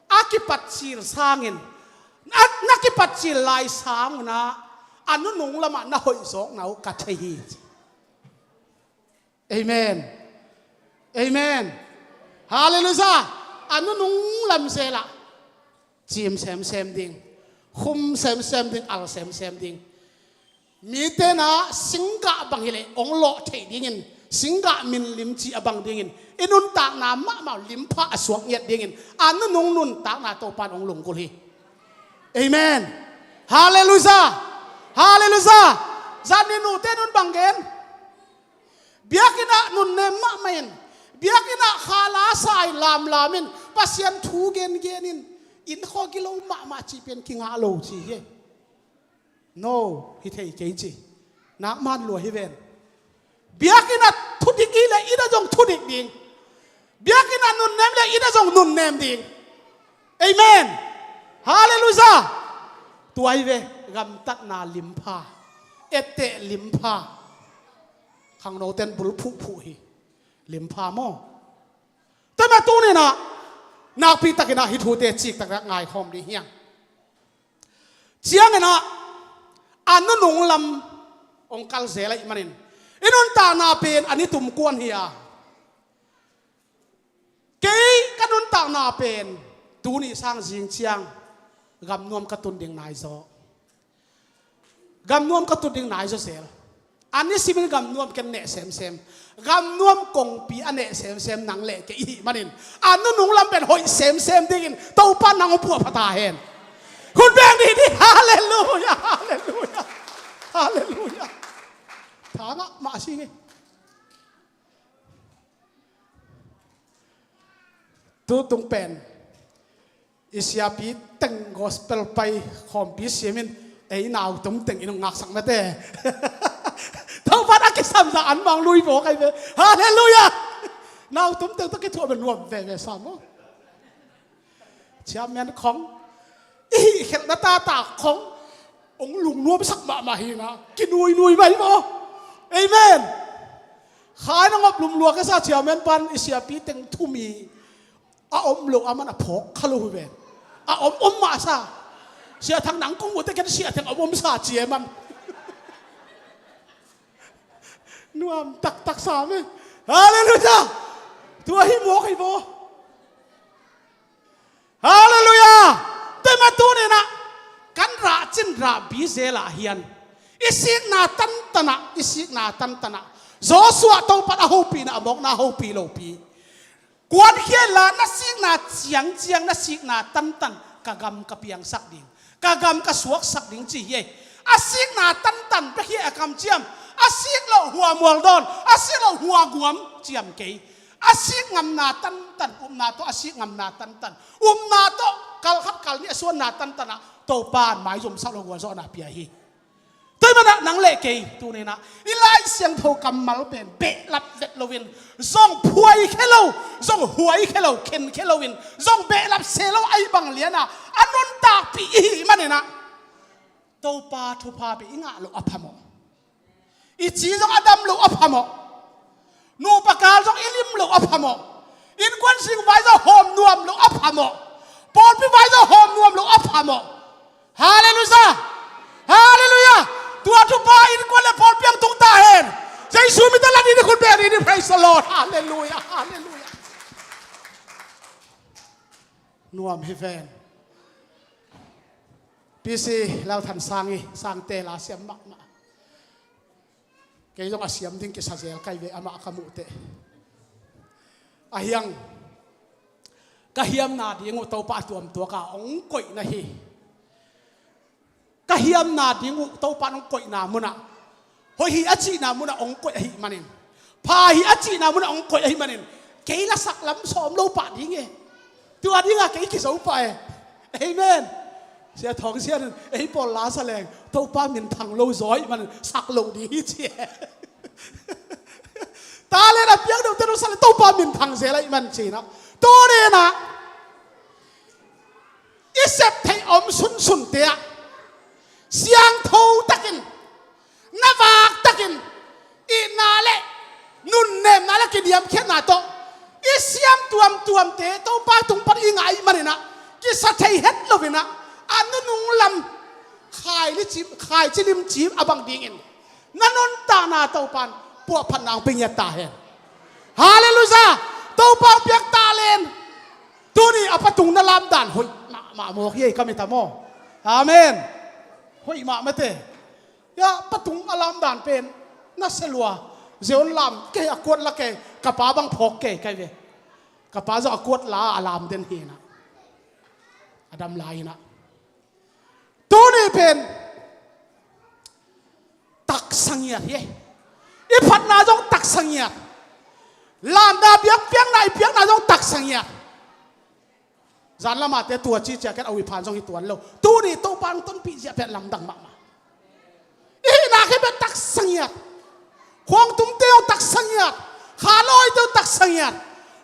A kipat cil sangin, a, na kipat cil lai sangunah a nunung lamah na hoih zawkna uh ka thei hi. Amen. Amen. Halleluiah. A nunung lam zelah cim semsem ding, khum semsem ding, al semsem ding. Mite na singgah bang hileh hong lawh theih dingin, singgah min limci a bang dingin, i nuntakna mahmah limpha a suak ngiat dingin a nunung nuntakna Topa in hong lunggulh hi. Amen. Halleluiah. Halleluiah. Zan ni nute nun bang gen. Biakinn ah nunnem mahmah in, biakinn ah khala sai lamlam in, Pasian thu gengen in, inn khua gilo mahmah cih pen kingah lo ci hi. No, hi thei kei ci. Nak man lua hi ven. Biakinn ah thudik i le inn ah zong thudik ding. Biakinn ah nunnem le inn ah zong nunnem ding. Amen. Halleluiah. Tua hi ve, gamtatna limpha, etteh limpha. Khangnoten bul phuhphuh hi. Limpha maw? Tua mah tuninah nakpi takinah hih thute ciktakah ngaikhawm dih hiang. Cianginah a nunung lam hong kal zel ahih manin i nuntakna pen a ni tum kuan hi a. Kei ka nuntakna pen tuni sang zing ciang gamnuam ka tun ding nai zaw. Gamnuam ka tun ding nai zaw zel. A nisimin gamnuam ken neh semsem. Gamnuam kongpi a neh semsem nang le kei i hih manin a nunung lam pen hoih semsem dingin Topa nang hong puahpha ta hen. Khut beng dih dih. Halleluiah. Halleluiah. Halleluiah. Thangah mah a si ngei. Tutung pen i siapi teng gospel pai khawmpi siamin ei nautum teng in hong ngaksak mate. Topan a kisamna an mang lui vawk ahi ve. Halleluiah. Nautum teng tawh kithuah ve nuam veve sam aw. Chairman khong i hih khelhna tata khong hong lungnuamsak mahmah hi na kinuinui mai maw? Amen. Khai na ngop lumlua ka sa, chairman pan i siapi teng thumi a om lo a man a phawk kha lo hi ven. A om om mah sa. Sia Thang nang kong ut te ken Sia Thang om om sa cia man. Nuam taktak sa me. Halleluiah. Tua hi mawk hi bo. Halleluiah. Tua mah tuni-in ah kan rah cin rah bi zel ah hian i sikna tantan ah, i sikna tantan ah Joshua Topan a hopihna a mawkna hopi lopi. Kuankhia inla na sikna ciangciang, na sikna tantan ka gam ka piangsak ding, ka gam ka suaksak ding ci hi. A sikna tantan bek hi a kamciam, a sik loh hua mualdawn, a sik loh hua guam ciam kei. A sik ngamna tantan upna tawh, a sik ngamna tantan upna tawh, kal khat kal nih a suanna tantan ah Topan maizumsak lo gualzawhna pia hi. Tua ahih manin ah nang le kei tuni-in ah i Lai Siangtho kammal pen behlap vet loin, zong phuaikhia lo, zong huaikhia lo, khenkhia loin, zong behlap se lo ahih bang lian ah a nuntakpih i hih manin ah Topa thupha beh i ngah loh a phamawh. I ci zong a dam loh a phamawh. Nupa kal zong i lim loh a phamawh. Innkuan sing vai zong hawm nuam loh a phamawh. Pawlpi vai zong hawm nuam loh a phamawh. Halleluiah. Halleluiah. Tua thupha innkuan le pawlpi ah tung ta hen. Jesu min tawh la ding, i khut beng ding. Praise the Lord. Halleluiah. Halleluiah. Nuam hi ven. P C Lau Than Sang hi, Sangte la siam mahmah. Kei zong a siam ding kisa zel kai ve, amah ka muh teh. A hiang, ka hiamna ding uh Topa a tuamtuak a hong koihna hi. Ka hiamna ding uh Topa in hong koihna munah, hoih hi a cihna munah hong koih ahih manin, pha hi a cihna munah hong koih ahih manin, kei la sak lam sawm lo pah ding e. Tua dingah kei kizo pah e. Amen. Sia Thawng Sian in ei pawl la sa leng Topa minthang lo zaw ahih manin sak lo ding hi ci e. Talent a piak deuhte lo sa leng Topa minthang zel ahih man ci-in ah, tuni-in ah i sep theih a om sunsunte ah siangtho takin, na vak takin, itna le nunnemna le kiniamkhiatna tawh i siam tuamtuamte Topa tung pan i ngah ahih manin ah, kisa thei het loin ah, a nunung lam khai li cim, khaici lim cim a bang dingin na nuntakna Topan puahphatna hong pia ngiat ta hen. Halleluiah. Topa hong piak talent tuni a patung na lamdan hoih mahmah mawk hi ei, ka mit a maw? Amen. Hoih mahmah te. Ya, patung a lamdan pen na se lua. Zion lam kei a kuat la kei, ka pa bang phawk kei kai ve. Ka pa zong a kuat la a lam den hi-in ah, a dam lai-in ah. Tuni pen taksa ngiat hi. I phatna zong taksa ngiat. Lamna biakpiakna i piakna zong taksa ngiat. Zan lamate tua ci ciah ken a ui phan zong hi tuan lo. Tuni Topa hong tonpih ziah pen lamdang mahmah. I hihna khempeuh taksa ngiat. Khuangtumte uh taksa ngiat. Khalawite uh taksa ngiat.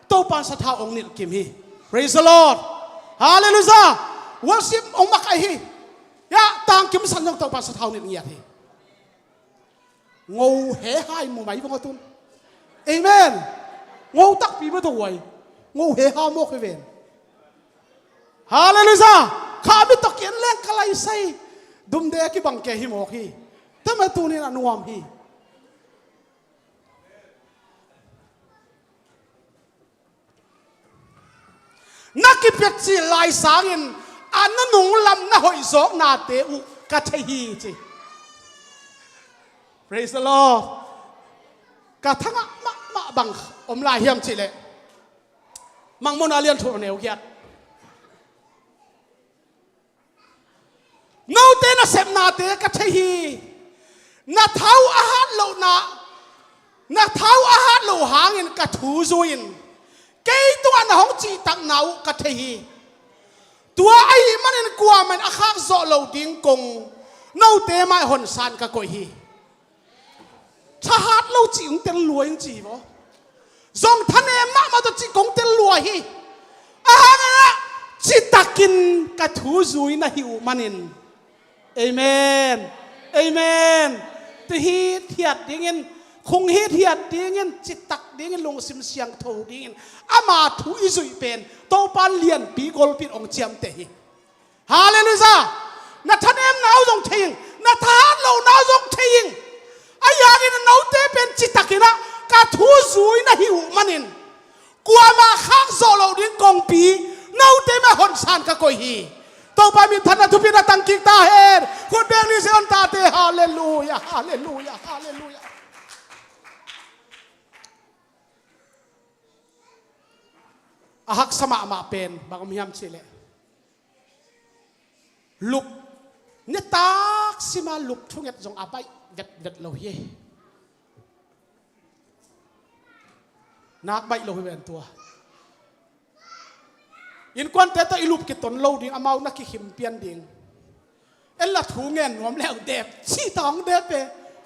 Topan sathau hong nilh kim hi. Praise the Lord. Halleluiah. Worship hong makaih hi. Ya, tangkim san zong Topan sathau nilh ngiat hi. Ngo he hai mu mai vong a tun. Amen. Ngo takpi mah tawh huai. Ngo he ha mawk hi ven. Halleluiah. Kha mi tawh kian leng ka lai sai. Dumde a kibang ke hi mawk hi. Tua mah tuni-in a nuam hi. Na kipet cil lai sangin a nunung lam na hoih zawknate uh ka thei hi ci. Praise the Lord. Ka thangah mahmah bang om lai hiam cihleh, Mangmona lian thum neu giat. Note nasepnate ka thei hi. Na thau a hat lohna, na thau a hat loh hangin ka thu zui-in kei tungah na hong cihtakna uh ka thei hi. Tua ahih manin kuamah in a khak zawh loh ding kong note mai hon san ka koih hi. Thahat lo cih hong tel lua ing ci hi vaw. Zong thanem mahmah tawh cih kong tel lua hi. A hangin ah citakin ka thu zui na hi uh manin. Amen. Amen. Tuhi thiat dingin Khung hithiat dingin, citak dingin, lungsim siangtho dingin ama thu i zuih pen Topa lianpi golpi in hong ciamteh hi. Halleluiah. Na thanemna uh zong thei ing, na thahat lohna uh zong thei ing. Ahi hangin note pen citakin ah ka thu zui na hih uh manin kuamah khak zawh loh ding kongpi note mah honsan ka koih hi. Topa minthanna thupina tangkik ta hen. Khut beng ni, Zion tate. Halleluiah, halleluiah, halleluiah. A haksa mahmah pen bang om hiam cih leh, lup nitak sima lup thunget zong a baih vetvet lo hi. Nak baih lo hi ven tua. Innkuante tawh i lup kiton lo ding, amau na kikhim pian ding. En la thu ngen nuam leu dep, cih ta hong dep e.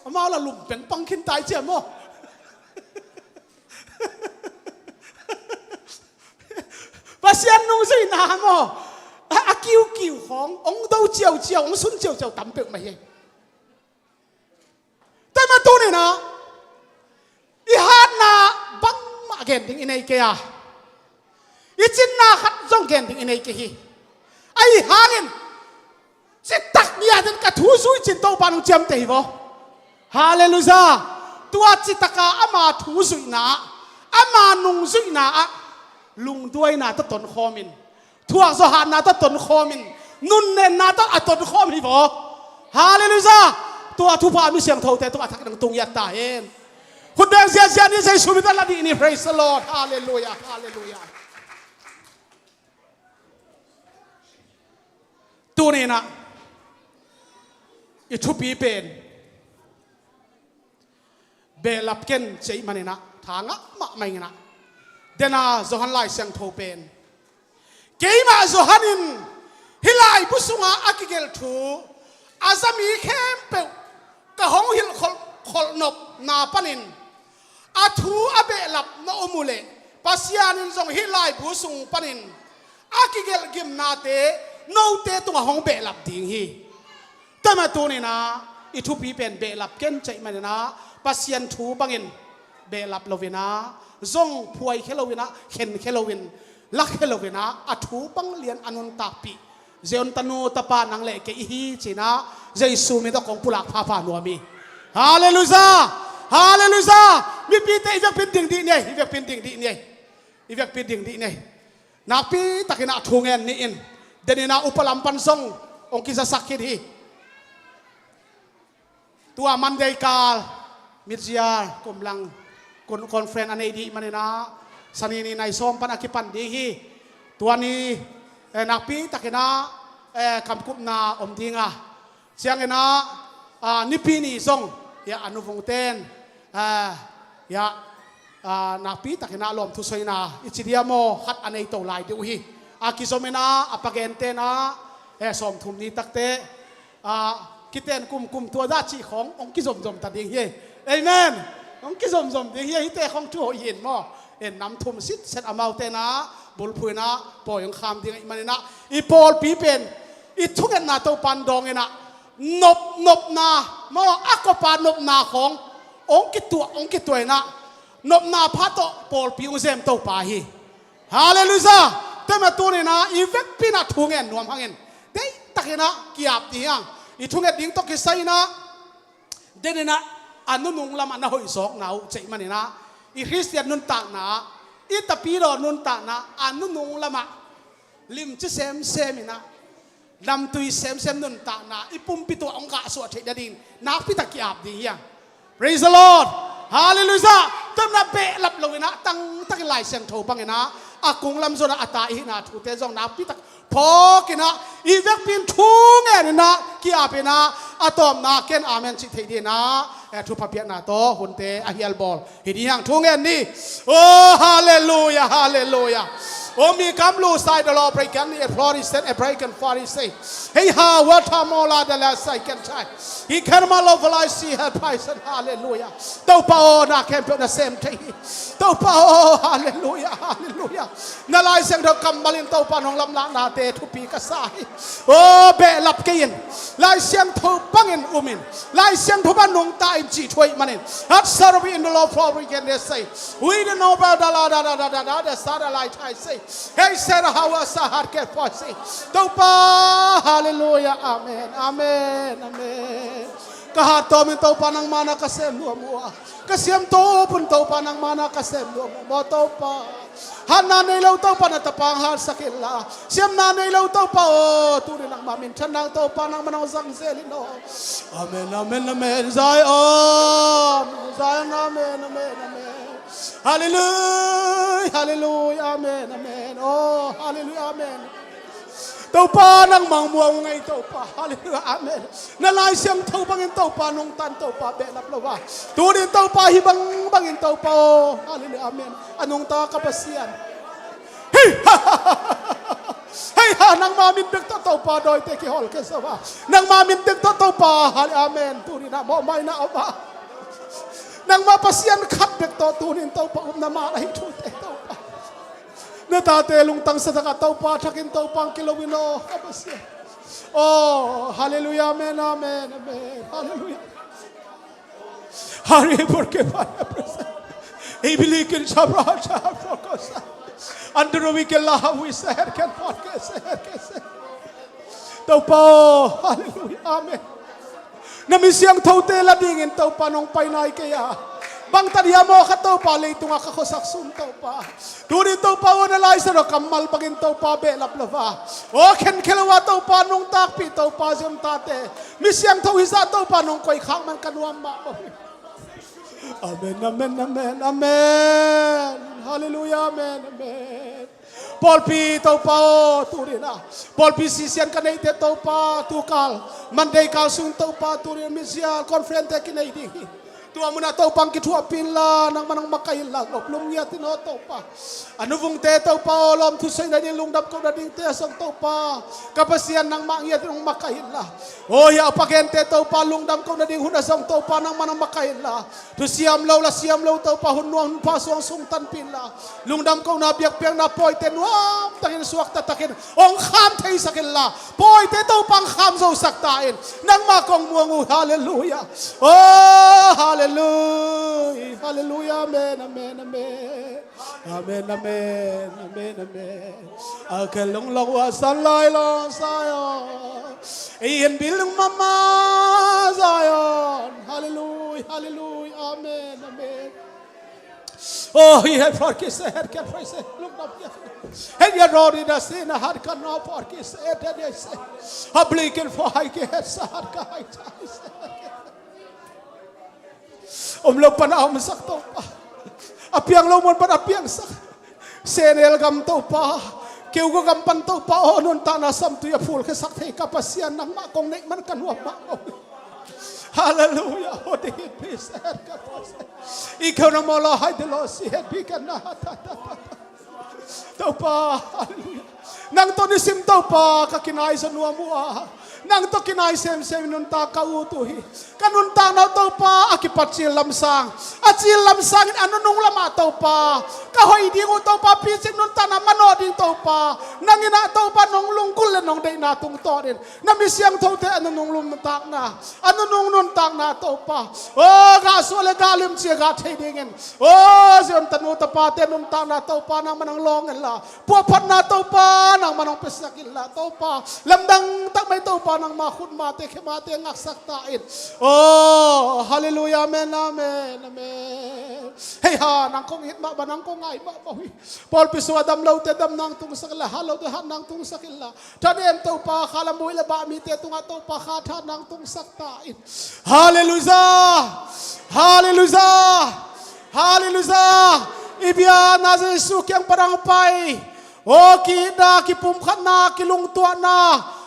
Amau la lum pengpang khin tai cia maw? Pasian nungzuihna maw? A, a kiukiu khawng, hong do ciauciau, hong sun ciauciau tam peuhmah hi. Tua mah tuninah i hatna bangmah gen ding i nei kei a, i cinna khat zong gen ding i nei kei hi. Ahi hangin citak ni-a den ka thu zui cin Topa nong ciamteh hi vaw. Halleluiah. Tua citaka ama thu zuihna ah, ama nungzuihna ah lungduaina tawh tonkhawmin, thuakzawh hatna tawh tonkhawmin, nunnenna tawh a tonkhawm hi vaw. Halleluiah. Tua thupha mi siangthote tungah a thak nang tung hiat ta hen. Khut beng ziahziah ni, Jesu min tawh la dih ni. Praise the Lord. Halleluiah, halleluiah. Tuninah i thupi pen behlap ken cih maninah tha ngah mahmah inginah, dena Johan Lai Siangtho pen, keimah Johan in hih laibu sungah a kigelh thu a za mi khempeuh ka hong hilh kholh, kholh nopna panin a thu a behlap na om uhleh, Pasian in zong hih laibu sung panin a kigelh gimnate note tungah hong behlap ding hi. Tua mah tuninah i thupi pen behlap ken cih maninah Pasian thu bangin behlap loinah, zong phuaikhia loinah, khenkhia loin, lakkhia loinah a thu bang lian a nuntakpih Zion tanu tapa nang le kei i hi cinah Jesu min tawh kong pulak phapha nuam hi. Halleluiah. Halleluiah. Mipite i vekpin ding dih ni ei, i vekpin ding dih ni ei. I vekpin ding dih ni ei. Nakpi takinah thu ngen ni in, deninah upa lam pan zong hong kizasak khin hi. Tua Monday kal mid-year kumlang kun-, conference a nei dih maninah Sani ni nai sawm pan a kipan ding hi. Tua ni, eh, nakpi takinah, eh, kamkupna om dinga, cianginah, ah, Nipi ni zong, ya, a nuvungten, ah, ya, ah, nakpi takinah lawmthu soina i ci dia maw, khat a nei to lai deuh hi. A kizominah a pagentenah, eh, sawmthum ni takte, ah, kiten kumkum tua dah cih khawng hong kizomzom ta ding hi. Amen. Hong kizomzom ding hi, hihte khawng thu hoih hi in maw. En nam thum sitset amautenah bulphuinah pawi hong kham ding ahih maninah i pawlpi pen i thungetna Topa in dawnginah nop, nopna maw, a kopa nopna khawng hong kituah, hong kituah inah nopna pha tawh pawlpi hong zem Topa hi. Halleluiah. Tua mah tuninah i vekpinah thu ngen nuam hangin deihtakinah ki-ap dih hiang. I thunget ding tawh kisai inah deninah a nunung lamah na hoihzawkna uh cih maninah i Khristian nuntakna ah, i tapidaw nuntakna ah a nunung lamah limci semsem inah, namtui semsem nuntakna i pumpi tungah hong kahsuah theih nadingin nakpitak ki-ap ding hiang. Praise the Lord. Halleluiah. Tua mah behlap loinah tangtakin Lai Siangtho banginah a kunglam zonah a ta i hihna thute zong nakpitak phawkinah i vekpi in thu ngeninah ki-apinah a tawpna ken amen cih theih dinginah, eh, thupha piakna tawh hunte a hialbawl hi ding hiang. Thu ngen ni. Oh, halleluiah, halleluiah. Omi kam lu sai da lo break and e flori sen e break and flori sei. Hei ha wa ta mo la da la sai kan tai. Hi kan ma lo valai si ha pai san, hallelujah. Topa o, na kem pe na sem te hi. Topa o, hallelujah, hallelujah. Na Lai Siangtho kammal in Topa nong lamlahna te thupi ka sa hi. O, behlap kei in. Lai Siangtho bangin um in. Lai Siangtho bang nungta in ci thuai manin. At sarvi in the Lord for we can they say. We the no ba da la da da da da da da sa da lai thai sei. Hei sera hawa sa hat ke poi sei. Topa, hallelujah, amen, amen, amen. Ka hat tawm in Topa nangma na ka sem nuam ua. Ka siam to pun Topa nangma na ka sem nuam ua. Mo Topa. Hatna nei lo Topa na tapang hat sak in la. Siamna nei lo Topa o. Tuni nangma min than nang Topa nangma nang zang zel in o. Amen, amen, amen. Zion. Zion, amen, amen, amen. Hallelujah, hallelujah, amen, amen. Oh, hallelujah, amen. Topa nang mang muang ngei Topa, hallelujah, amen. Na Lai Siangtho bangin Topa nungtan Topa behlap lo va. Tunin Topa hi bang bangin Topa, oh, hallelujah, amen. A nungta ka Pasian. Hei ha, hei ha, nangma min bek tawh Topa dawite kihol kei sa va. Nangma min bek tawh Topa, hallelujah, amen. Tunin a mawhmaina om a. Nangma Pasian khat bek tawh tunin Topa upna ma la hi thute Topa. Na tate lungtang sa taka Topa thakin Topa ang kilo in o ka Pasian. Oh, hallelujah, amen, amen, amen. Hallelujah. Hari porque vaya presa. Ibilikin sabra sa fokosa. Andro wikin lahawi sa herken porque sa herken sa. Topa, hallelujah, amen. Na mi siangthote la dingin Topa nong pai nai kei a. Bangtan hiam aw kha Topa, leitungah ka khuasak sun Topa. Tuni Topa aw na Lai Siangtho kammal bangin Topa behlap lo va. Aw khenkhia lo a Topa nong takpih Topa Zion tate. Mi siangtho hi zah Topa nong koih khak man ka nuam mahmah uh hi. Amen, amen, amen, amen. Hallelujah, amen, amen. Pawlpi Topa aw, tunin a pawlpi sisian ka neihte Topa, tukal Monday kal sung Topa, tunin misial conference te kinei ding hi. Tua munah Topa ang kithuahpih inla, nangmah nang makaih inla, loplum ngiat in aw Topa. A nuvungte Topa aw, lawm thusoih nading lungdam koh nadingte a zong Topa, ka Pasian nangmah ngiat in hong makaih inla. Aw hiah a pakente Topa, lungdam koh nading hun a zong Topa, nangmah nang makaih inla. Thusiam lo la siam lo Topa, hun nuam hun pha suang sung tanpih inla. Lungdam kohna biakpiakna pawite nuam takin suakta takin hong kham theisak inla. Pawite Topa ang kham zosak ta in. Nangmah kong muang uh, hallelujah. Oh, hallelujah, hallelujah, amen, amen, amen. Amen, amen, amen, amen. A khe lung lo a san lai lo Zion. Ei en bil lung mama Zion. Hallelujah, hallelujah, amen, amen. Oh, he had forgiven, he had can praise, look up here. Had you already the sin, had can now forgive, had that yes. A blikin for high, had sa, had ka high ties. Om lo pan a omsak Topa. A piang lo mun pan a piangsak. Senel gam Topa. Keugo gam pan Topa. O nuntakna samtui a phulkhiasak thei ka Pasian nangmah kong neih man ka nuam mah. Hallelujah. Hodi hit pi ser ka Pasian. I keu na mo lo hai de lo si het pi ka na ha ta ta ta ta. Topa, hallelujah. Nang tawh nisim Topa ka kinai zaw nuam uh a. Nang tawh kinai semsem in nuntak ka ut uh hi. Ka nuntakna uh Topa a kipat cil lamsang, a cil lamsang in a nunung lamah Topa ka hoih ding uh Topa, picing nuntakna manawh ding Topa. Nang in ah Topa nong lunggulh le nong deihna tungtawn in na mi siangthote a nunung nuntakna, a nunung nuntakna Topa. O gah suah le gah limci a gah thei dingin. O Zion tanu tapate nuntakna Topa nangmah nang lawng inla. Puahphatna Topa nangmah nang piasak inla Topa. Lamdang takmai Topa nangmah khutmate khemate ngaksak ta in. O hallelujah, amen, amen, amen. Hei ha, nang kong it mahmah, nang kong ngai mahmah uh hi. Pawlpi sungah dam lote dam nang tungsak inla, hat lote hat nang tungsak inla. Thanem Topa, kha lam buai le bah mite tungah Topa kha tha nang tungsak ta in. Hallelujah! Hallelujah! Hallelujah! I bia na Jesu kiang pan ang pai. O ki-itna, kipumkhatna, kilungtuahna,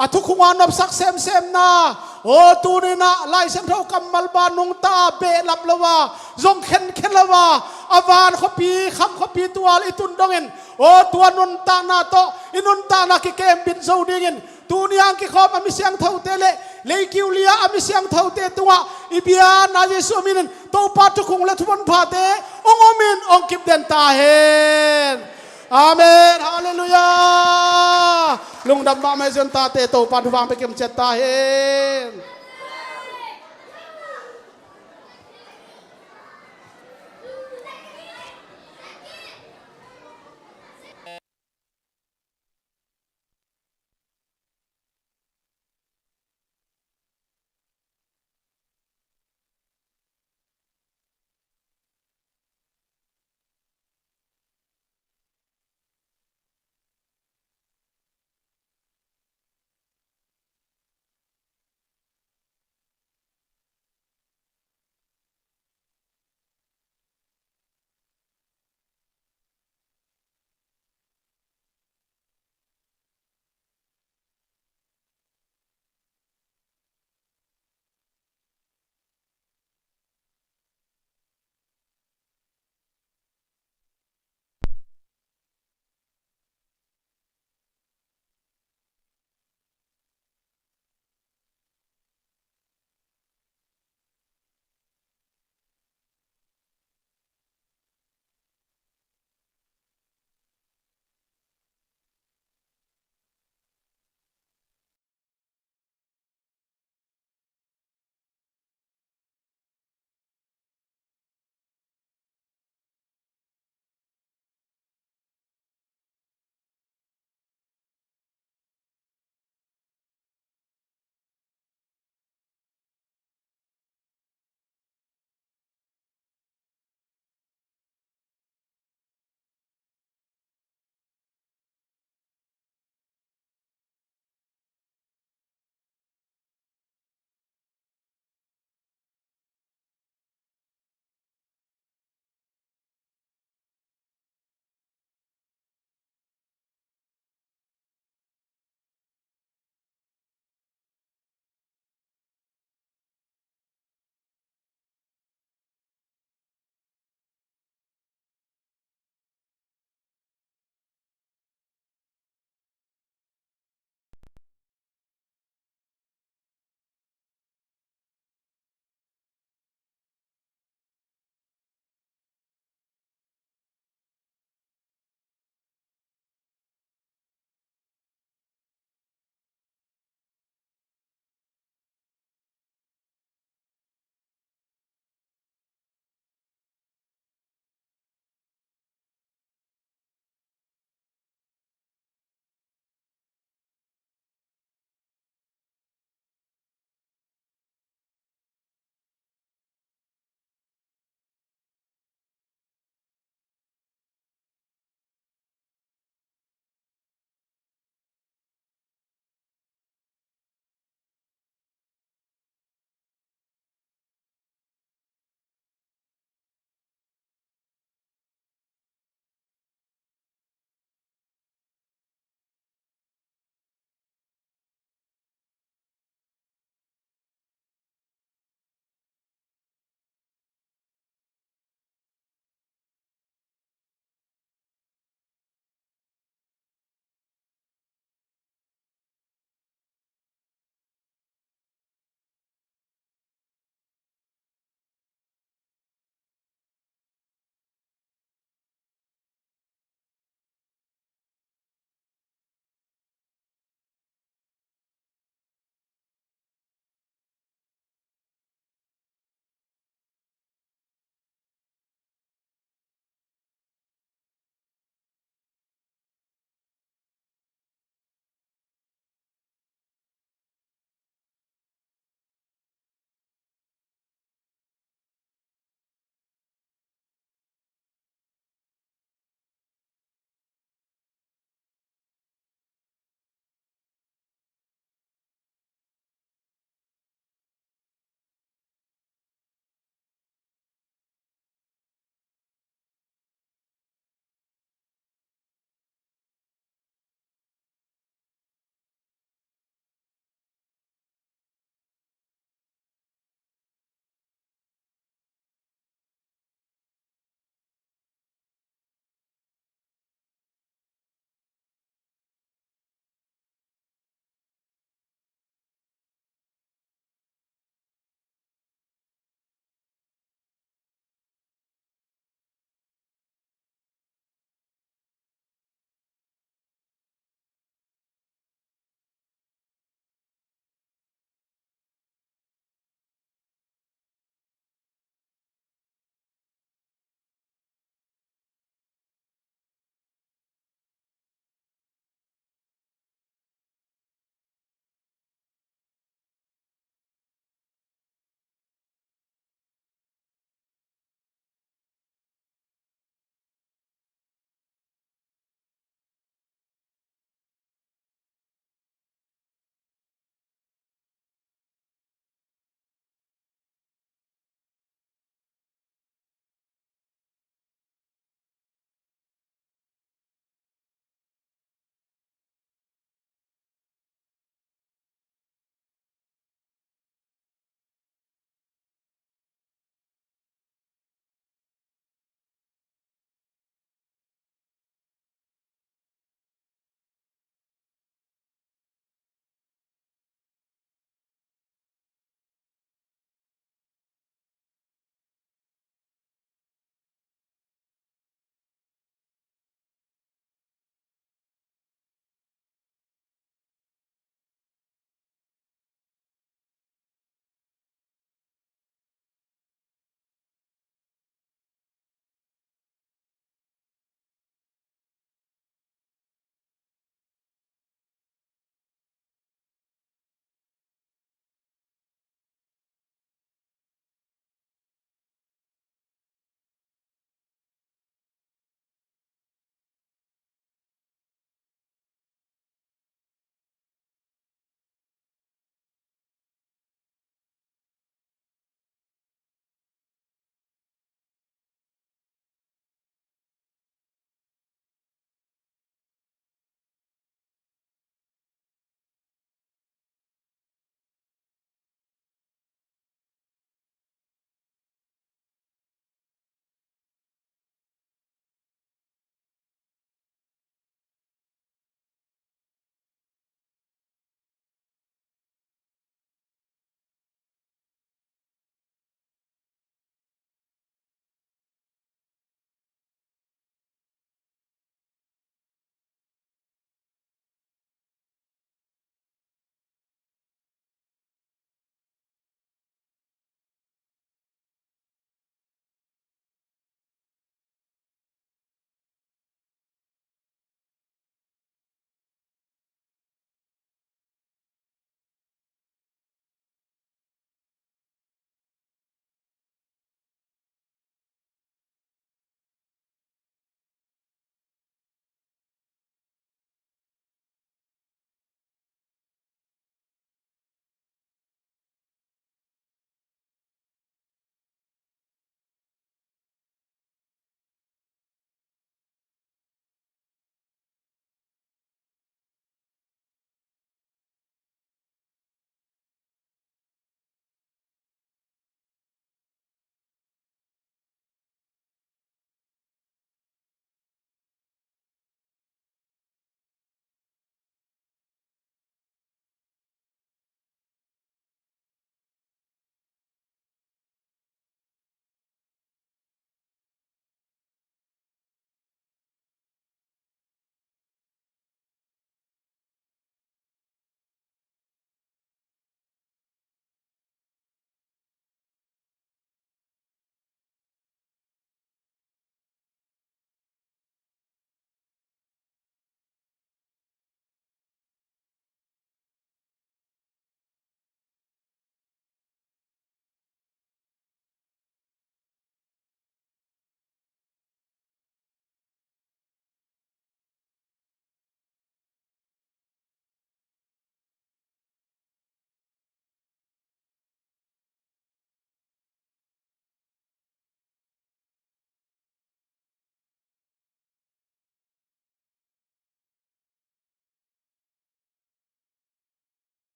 a thukhunga nopsak semsemna, Aw, tuni-in ah Lai Siangtho kammal bang nungta a behlap lo a, zong khenkhen lo a, a van khuapi, kham khuapi tual i tun dongin, aw, tua nuntakna tawh i nuntakna kikembit zo dingin, tuni-a kikhawm a mi siangthote le leikiu li-a a mi siangthote tungah i biakna Jesuh minin Topa thukhun le thumanphate hong omin hong kipden ta hen. Amen. Halleluiah. Lungdam mahmah hi Zion tate, Topa thupha hong pia kimciat ta hen.